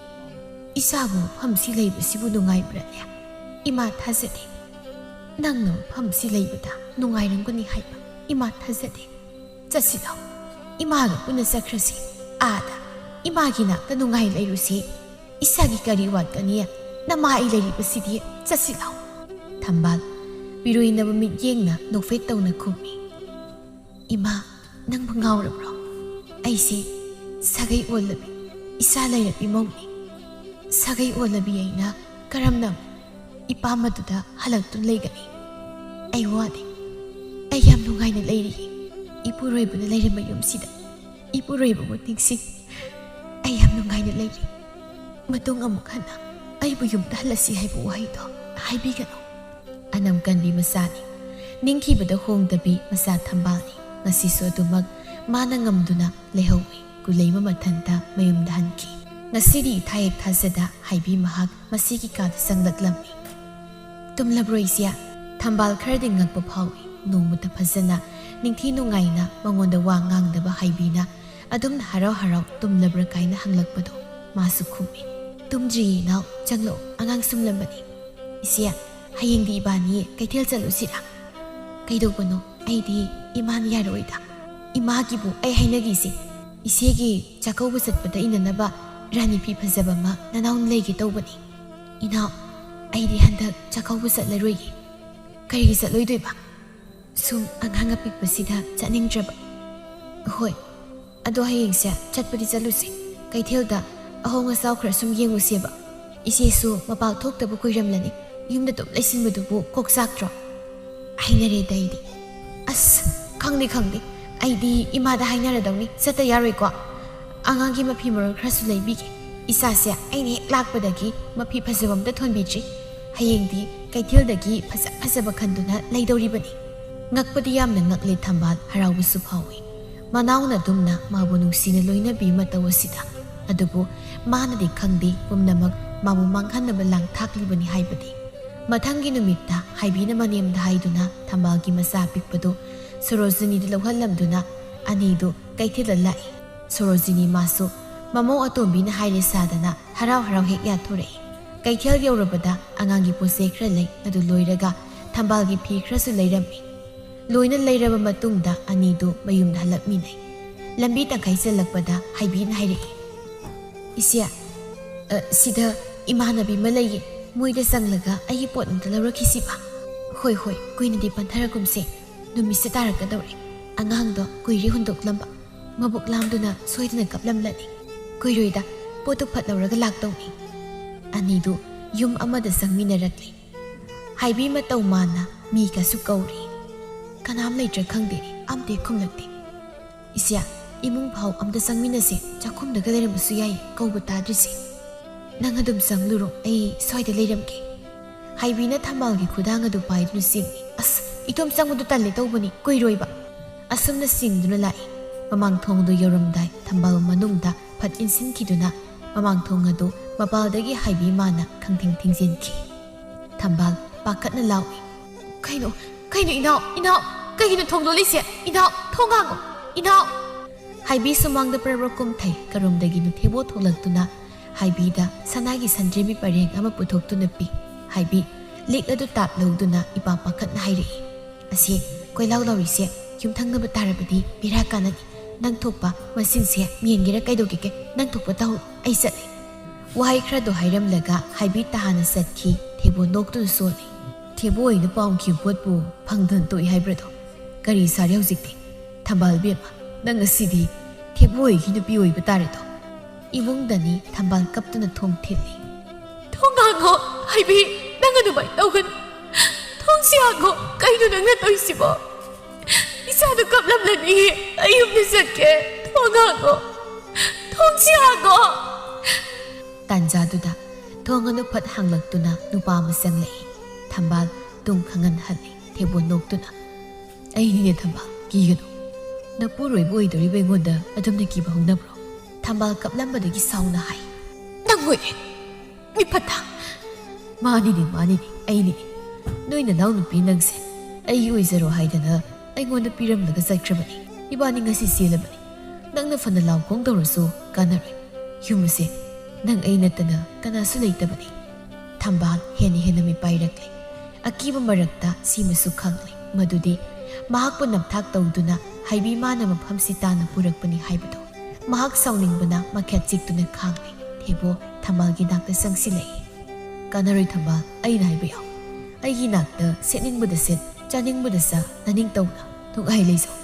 "ꯏꯆꯥꯕꯨ ꯃꯐꯝꯁꯤ ꯂꯩꯕꯁꯤꯕꯨ ꯅꯨꯡꯉꯥꯏꯕ꯭ꯔꯅꯦ? ꯏꯃꯥ ꯊꯥꯖꯗꯦ꯫ ꯅꯪꯅ ꯃꯐꯝꯁꯤ ꯂꯩꯕꯗ ꯅꯨꯡꯉꯥꯏꯔꯝꯒꯅꯤ ꯍꯥꯏꯕ ꯏꯃꯥ ꯊꯥꯖꯗꯦ꯫ ꯆꯠꯁꯤ ꯂꯥꯎ, ꯏꯃꯥꯒ ꯄꯨꯟꯅ ꯆꯠꯈ꯭ꯔꯁꯤ꯫ ꯑꯥꯗ ꯏꯃꯥꯒꯤ ꯅꯥꯛꯇ ꯅꯨꯡꯉꯥꯏ ꯂꯩꯔꯨꯁꯤ꯫ ꯏꯁꯥꯒꯤ ꯀꯔꯤ ꯋꯥꯠꯀꯅꯤ? ꯅꯃꯥ ꯑꯩ ꯂꯩꯔꯤꯕꯁꯤꯗꯤ꯫ ꯆꯠꯁꯤ ꯂꯥꯎ꯫" ꯊꯝꯕꯥꯜ ꯄꯤꯔꯣꯏꯅꯕ ꯃꯤꯠꯌꯦꯡꯅ ꯅꯣꯛꯐꯦꯠ ꯇꯧꯅ ꯈꯨꯝꯃꯤ꯫ "ꯏꯃꯥ, ꯅꯪꯕꯨ ꯉꯥꯎꯔꯕ꯭ꯔꯣ? ꯑꯩꯁꯦ ꯁꯥꯒꯩ ꯑꯣꯜꯂꯕꯤ, ꯏꯆꯥ ꯂꯩꯔꯕꯤ ꯃꯧꯅꯤ꯫ ꯁꯥꯒꯩ ꯑꯣꯜꯂꯕꯤ ꯑꯩꯅ ꯀꯔꯝꯅ ꯏꯄꯥꯝ ꯑꯗꯨꯗ ꯍꯜꯂꯛꯇꯨꯅ ꯂꯩꯒꯅꯤ? ꯑꯩ ꯋꯥꯗꯦ꯫ ꯑꯩ ꯌꯥꯝ ꯅꯨꯡꯉꯥꯏꯅ ꯂꯩꯔꯤ꯫ ꯏꯄꯨꯔꯣꯏꯕꯅ ꯂꯩꯔꯝꯕ ꯌꯨꯝꯁꯤꯗ ꯏꯄꯨꯔꯣꯏꯕꯕꯨ ꯅꯤꯡꯁꯤꯡ꯫ ꯑꯩ ꯌꯥꯝ ꯅꯨꯡꯉꯥꯏꯅ ꯂꯩꯔꯤ꯫" ꯃꯇꯨꯡ ꯑꯃꯨꯛ ꯍꯟꯅ ꯑꯩꯕꯨ ꯌꯨꯝꯗ ꯍꯜꯂꯁꯤ ꯍꯥꯏꯕ ꯋꯥꯍꯩꯗꯣ ꯍꯥꯏꯕꯤꯒꯅꯨ꯫ ꯑꯅꯝ ꯀꯟꯕꯤ ꯃꯆꯥꯅꯤ꯫ ꯅꯤꯡꯈꯤꯕꯗ ꯍꯣꯡꯗꯕꯤ ꯃꯆꯥ ꯊꯝꯕꯥꯜꯅꯤ꯫ ꯉꯁꯤꯁꯨ ꯑꯗꯨꯃꯛ ꯃꯥꯅ ꯉꯝꯗꯨꯅ ꯂꯩꯍꯧꯏ꯫ ꯀꯨꯂꯩꯃ ꯃꯊꯟꯇ ꯃꯌꯨꯝꯗ ꯍꯟꯈꯤ꯫ ꯉꯁꯤꯗꯤ ꯏꯊꯥ ꯍꯦꯛ ꯊꯥꯖꯗ ꯍꯥꯏꯕꯤ ꯃꯍꯥꯛ ꯃꯁꯤꯒꯤ ꯀꯥꯗ ꯆꯪꯂꯛꯂꯝꯃꯤ꯫ "ꯇꯨꯝꯂꯕ꯭ꯔꯣ ꯏꯆꯦ?" ꯊꯝꯕꯥꯜ ꯈꯔꯗꯤ ꯉꯛꯄ ꯐꯥꯎꯏ꯫ ꯅꯣꯡꯃꯇ ꯐꯖꯅ ꯅꯤꯡꯊꯤ ꯅꯨꯡꯉꯥꯏꯅ ꯃꯉꯣꯟꯗ ꯋꯥ ꯉꯥꯡꯗꯕ ꯍꯥꯏꯕꯤꯅ ꯑꯗꯨꯝꯅ ꯍꯔꯥꯎ ꯍꯔꯥꯎ "ꯇꯨꯝꯂꯕ꯭ꯔꯥ?" ꯀꯥꯏꯅ ꯍꯪꯂꯛꯄꯗꯣ ꯃꯥꯁꯨ ꯈꯨꯝꯃꯤ꯫ "ꯇꯨꯝꯗ꯭ꯔꯤꯌꯦ ꯏꯅꯥꯎ, ꯆꯪꯂꯛꯑꯣ, ꯑꯉꯥꯡ ꯁꯨꯝꯂꯝꯕꯅꯤ꯫ ꯏꯆꯦ, ꯍꯌꯦꯡꯗꯤ ꯏꯕꯥꯅꯤ ꯀꯩꯊꯦꯜ ꯆꯠꯂꯨꯁꯤꯔꯥ?" "ꯀꯩꯗꯧꯕꯅꯣ? ꯑꯩꯗꯤ ꯏꯃꯥꯅ ꯌꯥꯔꯛꯑꯣꯏꯗ꯫ ꯏꯃꯥꯒꯤꯕꯨ ꯑꯩ ꯍꯥꯏꯅꯈꯤꯁꯦ꯫ ꯏꯆꯦꯒꯤ ꯆꯥꯛꯀꯧꯕ ꯆꯠꯄꯗ ꯏꯅꯅꯕ ꯔꯥꯅꯤ ꯐꯤ ꯐꯖꯕ ꯑꯃ ꯅꯅꯥꯎꯅ ꯂꯩꯒꯦ ꯇꯧꯕꯅꯤ꯫ ꯏꯅꯥꯎ, ꯑꯩꯗꯤ ꯍꯟꯗꯛ ꯆꯥꯛꯀꯧꯕ ꯆꯠꯂꯔꯣꯏꯒꯦ꯫ ꯀꯔꯤꯒꯤ ꯆꯠꯂꯣꯏꯗꯣꯏꯕ? ꯁꯨꯝ ꯑꯉꯥꯡ ꯑꯄꯤꯛꯄꯁꯤꯗ ꯆꯠꯅꯤꯡꯗ꯭ꯔꯕ꯫ ꯍꯣꯏ, ꯑꯗꯣ ꯍꯌꯦꯡꯁꯦ ꯆꯠꯄꯗꯤ ꯆꯠꯂꯨꯁꯦ꯫ ꯀꯩꯊꯦꯜꯗ ꯑꯍꯣꯡ ꯑꯆꯥꯎ ꯈꯔ ꯁꯨꯝ ꯌꯦꯡꯉꯨꯁꯦꯕ꯫ ꯏꯆꯦꯁꯨ ꯃꯄꯥꯜ ꯊꯣꯛꯇꯕ ꯀꯨꯏꯔꯝꯂꯅꯤ꯫ ꯌꯨꯝꯗ ꯑꯗꯨꯝ ꯂꯩꯁꯤꯟꯕꯗꯨꯕꯨ ꯀꯣꯛ ꯆꯥꯛꯇ꯭ꯔꯣ?" "ꯍꯩꯅꯔꯦꯗ ꯑꯩꯗꯤ꯫ ꯑꯁ, ꯈꯪꯗꯦ, ꯈꯪꯗꯦ꯫ ꯑꯩꯗꯤ ꯏꯃꯥꯗ ꯍꯥꯏꯅꯔꯗꯧꯅꯤ, ꯆꯠꯇ ꯌꯥꯔꯣꯏꯀꯣ꯫ ꯑꯉꯥꯡꯒꯤ ꯃꯐꯤ ꯃꯔꯣꯟ ꯈꯔꯁꯨ ꯂꯩꯕꯤꯒꯦ꯫ ꯏꯆꯥꯁꯦ ꯑꯩꯅ ꯍꯦꯛ ꯂꯥꯛꯄꯗꯒꯤ ꯃꯐꯤ ꯐꯖꯕ ꯑꯝꯇ ꯊꯣꯟꯕꯤꯗ꯭ꯔꯤ꯫ ꯍꯌꯦꯡꯗꯤ ꯀꯩꯊꯦꯜꯗꯒꯤ ꯐꯖ ꯐꯖꯕ ꯈꯟꯗꯨꯅ ꯂꯩꯗꯧꯔꯤꯕꯅꯤ꯫" ꯉꯛꯄꯗꯤ ꯌꯥꯝꯅ ꯉꯛꯂꯦ ꯊꯝꯕꯥꯜ, ꯍꯔꯥꯎꯕꯁꯨ ꯐꯥꯎꯏ꯫ ꯃꯅꯥꯎꯅ ꯑꯗꯨꯝꯅ ꯃꯥꯕꯨ ꯅꯨꯡꯁꯤꯅ ꯂꯣꯏꯅꯕꯤ ꯃꯇꯧ ꯑꯁꯤꯗ꯫ ꯑꯗꯨꯕꯨ ꯃꯥꯅꯗꯤ ꯈꯪꯗꯦ ꯄꯨꯝꯅꯃꯛ ꯃꯥꯕꯨ ꯃꯥꯡꯍꯟꯅꯕ ꯂꯥꯡ ꯊꯥꯛꯂꯤꯕꯅꯤ ꯍꯥꯏꯕꯗꯤ꯫ ꯃꯊꯪꯒꯤ ꯅꯨꯃꯤꯠꯇ ꯍꯥꯏꯕꯤꯅ ꯃꯅꯦꯝꯗ ꯍꯥꯏꯗꯨꯅ ꯊꯝꯕꯥꯜꯒꯤ ꯃꯆꯥ ꯑꯄꯤꯛꯄꯗꯨ ꯁꯣꯔꯣꯖꯤꯅꯤꯗ ꯂꯧꯍꯜꯂꯝꯗꯨꯅ ꯑꯅꯤꯗꯨ ꯀꯩꯊꯦꯜꯗ ꯂꯥꯛꯏ꯫ ꯁꯣꯔꯣꯖꯤꯅꯤ ꯃꯥꯁꯨ ꯃꯃꯧ ꯑꯇꯣꯝꯕꯤꯅ ꯍꯥꯏꯔꯦ ꯁꯥꯗꯅ ꯍꯔꯥꯎ ꯍꯔꯥꯎ ꯍꯦꯛ ꯌꯥꯊꯣꯔꯛꯏ꯫ ꯀꯩꯊꯦꯜ ꯌꯧꯔꯕꯗ ꯑꯉꯥꯡꯒꯤ ꯄꯣꯠ ꯆꯩ ꯈꯔ ꯂꯩ, ꯑꯗꯨ ꯂꯣꯏꯔꯒ ꯊꯝꯕꯥꯜꯒꯤ ꯐꯤ ꯈꯔꯁꯨ ꯂꯩꯔꯝꯃꯤ꯫ ꯂꯣꯏꯅ ꯂꯩꯔꯕ ꯃꯇꯨꯡꯗ ꯑꯅꯤꯗꯨ ꯃꯌꯨꯝꯗ ꯍꯜꯂꯛꯃꯤꯟꯅꯩ꯫ ꯂꯝꯕꯤ ꯇꯪꯈꯥꯏ ꯆꯜꯂꯛꯄꯗ ꯍꯥꯏꯕꯤꯅ ꯍꯥꯏꯔꯛꯏ, "ꯏꯆꯦ, ꯑ, ꯁꯤꯗ ꯏꯃꯥꯟꯅꯕꯤ ꯑꯃ ꯂꯩꯌꯦ, ꯃꯣꯏꯗ ꯆꯪꯂꯒ ꯑꯩꯒꯤ ꯄꯣꯠ ꯑꯝꯇ ꯂꯧꯔꯛꯈꯤꯁꯤꯕ?" "ꯍꯣꯏ, ꯍꯣꯏ, ꯀꯨꯏꯅꯗꯤ ꯄꯟꯊꯔꯒꯨꯝꯁꯦ, ꯅꯨꯃꯤꯠꯁꯦ ꯇꯥꯔꯛꯀꯗꯧꯔꯦ꯫ ꯑꯉꯥꯡꯗꯣ ꯀꯨꯏꯔꯦ ꯍꯨꯟꯗꯣꯛꯂꯝꯕ꯫ ꯃꯕꯨꯛ ꯂꯥꯝꯗꯨꯅ ꯁꯣꯏꯗꯅ ꯀꯞꯂꯝꯂꯅꯤ꯫ ꯀꯨꯏꯔꯣꯏꯗ, ꯄꯣꯠꯇꯨ ꯐꯠ ꯂꯧꯔꯒ ꯂꯥꯛꯇꯧꯅꯤ꯫" ꯑꯅꯤꯗꯨ ꯌꯨꯝ ꯑꯃꯗ ꯆꯪꯃꯤꯟꯅꯔꯛꯂꯤ꯫ ꯍꯥꯏꯕꯤ ꯃꯇꯧ ꯃꯥꯟꯅ ꯃꯤꯒꯁꯨ ꯀꯧꯔꯤ꯫ ꯀꯅꯥꯝ ꯂꯩꯇ꯭ꯔꯥ ꯈꯪꯗꯦ, ꯑꯝꯇ ꯈꯨꯝꯂꯛꯇꯦ꯫ "ꯏꯆꯦ, ꯏꯃꯨꯡ ꯐꯥꯎ ꯑꯝꯇ ꯆꯪꯃꯤꯟꯅꯁꯦ, ꯆꯥꯛꯈꯨꯝꯗꯒ ꯂꯩꯔꯝꯕꯁꯨ ꯌꯥꯏ, ꯀꯧꯕ ꯇꯥꯗ꯭ꯔꯤꯁꯦ꯫" "ꯅꯪ ꯑꯗꯨꯝ ꯆꯪꯂꯨꯔꯣ, ꯑꯩ ꯁ꯭ꯋꯥꯏꯗ ꯂꯩꯔꯝꯒꯦ꯫" ꯍꯥꯏꯕꯤꯅ ꯊꯝꯕꯥꯜꯒꯤ ꯈꯨꯗꯥꯡ ꯑꯗꯨ ꯄꯥꯏꯗꯨꯅ ꯆꯦꯡꯉꯤ꯫ "ꯑꯁ, ꯏꯇꯣꯝ ꯆꯪꯕꯗꯨ ꯇꯜꯂꯦ ꯇꯧꯕꯅꯤ, ꯀꯨꯏꯔꯣꯏꯕ꯫" ꯑꯁꯨꯝꯅ ꯆꯦꯡꯗꯨꯅ ꯂꯥꯛꯏ꯫ ꯃꯃꯥꯡ ꯊꯣꯡꯗꯨ ꯌꯧꯔꯝꯗꯥꯏ ꯊꯝꯕꯥꯜ ꯃꯅꯨꯡꯗ ꯐꯠ ꯏꯟꯁꯤꯟꯈꯤꯗꯨꯅ ꯃꯃꯥꯡ ꯊꯣꯡ ꯑꯗꯨ ꯃꯄꯥꯜꯗꯒꯤ ꯍꯥꯏꯕꯤ ꯃꯥꯅ ꯈꯪꯊꯤꯡ ꯊꯤꯡꯖꯤꯟꯈꯤ꯫ ꯊꯝꯕꯥꯜ ꯄꯥꯈꯠꯅ ꯂꯥꯎꯏ꯫ "ꯀꯩꯅꯣ, ꯀꯩꯅꯣ ꯏꯅꯥꯎ, ꯏꯅꯥꯎ, ꯀꯩꯒꯤꯅꯣ ꯊꯣꯡ ꯂꯣꯜꯂꯤꯁꯦ? ꯏꯅꯥꯎ, ꯊꯣꯡ ꯍꯥꯡꯉꯣ, ꯏꯅꯥꯎ!" ꯍꯥꯏꯕꯤ ꯁꯨꯃꯥꯡꯗ ꯄ꯭ꯔꯕ꯭ꯔ ꯀꯨꯝꯊꯩ꯫ ꯀꯔꯣꯝꯗꯒꯤꯅꯣ ꯊꯦꯕꯣ ꯊꯣꯛꯂꯛꯇꯨꯅ ꯍꯥꯏꯕꯤꯗ ꯁꯅꯥꯒꯤ ꯁꯟꯗ꯭ꯔꯦꯝꯕꯤ ꯄꯔꯦꯡ ꯑꯃ ꯄꯨꯊꯣꯛꯇꯨꯅ ꯄꯤ꯫ ꯍꯥꯏꯕꯤ ꯂꯤꯛ ꯑꯗꯨ ꯇꯥꯞ ꯂꯧꯗꯨꯅ ꯏꯄꯥ ꯄꯥꯈꯠꯅ ꯍꯥꯏꯔꯛꯏ꯫ "ꯑꯁꯤ ꯀꯣꯏꯂꯥꯎ ꯂꯥꯎꯔꯤꯁꯦ ꯌꯨꯝꯊꯪꯅꯕ ꯇꯥꯔꯕꯗꯤ ꯕꯦꯔꯥ ꯀꯥꯅꯅꯤ꯫ ꯅꯪ ꯊꯣꯛꯄ ꯃꯁꯤꯡꯁꯦ ꯃꯦꯟꯒꯦꯔꯥ ꯀꯩꯗꯧꯒꯦꯒꯦ, ꯅꯪ ꯊꯣꯛꯄ ꯇꯧꯍꯧ, ꯑꯩ ꯆꯠꯂꯦ꯫" ꯋꯥꯍꯩ ꯈꯔꯗꯣ ꯍꯥꯏꯔꯝꯂꯒ ꯍꯥꯏꯕꯤ ꯇꯍꯥꯟꯅ ꯆꯠꯈꯤ꯫ ꯊꯦꯕꯣ ꯅꯣꯛꯇꯨꯅ ꯁꯣꯜꯂꯤ꯫ "ꯊꯦꯕꯣ ꯍꯣꯏꯅ ꯄꯥꯎꯈꯤꯕ ꯄꯣꯠꯄꯨ ꯐꯪꯗꯅ ꯇꯣꯛꯏ ꯍꯥꯏꯕ꯭ꯔꯗꯣ? ꯀꯔꯤ ꯁꯥꯔꯦ ꯍꯧꯖꯤꯛꯇꯤ? ꯊꯝꯕꯥꯜ ꯕꯦꯝꯃ, ꯅꯪ ꯉꯁꯤꯗꯤ ꯊꯦꯕꯣ ꯍꯣꯏꯒꯤ ꯅꯨꯄꯤ ꯑꯣꯏꯕ ꯇꯥꯔꯦꯗꯣ?" ꯏꯃꯨꯡꯗꯅꯤ ꯊꯝꯕꯥꯜ ꯀꯞꯇꯨꯅ ꯊꯣꯡ ꯊꯤꯜꯂꯤ꯫ "ꯊꯣꯡ ꯍꯥꯡꯉꯣ, ꯍꯥꯏꯕꯤ, ꯅꯪ ꯑꯗꯨꯃꯥꯏꯅ ꯇꯧꯒꯅꯨ꯫ ꯊꯣꯡꯁꯤ ꯍꯥꯡꯉꯣ, ꯀꯩꯅꯣ ꯅꯪꯅ ꯇꯧꯔꯤꯁꯤꯕꯣ? ꯏꯆꯥꯗꯣ ꯀꯞꯂꯝꯂꯅꯤ, ꯑꯩ ꯌꯨꯝꯗ ꯆꯠꯀꯦ꯫ ꯊꯣꯡ ꯍꯥꯡꯉꯣ, ꯊꯣꯡꯁꯤ ꯍꯥꯡꯉꯣ!" ꯇꯥꯟꯖꯥꯗꯨꯗ ꯊꯣꯡ ꯑꯗꯨ ꯐꯠ ꯍꯥꯡꯂꯛꯇꯨꯅ ꯅꯨꯄꯥ ꯑꯃ ꯆꯪꯂꯛꯏ꯫ ꯊꯝꯕꯥꯜ ꯇꯨꯡ ꯈꯪꯍꯟꯍꯜꯂꯤ꯫ ꯊꯦꯕꯣ ꯅꯣꯛꯇꯨꯅ, "ꯑꯩꯅꯤꯅꯦ ꯊꯝꯕꯥꯜ, ꯀꯤꯒꯅꯨ꯫ ꯅꯄꯨꯔꯣꯏꯕ ꯑꯣꯏꯗꯧꯔꯤꯕ ꯑꯩꯉꯣꯟꯗ ꯑꯗꯨꯝꯅ ꯀꯤꯕ ꯍꯧꯅꯕ꯭ꯔꯣ?" ꯊꯝꯕꯥꯜ ꯀꯞꯂꯝꯕꯗꯒꯤ ꯁꯥꯎꯅ ꯍꯥꯏ, "ꯅꯪ ꯑꯣꯏꯔꯦ, ꯃꯤ ꯐꯠꯇ!" "ꯃꯥꯅꯤꯅꯦ, ꯃꯥꯅꯤꯅꯦ, ꯑꯩꯅꯤꯅꯦ꯫ ꯅꯣꯏ ꯅꯅꯥꯎ ꯅꯨꯄꯤ ꯅꯪꯁꯦ ꯑꯩꯒꯤ ꯑꯣꯏꯖꯔꯣ ꯍꯥꯏꯗꯅ ꯑꯩꯉꯣꯟꯗ ꯄꯤꯔꯝꯂꯒ ꯆꯠꯈ꯭ꯔꯕꯅꯤ꯫ ꯏꯕꯥꯅꯤ ꯉꯁꯤ ꯆꯦꯜꯂꯕꯅꯤ꯫ ꯅꯪꯅ ꯐꯅ ꯂꯥꯎ ꯈꯣꯡ ꯇꯧꯔꯁꯨ ꯀꯥꯟꯅꯔꯣꯏ꯫ ꯌꯨꯝ ꯑꯁꯦ ꯅꯪ ꯑꯩ ꯅꯠꯇꯅ ꯀꯅꯥꯁꯨ ꯂꯩꯇꯕꯅꯤ꯫" ꯊꯝꯕꯥꯜ ꯍꯦꯟꯅ ꯍꯦꯟꯅ ꯃꯤꯄꯥꯏꯔꯛꯂꯦ꯫ ꯑꯀꯤꯕ ꯃꯔꯛꯇ ꯁꯤꯃꯁꯨ ꯈꯪꯂꯦ, ꯃꯗꯨꯗꯤ ꯃꯍꯥꯛꯄꯨ ꯅꯝꯊꯥꯛ ꯇꯧꯗꯨꯅ ꯍꯥꯏꯕꯤ ꯃꯥꯅ ꯃꯐꯝꯁꯤ ꯇꯥꯅ ꯄꯨꯔꯛꯄꯅꯤ ꯍꯥꯏꯕꯗꯨ꯫ ꯃꯍꯥꯛ ꯁꯥꯎꯅꯤꯡꯕꯅ ꯃꯈꯦꯠ ꯆꯤꯛꯇꯨꯅ ꯈꯥꯡꯂꯦ꯫ ꯊꯦꯕꯣ ꯊꯝꯕꯥꯜꯒꯤ ꯅꯥꯛꯇ ꯆꯪꯁꯤꯜꯂꯛꯏ꯫ "ꯀꯥꯟꯅꯔꯣꯏ ꯊꯝꯕꯥꯜ, ꯑꯩꯅ ꯍꯥꯏꯕ ꯌꯥꯎ꯫ ꯑꯩꯒꯤ ꯅꯥꯛꯇ ꯁꯦꯠꯅꯤꯡꯕꯗ ꯁꯦꯠ, ꯆꯥꯅꯤꯡꯕꯗ ꯆꯥ, ꯅꯅꯤꯡ ꯇꯧꯅ ꯅꯨꯡꯉꯥꯏ ꯂꯩꯖꯧ꯫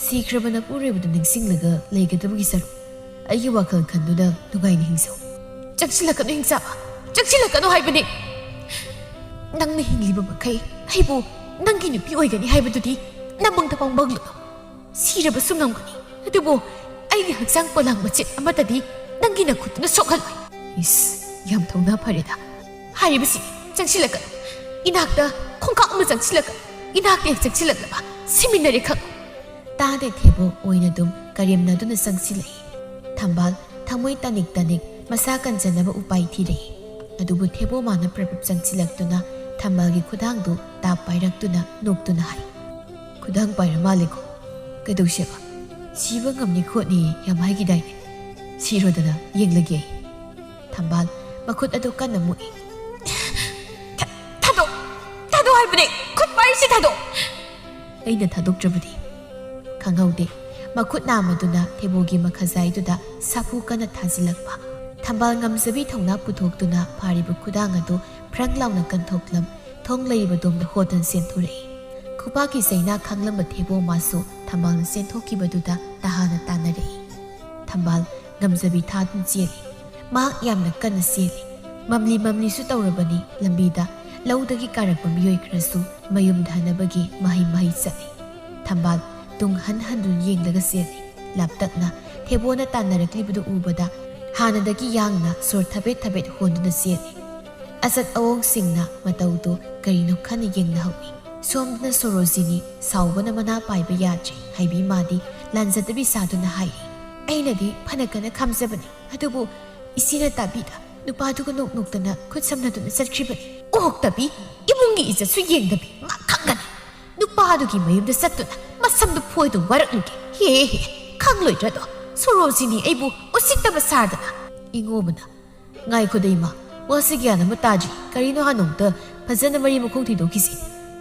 ꯁꯤꯈ꯭ꯔꯕ ꯅꯄꯨꯔꯣꯏꯕꯗꯨ ꯅꯤꯡꯁꯤꯡꯂꯒ ꯂꯩꯒꯗꯕꯒꯤ ꯁꯔꯨꯛ, ꯑꯩꯒꯤ ꯋꯥꯈꯜ ꯈꯟꯗꯨꯅ ꯅꯨꯡꯉꯥꯏꯅ ꯍꯤꯡꯖꯧ꯫" "ꯆꯪꯁꯤꯜꯂꯛꯀꯅꯨ ꯍꯤꯡꯆꯥꯕ, ꯆꯪꯁꯤꯜꯂꯛꯀꯅꯨ ꯍꯥꯏꯕꯅꯤ꯫ ꯅꯪꯅ ꯍꯤꯡꯂꯤꯕ ꯃꯈꯩ ꯑꯩꯕꯨ ꯅꯪꯒꯤ ꯅꯨꯄꯤ ꯑꯣꯏꯒꯅꯤ ꯍꯥꯏꯕꯗꯨꯗꯤ ꯅꯃꯪꯗ ꯐꯥꯎ ꯃꯪꯂꯨꯅꯨ꯫ ꯁꯤꯔꯕꯁꯨ ꯉꯝꯒꯅꯤ, ꯑꯗꯨꯕꯨ ꯑꯩꯒꯤ ꯍꯛꯆꯥꯡ ꯄꯣꯂꯥꯡ ꯃꯆꯦꯠ ꯑꯃꯠꯇꯗꯤ ꯅꯪꯒꯤ ꯅꯈꯨꯠꯇꯨꯅ ꯁꯣꯛꯍꯜꯂꯣꯏ꯫" ꯏꯁ, ꯌꯥꯝ ꯊꯧꯅꯥ ꯐꯔꯦꯗ꯫ ꯍꯥꯏꯔꯤꯕꯁꯤ ꯆꯪꯁꯤꯜꯂꯛꯀꯅꯨ꯫ ꯏꯅꯥꯛꯇ ꯈꯣꯡꯀꯥꯞ ꯑꯃ ꯆꯪꯁꯤꯜꯂꯛꯀꯅꯨ꯫ ꯏꯅꯥꯛꯇ ꯍꯦꯛ ꯆꯪꯁꯤꯜꯂꯛꯂꯕ ꯁꯤꯃꯤꯟꯅꯔꯦ ꯈꯪꯉꯨ꯫ ꯇꯥꯗꯦ ꯊꯦꯕꯣ ꯑꯣꯏꯅ ꯑꯗꯨꯝ ꯀꯔꯦꯝꯅꯗꯨꯅ ꯆꯪꯁꯤꯜꯂꯛꯏ꯫ ꯊꯝꯕꯥꯜ ꯊꯃꯣꯏ ꯇꯅꯤꯛ ꯇꯅꯤꯛ ꯃꯁꯥ ꯀꯟꯖꯅꯕ ꯎꯄꯥꯏ ꯊꯤꯔꯛꯏ꯫ ꯑꯗꯨꯕꯨ ꯊꯦꯕꯣ ꯃꯥꯅ ꯄ꯭ꯔꯞ ꯄ꯭ꯔꯞ ꯆꯪꯁꯤꯜꯂꯛꯇꯨꯅ ꯊꯝꯕꯥꯜꯒꯤ ꯈꯨꯗꯥꯡꯗꯨ ꯇꯥꯞ ꯄꯥꯏꯔꯛꯇꯨꯅ ꯅꯣꯛꯇꯨꯅ ꯍꯥꯏ, "ꯈꯨꯗꯥꯡ ꯄꯥꯏꯔ ꯃꯥꯜꯂꯦꯀꯣ? ꯀꯩꯗꯧꯁꯦꯕ? ꯁꯤꯕ ꯉꯝꯅꯤ ꯈꯣꯠꯅꯤ ꯌꯥꯝ ꯍꯥꯏꯈꯤꯗꯥꯏꯅꯦ? ꯁꯤꯔꯣꯗꯅ ꯌꯦꯡꯂꯒꯦ ꯑꯩ꯫" ꯊꯝꯕꯥꯜ ꯃꯈꯨꯠ ꯑꯗꯨ ꯀꯟꯅ ꯃꯨꯛꯏ꯫ "ꯊ-, ꯊꯥꯗꯣꯛ! ꯊꯥꯗꯣꯛ ꯍꯥꯏꯕꯅꯦ! ꯈꯨꯠ ꯄꯥꯏꯔꯤꯁꯤ ꯊꯥꯗꯣꯛ!" ꯑꯩꯅ ꯊꯥꯗꯣꯛꯇ꯭ꯔꯕꯗꯤ? ꯈꯪꯍꯧꯗꯦ꯫ ꯃꯈꯨꯠ ꯅꯥꯝꯃꯗꯨꯅ ꯊꯦꯕꯣꯒꯤ ꯃꯈꯖꯥꯏꯗꯨꯗ ꯁꯥꯐꯨ ꯀꯟꯅ ꯊꯥꯖꯤꯜꯂꯛꯄ꯫ ꯊꯝꯕꯥꯜ ꯉꯝꯖꯕꯤ ꯊꯧꯅꯥ ꯄꯨꯊꯣꯛꯇꯨꯅ ꯐꯥꯔꯤꯕ ꯈꯨꯗꯥꯡ ꯑꯗꯨ ꯐ꯭ꯔꯪ ꯂꯥꯎꯅ ꯀꯟꯊꯣꯛꯂꯝ ꯊꯣꯡ ꯂꯩꯔꯤꯕ ꯗꯣꯝꯗ ꯍꯣꯗꯨꯅ ꯆꯦꯟꯊꯣꯔꯛꯏ꯫ ꯈꯨꯄꯥꯛꯀꯤ ꯆꯩꯅꯥ ꯈꯥꯡꯂꯝꯕ ꯊꯦꯕꯣ ꯃꯥꯁꯨ ꯊꯝꯕꯥꯜꯅ ꯆꯦꯟꯊꯣꯛꯈꯤꯕꯗꯨꯗ ꯇꯍꯥꯅ ꯇꯥꯟꯅꯔꯛꯏ꯫ ꯊꯝꯕꯥꯜ ꯉꯝꯖꯕꯤ ꯊꯥꯗꯨꯅ ꯆꯦꯜꯂꯤ꯫ ꯃꯍꯥꯛ ꯌꯥꯝꯅ ꯀꯟꯅ ꯆꯦꯜꯂꯤ꯫ ꯃꯝꯂꯤ ꯃꯝꯂꯤꯁꯨ ꯇꯧꯔꯕꯅꯤ꯫ ꯂꯝꯕꯤꯗ ꯂꯧꯗꯒꯤ ꯀꯥꯔꯛꯄ ꯃꯤꯑꯣꯏ ꯈꯔꯁꯨ ꯃꯌꯨꯝꯗ ꯍꯟꯅꯕꯒꯤ ꯃꯍꯩ ꯃꯍꯩ ꯆꯠꯂꯤ꯫ ꯊꯝꯕꯥꯜ ꯇꯨꯡ ꯍꯟ ꯍꯟꯗꯨꯅ ꯌꯦꯡꯂꯒ ꯆꯦꯜꯂꯤ꯫ ꯂꯥꯞꯇꯛꯅ ꯊꯦꯕꯣꯅ ꯇꯥꯟꯅꯔꯛꯂꯤꯕꯗꯨ ꯎꯕꯗ ꯍꯥꯟꯅꯗꯒꯤ ꯌꯥꯡꯅ ꯁꯣꯔ ꯊꯕꯦꯠ ꯊꯕꯦꯠ ꯍꯣꯟꯗꯨꯅ ꯆꯦꯜꯂꯤ꯫ ꯑꯆꯠ ꯑꯑꯣꯡꯁꯤꯡꯅ ꯃꯇꯧꯗꯨ ꯀꯔꯤꯅꯣ ꯈꯟꯅ ꯌꯦꯡꯅꯍꯧꯏ꯫ ꯁꯣꯝꯗꯅ ꯁꯣꯔꯣꯖꯤꯅꯤ ꯁꯥꯎꯕꯅ ꯃꯅꯥ ꯄꯥꯏꯕ ꯌꯥꯗ꯭ꯔꯦ꯫ ꯍꯥꯏꯕꯤ ꯃꯥꯗꯤ ꯂꯥꯟꯖꯗꯕꯤ ꯁꯥꯗꯨꯅ ꯍꯥꯏꯔꯤ, "ꯑꯩꯅꯗꯤ ꯐꯅ ꯀꯟꯅ ꯈꯥꯝꯖꯕꯅꯤ, ꯑꯗꯨꯕꯨ ꯏꯆꯦꯅ ꯇꯥꯕꯤꯗ ꯅꯨꯄꯥꯗꯨꯒ ꯅꯣꯛ ꯅꯣꯛꯇꯅ ꯈꯨꯠ ꯁꯝꯅꯗꯨꯅ ꯆꯠꯈ꯭ꯔꯤꯕꯅꯤ꯫ ꯑꯣꯛꯇꯕꯤ, ꯏꯃꯨꯡꯒꯤ ꯏꯖꯠꯁꯨ ꯌꯦꯡꯗꯕꯤ, ꯃꯥ ꯈꯪꯒꯅꯤ꯫ ꯅꯨꯄꯥꯗꯨꯒꯤ ꯃꯌꯨꯝꯗ ꯆꯠꯇꯨꯅ ꯃꯁꯝꯗꯨ ꯐꯣꯏꯗꯨ ꯋꯥꯔꯛꯂꯨꯒꯦ꯫ ꯍꯦ ꯍꯦ, ꯈꯪꯂꯣꯏꯗ꯭ꯔꯗꯣ? ꯁꯣꯔꯣꯖꯤꯅꯤ ꯑꯩꯕꯨ ꯎꯁꯤꯠꯇꯕ ꯁꯥꯗꯅ꯫" ꯏꯉꯣꯕꯅ, "ꯉꯥꯏꯈꯣꯗ ꯏꯃꯥ, ꯋꯥꯁꯤ ꯒ꯭ꯌꯥꯟ ꯑꯃ ꯇꯥꯗ꯭ꯔꯤ꯫ ꯀꯔꯤꯅꯣ ꯍꯥꯟꯅ ꯑꯃꯨꯛꯇ ꯐꯖꯅ ꯃꯔꯤ ꯃꯈꯣꯡ ꯊꯤꯗꯣꯛꯈꯤꯁꯤ꯫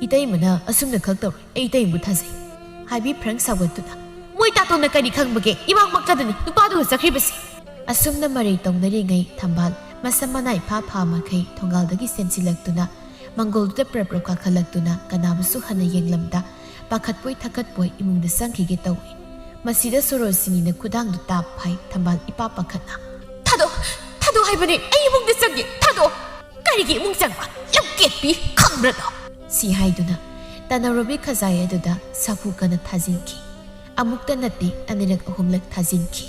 ꯏꯇꯩꯃꯅ ꯑꯁꯨꯝꯅ ꯈꯛ ꯇꯧꯔꯣꯏ꯫ ꯑꯩ ꯏꯇꯩꯃꯕꯨ ꯊꯥꯖꯩ꯫" ꯍꯥꯏꯕꯤ ꯐ꯭ꯔꯪ ꯁꯥꯎꯒꯠꯇꯨꯅ, "ꯃꯣꯏ ꯇꯥꯇꯣꯟꯅ ꯀꯔꯤ ꯈꯪꯕꯒꯦ? ꯏꯃꯥꯡꯃꯛꯇꯗꯅꯤ ꯅꯨꯄꯥꯗꯨꯒ ꯆꯠꯈ꯭ꯔꯤꯕꯁꯤ꯫" ꯑꯁꯨꯝꯅ ꯃꯔꯩ ꯇꯧꯅꯔꯤꯉꯩ ꯊꯝꯕꯥꯜ ꯃꯁꯝ ꯃꯅꯥ ꯏꯐꯥ ꯐꯥ ꯃꯈꯩ ꯊꯣꯡꯒꯥꯜꯗꯒꯤ ꯆꯦꯟꯁꯤꯜꯂꯛꯇꯨꯅ ꯃꯪꯒꯣꯜꯗꯨꯗ ꯄ꯭ꯔꯞ ꯄ꯭ꯔꯞ ꯀꯥꯈꯠꯂꯛꯇꯨꯅ ꯀꯅꯥꯕꯨꯁꯨ ꯍꯟꯅ ꯌꯦꯡꯂꯝꯗ ꯄꯥꯈꯠꯄꯣꯏ ꯊꯀꯠꯄꯣꯏ ꯏꯃꯨꯡꯗ ꯆꯪꯈꯤꯒꯦ ꯇꯧꯏ꯫ ꯃꯁꯤꯗ ꯁꯣꯔꯣꯖꯤꯅꯤꯅ ꯈꯨꯗꯥꯡꯗꯨ ꯇꯥꯞ ꯐꯥꯏ꯫ ꯊꯝꯕꯥꯜ ꯏꯄꯥ ꯄꯥꯈꯠꯅ, "ꯊꯥꯗꯣꯛ! ꯊꯥꯗꯣꯛ ꯍꯥꯏꯕꯅꯤ! ꯑꯩ ꯏꯃꯨꯡꯗ ꯆꯪꯒꯦ! ꯊꯥꯗꯣꯛ!" "ꯀꯔꯤꯒꯤ ꯏꯃꯨꯡ ꯆꯪꯕ? ꯂꯝꯀꯦꯠꯄꯤ! ꯈꯪꯕ꯭ꯔꯗꯣ?" ꯁꯤ ꯍꯥꯏꯗꯨꯅ ꯇꯅꯧꯔꯕꯤ ꯈꯖꯥꯏ ꯑꯗꯨꯗ ꯁꯥꯐꯨ ꯀꯟꯅ ꯊꯥꯖꯤꯟꯈꯤ꯫ ꯑꯃꯨꯛꯇ ꯅꯠꯇꯦ, ꯑꯅꯤꯔꯛ ꯑꯍꯨꯝꯂꯛ ꯊꯥꯖꯤꯟꯈꯤ꯫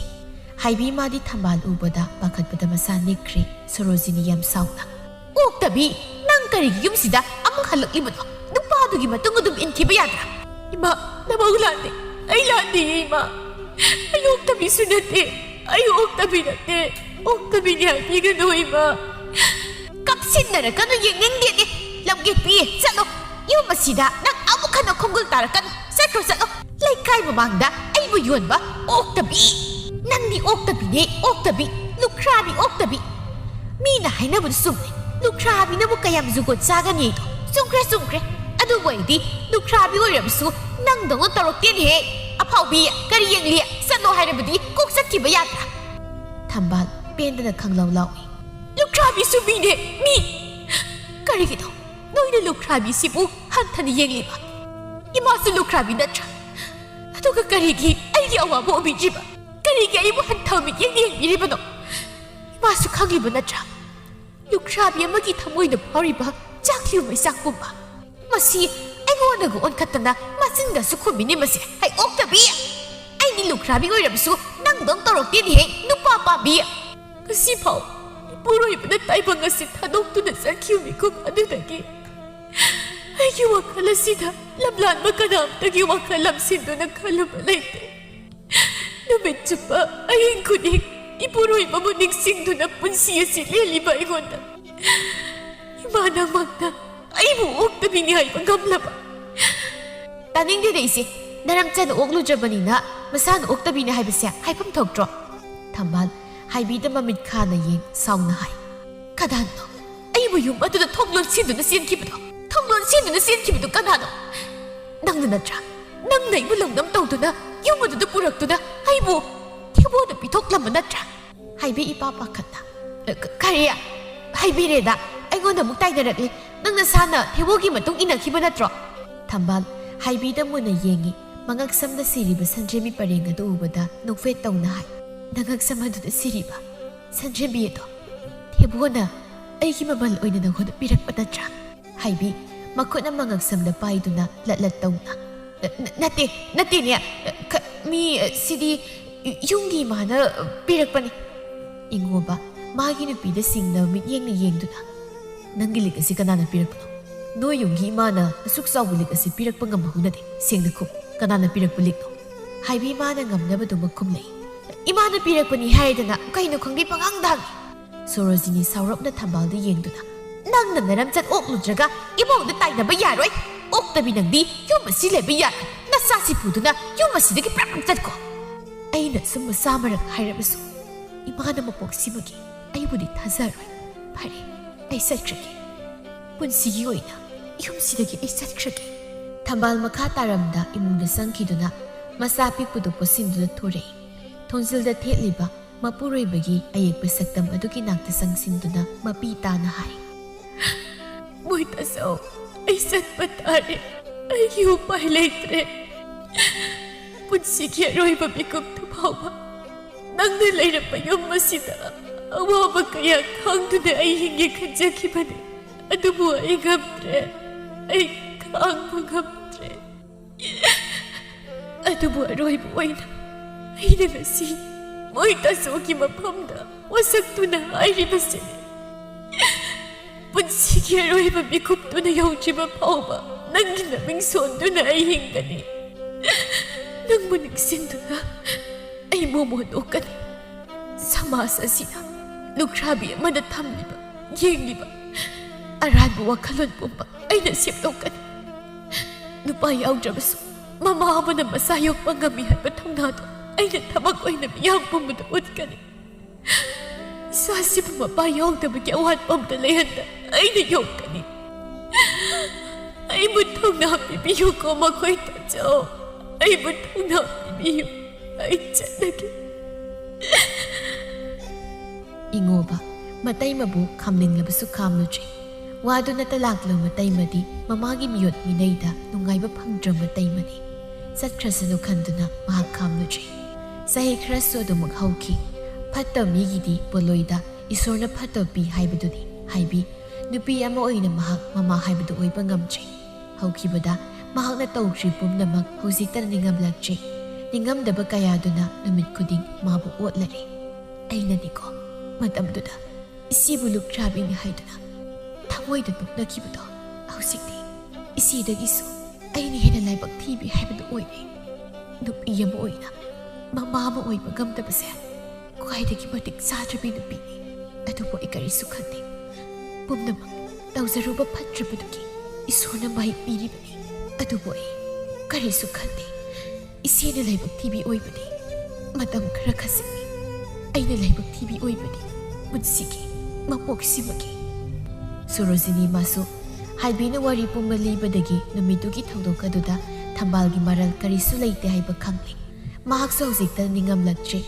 ꯍꯥꯏꯕꯤ ꯃꯥꯗꯤ ꯊꯝꯕꯥꯜ ꯎꯕꯗ ꯄꯥꯈꯠꯄꯗ ꯃꯁꯥ ꯅꯤꯛꯈ꯭ꯔꯦ꯫ ꯁꯣꯔꯣꯖꯤꯅꯤ ꯌꯥꯝ ꯁꯥꯎꯅ, "ꯑꯣꯛꯇꯕꯤ, ꯅꯪ ꯀꯔꯤꯒꯤ ꯌꯨꯝꯁꯤꯗ ꯑꯃꯨꯛ ꯍꯜꯂꯛꯂꯤꯕꯅꯣ? ꯅꯨꯄꯥꯗꯨꯒꯤ ꯃꯇꯨꯡ ꯑꯗꯨꯝ ꯏꯟꯈꯤꯕ ꯌꯥꯗ꯭ꯔꯥ?" "ꯏꯃꯥ, ꯅꯃꯧ ꯂꯥꯟꯗꯦ꯫ ꯑꯩ ꯂꯥꯟꯗꯦ, ꯏꯃꯥ꯫ ꯑꯩ ꯑꯣꯛꯇꯕꯤꯁꯨ ꯅꯠꯇꯦ꯫ ꯑꯩ ꯑꯣꯛꯇꯕꯤ ꯅꯠꯇꯦ꯫ ꯑꯣꯛꯇꯕꯤꯅꯤ ꯍꯥꯏꯕꯤꯒꯅꯨ, ꯏꯃꯥ꯫ ꯀꯞꯁꯤꯟꯅꯔꯛꯀꯅꯨ, ꯌꯦꯡꯅꯤꯡꯗꯦꯅꯦ꯫ ꯂꯝꯒꯦꯠꯄꯤ, ꯆꯠꯂꯣ꯫ ꯌꯨꯝ ꯑꯁꯤꯗ ꯅꯪ ꯑꯃꯨꯛ ꯍꯟꯅ ꯈꯣꯡꯒꯨꯜ ꯇꯥꯔꯛꯀꯅꯨ꯫ ꯆꯠꯈ꯭ꯔꯣ, ꯆꯠꯂꯣ꯫ ꯂꯩꯀꯥꯏ ꯃꯃꯥꯡꯗ ꯑꯩꯕꯨ ꯌꯣꯟꯕ ꯑꯣꯛꯇꯕꯤ꯫ ꯅꯪꯗꯤ ꯑꯣꯛꯇꯕꯤꯅꯦ, ꯑꯣꯛꯇꯕꯤ꯫ ꯂꯨꯈ꯭ꯔꯥꯕꯤ ꯑꯣꯛꯇꯕꯤ꯫ ꯃꯤꯅ ꯍꯥꯏꯅꯕꯗꯨ ꯆꯨꯝꯃꯦ꯫ ꯂꯨꯈ꯭ꯔꯥꯕꯤꯅꯕꯨ ꯀꯌꯥꯝ ꯖꯨꯒꯣꯠ ꯆꯥꯒꯅꯤꯗꯣ꯫ ꯆꯨꯝꯈ꯭ꯔꯦ, ꯆꯨꯝꯈ꯭ꯔꯦ꯫ ꯑꯗꯨꯕꯨ ꯑꯩꯗꯤ ꯂꯨꯈ꯭ꯔꯥꯕꯤ ꯑꯣꯏꯔꯕꯁꯨ ꯅꯪꯗꯧꯅ ꯇꯧꯔꯛꯇꯦꯅꯦꯍꯦ꯫ ꯑꯐꯥꯎꯕꯤ, ꯀꯔꯤ ꯌꯦꯡꯂꯤ? ꯆꯠꯂꯣ ꯍꯥꯏꯔꯕꯗꯤ ꯀꯣꯛ ꯆꯠꯈꯤꯕ ꯌꯥꯗ꯭ꯔꯥ?" ꯊꯝꯕꯥꯜ ꯄꯦꯟꯗꯅ ꯈꯪꯂꯥꯎ ꯂꯥꯎꯏ꯫ "ꯂꯨꯈ꯭ꯔꯥꯕꯤꯁꯨ ꯃꯤꯅꯦ, ꯃꯤ꯫ ꯀꯔꯤꯒꯤꯅꯣ ꯅꯣꯏꯅ ꯂꯨꯈ꯭ꯔꯥꯕꯤꯁꯤꯕꯨ ꯍꯟꯊꯅ ꯌꯦꯡꯂꯤꯕ? ꯏꯃꯥꯁꯨ ꯂꯨꯈ꯭ꯔꯥꯕꯤ ꯅꯠꯇ꯭ꯔꯥ? ꯑꯗꯨꯒ ꯀꯔꯤꯒꯤ ꯑꯩꯒꯤ ꯑꯋꯥꯕ ꯑꯣꯏꯕꯤꯗ꯭ꯔꯤꯕ? ꯀꯔꯤꯒꯤ ꯑꯩꯕꯨ ꯍꯟꯊꯕ ꯃꯤꯠꯌꯦꯡ ꯌꯦꯡꯕꯤꯔꯤꯕꯅꯣ? ꯏꯃꯥꯁꯨ ꯈꯪꯂꯤꯕ ꯅꯠꯇ꯭ꯔꯥ? ꯂꯨꯈ꯭ꯔꯥꯕꯤ ꯑꯃꯒꯤ ꯊꯃꯣꯏꯗ ꯐꯥꯎꯔꯤꯕ ꯆꯥꯛꯂꯤꯕ ꯃꯩꯆꯥꯛ ꯄꯨꯝꯕ꯫ ꯃꯁꯤ ꯑꯩꯉꯣꯟꯗꯒ ꯑꯣꯟꯈꯠꯇꯅ ꯃꯆꯤꯟꯒꯁꯨ ꯈꯨꯝꯃꯤꯅꯦ ꯃꯁꯤ꯫ ꯍꯩ ꯑꯣꯛꯇꯕꯤ! ꯑꯩꯗꯤ ꯂꯨꯈ꯭ꯔꯥꯕꯤ ꯑꯣꯏꯔꯕꯁꯨ ꯅꯪꯗꯧ ꯇꯧꯔꯛꯇꯦꯅꯦꯍꯦ, ꯅꯨꯄꯥ ꯄꯥꯝꯕꯤ!" ꯉꯁꯤꯐꯥꯎ ꯏꯄꯨꯔꯣꯏꯕꯅ ꯇꯥꯏꯕꯪ ꯑꯁꯤ ꯊꯥꯗꯣꯛꯇꯨꯅ ꯆꯠꯈꯤꯕ ꯃꯤꯀꯨꯞ ꯑꯗꯨꯗꯒꯤ ꯑꯩꯒꯤ ꯋꯥꯈꯜ ꯑꯁꯤꯗ ꯂꯝꯂꯥꯟꯕ ꯀꯅꯥꯝꯇꯒꯤ ꯋꯥꯈꯜ ꯂꯝꯁꯤꯟꯗꯨꯅ ꯈꯜꯂꯨꯕ ꯂꯩꯇꯦ꯫ ꯅꯨꯃꯤꯠ ꯆꯨꯞꯄ ꯑꯍꯤꯡ ꯈꯨꯗꯤꯡ ꯏꯄꯨꯔꯣꯏꯕꯕꯨ ꯅꯤꯡꯁꯤꯡꯗꯨꯅ ꯄꯨꯟꯁꯤ ꯑꯁꯤ ꯂꯦꯜꯂꯤꯕ ꯑꯩꯉꯣꯟꯗ ꯏꯃꯥ ꯅꯪꯃꯛꯅ ꯑꯩꯕꯨ ꯑꯣꯛꯇꯕꯤꯅꯤ ꯍꯥꯏꯕ ꯉꯝꯂꯕ? ꯇꯥꯅꯤꯡꯗꯦꯗ ꯏꯆꯦ, ꯅꯔꯝꯆꯠꯅ ꯑꯣꯛꯂꯨꯗ꯭ꯔꯕꯅꯤꯅ ꯃꯁꯥꯅ ꯑꯣꯛꯇꯕꯤꯅꯤ ꯍꯥꯏꯕꯁꯦ ꯍꯥꯏꯐꯝ ꯊꯣꯛꯇ꯭ꯔꯣ? ꯊꯝꯕꯥꯜ ꯍꯥꯏꯕꯤꯗ ꯃꯃꯤꯠ ꯈꯥꯅ ꯌꯦꯡ ꯁꯥꯎꯅ ꯍꯥꯏ꯫ "ꯀꯅꯥꯅꯣ? ꯑꯩꯕꯨ ꯌꯨꯝ ꯑꯗꯨꯗ ꯊꯣꯡ ꯂꯣꯟꯁꯤꯟꯗꯨꯅ ꯆꯦꯟꯈꯤꯕꯗꯣ? ꯊꯣꯡ ꯂꯣꯟꯁꯤꯟꯗꯨꯅ ꯆꯦꯟꯈꯤꯕꯗꯣ ꯀꯅꯥꯅꯣ? ꯅꯪꯅ ꯅꯠꯇ꯭ꯔꯥ? ꯅꯪꯅ ꯑꯩꯕꯨ ꯂꯧꯅꯝ ꯇꯧꯗꯨꯅ ꯌꯨꯝ ꯑꯗꯨꯗ ꯄꯨꯔꯛꯇꯨꯅ ꯑꯩꯕꯨ ꯊꯦꯕꯣꯗ ꯄꯤꯊꯣꯛꯂꯝꯕ ꯅꯠꯇ꯭ꯔꯥ?" ꯍꯥꯏꯕꯤ ꯏꯄꯥ ꯄꯥꯈꯠꯅ꯫ "ꯑ, ꯀ-, ꯀꯔꯤ? ꯍꯥꯏꯕꯤꯔꯦꯗ, ꯑꯩꯉꯣꯟꯗ ꯑꯃꯨꯛ ꯇꯥꯏꯅꯔꯛꯂꯤ꯫ ꯅꯪ ꯅꯁꯥꯅ ꯊꯦꯕꯣꯒꯤ ꯃꯇꯨꯡ ꯏꯟꯅꯈꯤꯕ ꯅꯠꯇ꯭ꯔꯣ?" ꯊꯝꯕꯥꯜ ꯍꯥꯏꯕꯤꯗ ꯃꯨꯟꯅ ꯌꯦꯡꯉꯤ꯫ ꯃꯉꯛꯁꯝꯗ ꯁꯤꯔꯤꯕ ꯁꯟꯗ꯭ꯔꯦꯝꯕꯤ ꯄꯔꯦꯡ ꯑꯗꯨ ꯎꯕꯗ ꯅꯣꯛꯐꯦꯠ ꯇꯧꯅ ꯍꯥꯏ, "ꯅꯉꯛꯁꯝ ꯑꯗꯨꯗ ꯁꯤꯔꯤꯕ ꯁꯟꯗ꯭ꯔꯦꯝꯕꯤ ꯑꯗꯣ ꯊꯦꯕꯣꯅ ꯑꯩꯒꯤ ꯃꯃꯜ ꯑꯣꯏꯅ ꯅꯉꯣꯟꯗ ꯄꯤꯔꯛꯄ ꯅꯠꯇ꯭ꯔꯥ?" ꯍꯥꯏꯕꯤ ꯃꯈꯨꯠꯅ ꯃꯉꯛꯁꯝꯗ ꯄꯥꯏꯗꯨꯅ ꯂꯠ ꯂꯠ ꯇꯧꯅ꯫ "ꯅ-, ꯅ-, ꯅꯠꯇꯦ, ꯅꯠꯇꯦꯅꯦ꯫ ꯈ-, ꯃꯤ, ꯑ, ꯁꯤꯗꯤ ꯌꯨꯝꯒꯤ ꯏꯃꯥꯅ ꯄꯤꯔꯛꯄꯅꯤ꯫ ꯏꯉꯣꯕ ꯃꯥꯒꯤ ꯅꯨꯄꯤꯗ ꯁꯤꯡꯅꯕ ꯃꯤꯠꯌꯦꯡꯅ ꯌꯦꯡꯗꯨꯅ, "ꯅꯪꯒꯤ ꯂꯤꯛ ꯑꯁꯤ ꯀꯅꯥꯅ ꯄꯤꯔꯛꯄꯅꯣ? ꯅꯣꯏ ꯌꯨꯝꯒꯤ ꯏꯃꯥꯅ ꯑꯁꯨꯛ ꯆꯥꯎꯕ ꯂꯤꯛ ꯑꯁꯤ ꯄꯤꯔꯛꯄ ꯉꯝꯕ ꯍꯧꯅꯗꯦ꯫ ꯁꯦꯡꯅ ꯈꯨꯝ, ꯀꯅꯥꯅ ꯄꯤꯔꯛꯄ ꯂꯤꯛꯅꯣ?" ꯍꯥꯏꯕꯤ ꯏꯃꯥꯅ ꯉꯝꯅꯕꯗꯨꯃꯛ ꯈꯨꯝꯂꯛꯏ꯫ "ꯏꯃꯥꯅ ꯄꯤꯔꯛꯄꯅꯤ ꯍꯥꯏꯔꯗꯅ ꯀꯩꯅꯣ ꯈꯪꯗꯦ ꯄꯉꯥꯡꯗ ꯍꯪꯉꯤ꯫" ꯁꯣꯔꯣꯖꯤꯅꯤ ꯁꯥꯎꯔꯞꯅ ꯊꯝꯕꯥꯜꯗ ꯌꯦꯡꯗꯨꯅ, "ꯅꯪꯅ ꯅꯔꯝꯆꯠ ꯑꯣꯛꯂꯨꯗ꯭ꯔꯒ ꯏꯃꯧꯗ ꯇꯥꯏꯅꯕ ꯌꯥꯔꯣꯏ꯫ ꯑꯣꯛꯇꯕꯤ ꯅꯪꯗꯤ ꯌꯨꯝ ꯑꯁꯤ ꯂꯩꯕ ꯌꯥꯔꯣꯏ꯫ ꯅꯆꯥꯁꯤ ꯄꯨꯗꯨꯅ ꯌꯨꯝ ꯑꯁꯤꯗꯒꯤ ꯄ꯭ꯔꯞ ꯄ꯭ꯔꯞ ꯆꯠꯈꯣ꯫" ꯑꯩꯅ ꯁꯨꯝ ꯃꯆꯥ ꯃꯔꯛ ꯍꯥꯏꯔꯕꯁꯨ ꯏꯃꯥꯅ ꯃꯄꯣꯛꯁꯤꯃꯒꯤ ꯑꯩꯕꯨꯗꯤ ꯊꯥꯖꯔꯣꯏ꯫ ꯐꯔꯦ, ꯑꯩ ꯆꯠꯈ꯭ꯔꯒꯦ꯫ ꯄꯨꯟꯁꯤꯒꯤ ꯑꯣꯏꯅ ꯌꯨꯝꯁꯤꯗꯒꯤ ꯑꯩ ꯆꯠꯈ꯭ꯔꯒꯦ꯫ ꯊꯝꯕꯥꯜ ꯃꯈꯥ ꯇꯥꯔꯝꯗ ꯏꯃꯨꯡꯗ ꯆꯪꯈꯤꯗꯨꯅ ꯃꯆꯥ ꯑꯄꯤꯛꯄꯗꯨ ꯄꯣꯠꯁꯤꯟꯗꯨꯅ ꯊꯣꯔꯛꯏ꯫ ꯊꯣꯡꯖꯤꯜꯗ ꯊꯦꯠꯂꯤꯕ ꯃꯄꯨꯔꯣꯏꯕꯒꯤ ꯑꯌꯦꯛꯄ ꯁꯛꯇꯝ ꯑꯗꯨꯒꯤ ꯅꯥꯛꯇ ꯆꯪꯁꯤꯟꯗꯨꯅ ꯃꯄꯤ ꯇꯥꯅ ꯍꯥꯏ, "ꯃꯣꯏ ꯇꯥꯆꯧ, ꯑꯩ ꯆꯠꯄ ꯇꯥꯔꯦ꯫ ꯑꯩꯒꯤ ꯎꯄꯥꯏ ꯂꯩꯇ꯭ꯔꯦ꯫ ꯄꯨꯟꯁꯤꯒꯤ ꯑꯔꯣꯏꯕ ꯃꯤꯀꯨꯞꯇꯨ ꯐꯥꯎꯕ ꯅꯪꯅ ꯂꯩꯔꯝꯕ ꯌꯨꯝ ꯑꯁꯤꯗ ꯑꯋꯥꯕ ꯀꯌꯥ ꯈꯥꯡꯗꯨꯅ ꯑꯩ ꯍꯤꯡꯒꯦ ꯈꯟꯖꯈꯤꯕꯅꯤ꯫ ꯑꯗꯨꯕꯨ ꯑꯩ ꯉꯝꯗ꯭ꯔꯦ꯫ ꯑꯩ ꯈꯥꯡꯕ ꯉꯝꯗ꯭ꯔꯦ꯫ ꯑꯗꯨꯕꯨ ꯑꯔꯣꯏꯕ ꯑꯣꯏꯅ ꯑꯩꯅ ꯉꯁꯤ ꯃꯣꯏ ꯇꯥꯆꯧꯒꯤ ꯃꯐꯝꯗ ꯋꯥꯁꯛꯇꯨꯅ ꯍꯥꯏꯔꯤꯕꯁꯤꯅꯤ, ꯄꯨꯟꯁꯤꯒꯤ ꯑꯔꯣꯏꯕ ꯃꯤꯀꯨꯞꯇꯨꯅ ꯌꯧꯗ꯭ꯔꯤꯕ ꯐꯥꯎꯕ ꯅꯪꯒꯤ ꯃꯃꯤꯡ ꯁꯣꯟꯗꯨꯅ ꯑꯩ ꯍꯤꯡꯒꯅꯤ꯫ ꯅꯪꯕꯨ ꯅꯤꯡꯁꯤꯡꯗꯨꯅ ꯑꯩ ꯃꯣꯃꯣ ꯅꯣꯛꯀꯅꯤ꯫ ꯁꯃꯥꯖ ꯑꯁꯤꯅ ꯂꯨꯈ꯭ꯔꯥꯕꯤ ꯑꯃꯗ ꯊꯝꯂꯤꯕ, ꯌꯦꯡꯂꯤꯕ ꯑꯔꯥꯟꯕ ꯋꯥꯈꯜꯂꯣꯟ ꯄꯨꯝꯕ ꯑꯩꯅ ꯁꯦꯝꯗꯣꯛꯀꯅꯤ꯫ ꯅꯨꯄꯥ ꯌꯥꯎꯗ꯭ꯔꯕꯁꯨ ꯃꯃꯥ ꯑꯃꯅ ꯃꯆꯥ ꯌꯣꯛꯄ ꯉꯝꯃꯤ ꯍꯥꯏꯕ ꯊꯧꯅꯥꯗꯣ ꯑꯩꯅ ꯊꯕꯛ ꯑꯣꯏꯅ ꯃꯤꯌꯥꯝ ꯄꯨꯝꯕꯗ ꯎꯠꯀꯅꯤ꯫ ꯏꯆꯥꯁꯤꯕꯨ ꯃꯄꯥ ꯌꯥꯎꯗꯕꯒꯤ ꯑꯋꯥꯠꯄ ꯑꯝꯇ ꯂꯩꯍꯟꯗ ꯑꯩꯅ ꯌꯣꯛꯀꯅꯤ꯫ ꯑꯩꯕꯨ ꯊꯧꯅꯥ ꯄꯤꯕꯤꯌꯨꯀꯣ ꯃꯈꯣꯏ ꯇꯥꯆꯧ꯫ ꯑꯩꯕꯨ ꯊꯧꯅꯥ ꯄꯤꯕꯤꯌꯨ꯫ ꯑꯩ ꯆꯠꯂꯒꯦ꯫" ꯏꯉꯣꯕ ꯃꯇꯩꯃꯕꯨ ꯈꯥꯝꯅꯤꯡꯂꯕꯁꯨ ꯈꯥꯝꯂꯨꯗ꯭ꯔꯦ꯫ ꯋꯥꯗꯨꯅꯇ ꯂꯥꯛꯂꯕ ꯃꯇꯩꯃꯗꯤ ꯃꯃꯥꯒꯤ ꯃꯤꯑꯣꯠ ꯃꯤꯅꯩꯗ ꯅꯨꯡꯉꯥꯏꯕ ꯐꯪꯗ꯭ꯔꯕ ꯃꯇꯩꯃꯅꯤ꯫ ꯆꯠꯈ꯭ꯔꯁꯅꯨ ꯈꯟꯗꯨꯅ ꯃꯍꯥꯛ ꯈꯥꯝꯂꯨꯗ꯭ꯔꯦ꯫ ꯆꯍꯤ ꯈꯔꯁꯨ ꯑꯗꯨꯃꯛ ꯍꯧꯈꯤ꯫ ꯐꯠꯇꯕ ꯃꯤꯒꯤꯗꯤ ꯄꯣꯠꯂꯣꯏꯗ ꯏꯁꯣꯔꯅ ꯐꯠꯇꯕ ꯄꯤ ꯍꯥꯏꯕꯗꯨꯅꯤ꯫ ꯍꯥꯏꯕꯤ, ꯅꯨꯄꯤ ꯑꯃ ꯑꯣꯏꯅ ꯃꯍꯥꯛ ꯃꯃꯥ ꯍꯥꯏꯕꯗꯨ ꯑꯣꯏꯕ ꯉꯝꯗ꯭ꯔꯦ꯫ ꯍꯧꯈꯤꯕꯗ ꯃꯍꯥꯛꯅ ꯇꯧꯈ꯭ꯔꯤ ꯄꯨꯝꯅꯃꯛ ꯍꯧꯖꯤꯛꯇ ꯅꯤꯡꯉꯝꯂꯛꯇ꯭ꯔꯦ꯫ ꯅꯤꯡꯉꯝꯗꯕ ꯀꯌꯥꯗꯨꯅ ꯅꯨꯃꯤꯠ ꯈꯨꯗꯤꯡ ꯃꯥꯕꯨ ꯑꯣꯠꯂꯔꯦ꯫ ꯑꯩꯅꯅꯤꯀꯣ, ꯃꯇꯝꯗꯨꯗ ꯏꯆꯦꯕꯨ ꯂꯨꯈ꯭ꯔꯥꯕꯤꯅꯤ ꯍꯥꯏꯗꯨꯅ ꯊꯃꯣꯏꯗ ꯅꯣꯛꯅꯈꯤꯕꯗꯣ꯫ ꯍꯧꯖꯤꯛꯇꯤ ꯏꯆꯦꯗꯒꯤꯁꯨ ꯑꯩꯅ ꯍꯦꯟꯅ ꯂꯥꯏꯕꯛ ꯊꯤꯕꯤ ꯍꯥꯏꯕꯗꯨ ꯑꯣꯏꯔꯦ꯫ ꯅꯨꯄꯤ ꯑꯃ ꯑꯣꯏꯅ ꯃꯃꯥ ꯑꯃ ꯑꯣꯏꯕ ꯉꯝꯗꯕꯁꯦ ꯈ꯭ꯋꯥꯏꯗꯒꯤ ꯃꯇꯤꯛ ꯆꯥꯗ꯭ꯔꯕꯤ ꯅꯨꯄꯤꯅꯤ꯫ ꯑꯗꯨꯕꯨ ꯑꯩ ꯀꯔꯤꯁꯨ ꯈꯟꯗꯦ꯫ ꯄꯨꯝꯅꯃꯛ ꯇꯧꯖꯔꯨꯕ ꯐꯠꯇ꯭ꯔꯕꯗꯨꯒꯤ ꯏꯁꯣꯔꯅ ꯃꯍꯩ ꯄꯤꯔꯤꯕꯅꯤ꯫ ꯑꯗꯨꯕꯨ ꯑꯩ ꯀꯔꯤꯁꯨ ꯈꯟꯗꯦ꯫ ꯏꯆꯦꯅ ꯂꯥꯏꯕꯛ ꯊꯤꯕꯤ ꯑꯣꯏꯕꯅꯤ꯫ ꯃꯇꯝ ꯈꯔ ꯈꯖꯤꯛꯅꯤ ꯑꯩꯅ ꯂꯥꯏꯕꯛ ꯊꯤꯕꯤ ꯑꯣꯏꯕꯅꯤ, ꯄꯨꯟꯁꯤꯒꯤ, ꯃꯄꯣꯛꯁꯤꯃꯒꯤ꯫ ꯁꯣꯔꯣꯖꯤꯅꯤ ꯃꯥꯁꯨ ꯍꯥꯏꯕꯤꯅ ꯋꯥꯔꯤ ꯄꯨꯝꯕ ꯂꯤꯕꯗꯒꯤ ꯅꯨꯃꯤꯠꯇꯨꯒꯤ ꯊꯧꯗꯣꯛ ꯑꯗꯨꯗ ꯊꯝꯕꯥꯜꯒꯤ ꯃꯔꯜ ꯀꯔꯤꯁꯨ ꯂꯩꯇꯦ ꯍꯥꯏꯕ ꯈꯪꯂꯦ꯫ ꯃꯍꯥꯛꯁꯨ ꯍꯧꯖꯤꯛꯇ ꯅꯤꯡꯉꯝꯂꯛꯇ꯭ꯔꯦ꯫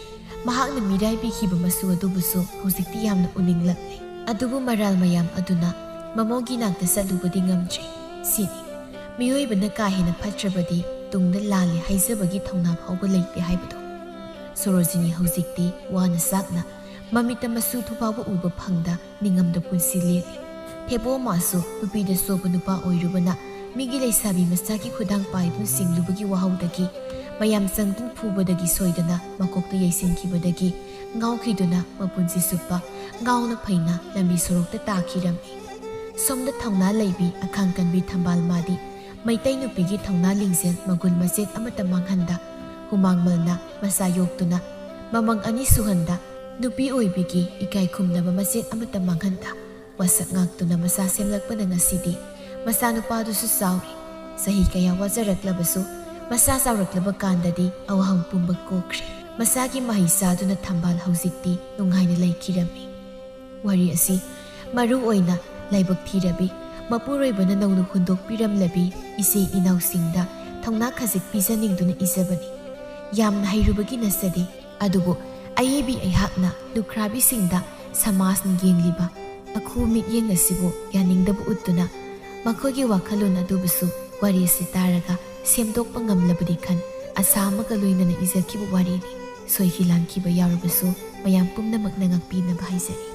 ꯃꯍꯥꯛꯅ ꯃꯤꯔꯥꯏꯕꯤꯈꯤꯕ ꯃꯆꯨ ꯑꯗꯨꯕꯨꯁꯨ ꯍꯧꯖꯤꯛꯇꯤ ꯌꯥꯝꯅ ꯎꯅꯤꯡꯂꯛꯂꯦ꯫ ꯑꯗꯨꯕꯨ ꯃꯔꯥꯜ ꯃꯌꯥꯝ ꯑꯗꯨꯅ ꯃꯃꯧꯒꯤ ꯅꯥꯛꯇ ꯆꯠꯂꯨꯕꯗꯤ ꯉꯝꯗ꯭ꯔꯦ꯫ ꯁꯤꯅꯤ, ꯃꯤꯑꯣꯏꯕꯅ ꯀꯥ ꯍꯦꯟꯅ ꯐꯠꯇ꯭ꯔꯕꯗꯤ ꯇꯨꯡꯗ ꯂꯥꯜꯂꯦ ꯍꯥꯏꯖꯕꯒꯤ ꯊꯧꯅꯥ ꯐꯥꯎꯕ ꯂꯩꯇꯦ ꯍꯥꯏꯕꯗꯣ꯫ ꯁꯣꯔꯣꯖꯤꯅꯤ ꯍꯧꯖꯤꯛꯇꯤ ꯋꯥꯅ ꯆꯥꯛꯅ ꯃꯃꯤꯠꯇ ꯃꯆꯨ ꯊꯨꯐꯥꯎꯕ ꯎꯕ ꯐꯪꯗ ꯅꯤꯡꯉꯝꯗ ꯄꯨꯟꯁꯤ ꯂꯦꯜꯂꯤ꯫ ꯊꯦꯕꯣꯃꯥꯁꯨ ꯅꯨꯄꯤꯗ ꯆꯣꯞꯄ ꯅꯨꯄꯥ ꯑꯣꯏꯔꯨꯕꯅ ꯃꯤꯒꯤ ꯂꯩꯁꯥꯕꯤ ꯃꯆꯥꯒꯤ ꯈꯨꯗꯥꯡ ꯄꯥꯏꯗꯨꯅ ꯆꯤꯡꯂꯨꯕꯒꯤ ꯋꯥꯍꯧꯗꯒꯤ ꯃꯌꯥꯝ ꯆꯪꯗꯨꯅ ꯐꯨꯕꯗꯒꯤ ꯁꯣꯏꯗꯅ ꯃꯀꯣꯛꯇ ꯌꯩꯁꯤꯟꯈꯤꯕꯗꯒꯤ ꯉꯥꯎꯈꯤꯗꯨꯅ ꯃꯄꯨꯟꯁꯤ ꯆꯨꯞꯄ ꯉꯥꯎꯅ ꯐꯩꯅ ꯂꯝꯕꯤ ꯁꯣꯔꯣꯛꯇ ꯇꯥꯈꯤꯔꯝꯃꯤ꯫ ꯁꯣꯝꯗ ꯊꯧꯅꯥ ꯂꯩꯕꯤ ꯑꯈꯥꯡ ꯀꯟꯕꯤ ꯊꯝꯕꯥꯜ ꯃꯥꯗꯤ ꯃꯩꯇꯩ ꯅꯨꯄꯤꯒꯤ ꯊꯧꯅꯥ ꯂꯤꯡꯖꯦꯜ ꯃꯒꯨꯟ ꯃꯆꯦꯠ ꯑꯃꯠꯇ ꯃꯥꯡꯍꯟꯗ ꯍꯨꯃꯥꯡ ꯃꯜꯅ ꯃꯆꯥ ꯌꯣꯛꯇꯨꯅ ꯃꯃꯪ ꯑꯅꯤ ꯁꯨꯍꯟꯗ ꯅꯨꯄꯤ ꯑꯣꯏꯕꯤꯒꯤ ꯏꯀꯥꯏ ꯈꯨꯝꯅꯕ ꯃꯆꯦꯠ ꯑꯃꯠꯇ ꯃꯥꯡꯍꯟꯗ ꯋꯥꯁꯛ ꯉꯥꯛꯇꯨꯅ ꯃꯆꯥ ꯁꯦꯝꯂꯛꯄꯅ ꯉꯁꯤꯗꯤ ꯃꯆꯥꯅꯨꯄꯥꯗꯨꯁꯨ ꯆꯥꯎꯔꯦ꯫ ꯆꯍꯤ ꯀꯌꯥ ꯋꯥꯖꯔꯛꯂꯕꯁꯨ ꯃꯆꯥ ꯆꯥꯎꯔꯛꯂꯕ ꯀꯥꯟꯗꯗꯤ ꯑꯋꯥꯍꯪ ꯄꯨꯝꯕ ꯀꯣꯛꯈ꯭ꯔꯦ꯫ ꯃꯆꯥꯒꯤ ꯃꯍꯩ ꯆꯥꯗꯨꯅ ꯊꯝꯕꯥꯜ ꯍꯧꯖꯤꯛꯇꯤ ꯅꯨꯡꯉꯥꯏꯅ ꯂꯩꯈꯤꯔꯝꯃꯤ꯫ ꯋꯥꯔꯤ ꯑꯁꯤ ꯃꯔꯨ ꯑꯣꯏꯅ ꯂꯥꯏꯕꯛ ꯊꯤꯔꯕꯤ, ꯃꯄꯨꯔꯣꯏꯕꯅ ꯅꯧꯅ ꯍꯨꯟꯗꯣꯛꯄꯤꯔꯝꯂꯕꯤ ꯏꯆꯦ ꯏꯅꯥꯎꯁꯤꯡꯗ ꯊꯧꯅꯥ ꯈꯖꯤꯛ ꯄꯤꯖꯅꯤꯡꯗꯨꯅ ꯏꯖꯕꯅꯤ꯫ ꯌꯥꯝꯅ ꯍꯩꯔꯨꯕꯒꯤ ꯅꯠꯆꯗꯦ, ꯑꯗꯨꯕꯨ ꯑꯏꯕꯤ ꯑꯩꯍꯥꯛꯅ ꯂꯨꯈ꯭ꯔꯥꯕꯤꯁꯤꯡꯗ ꯁꯃꯥꯖꯅ ꯌꯦꯡꯂꯤꯕ ꯑꯈꯨ ꯃꯤꯠꯌꯦꯡ ꯑꯁꯤꯕꯨ ꯌꯥꯅꯤꯡꯗꯕ ꯎꯠꯇꯨꯅ ꯃꯈꯣꯏꯒꯤ ꯋꯥꯈꯜꯂꯣꯟ ꯑꯗꯨꯕꯨꯁꯨ ꯋꯥꯔꯤ ꯑꯁꯤ ꯇꯥꯔꯒ ꯁꯦꯝꯗꯣꯛꯄ ꯉꯝꯂꯕꯗꯤ ꯈꯟ ꯑꯁꯥ ꯑꯃꯒ ꯂꯣꯏꯅꯅ ꯏꯖꯈꯤꯕ ꯋꯥꯔꯤꯅꯤ꯫ ꯁꯣꯏꯈꯤ ꯂꯥꯟꯈꯤꯕ ꯌꯥꯎꯔꯕꯁꯨ ꯃꯌꯥꯝ ꯄꯨꯝꯅꯃꯛꯅ ꯉꯥꯛꯄꯤꯅꯕ ꯍꯥꯏꯖꯔꯤ꯫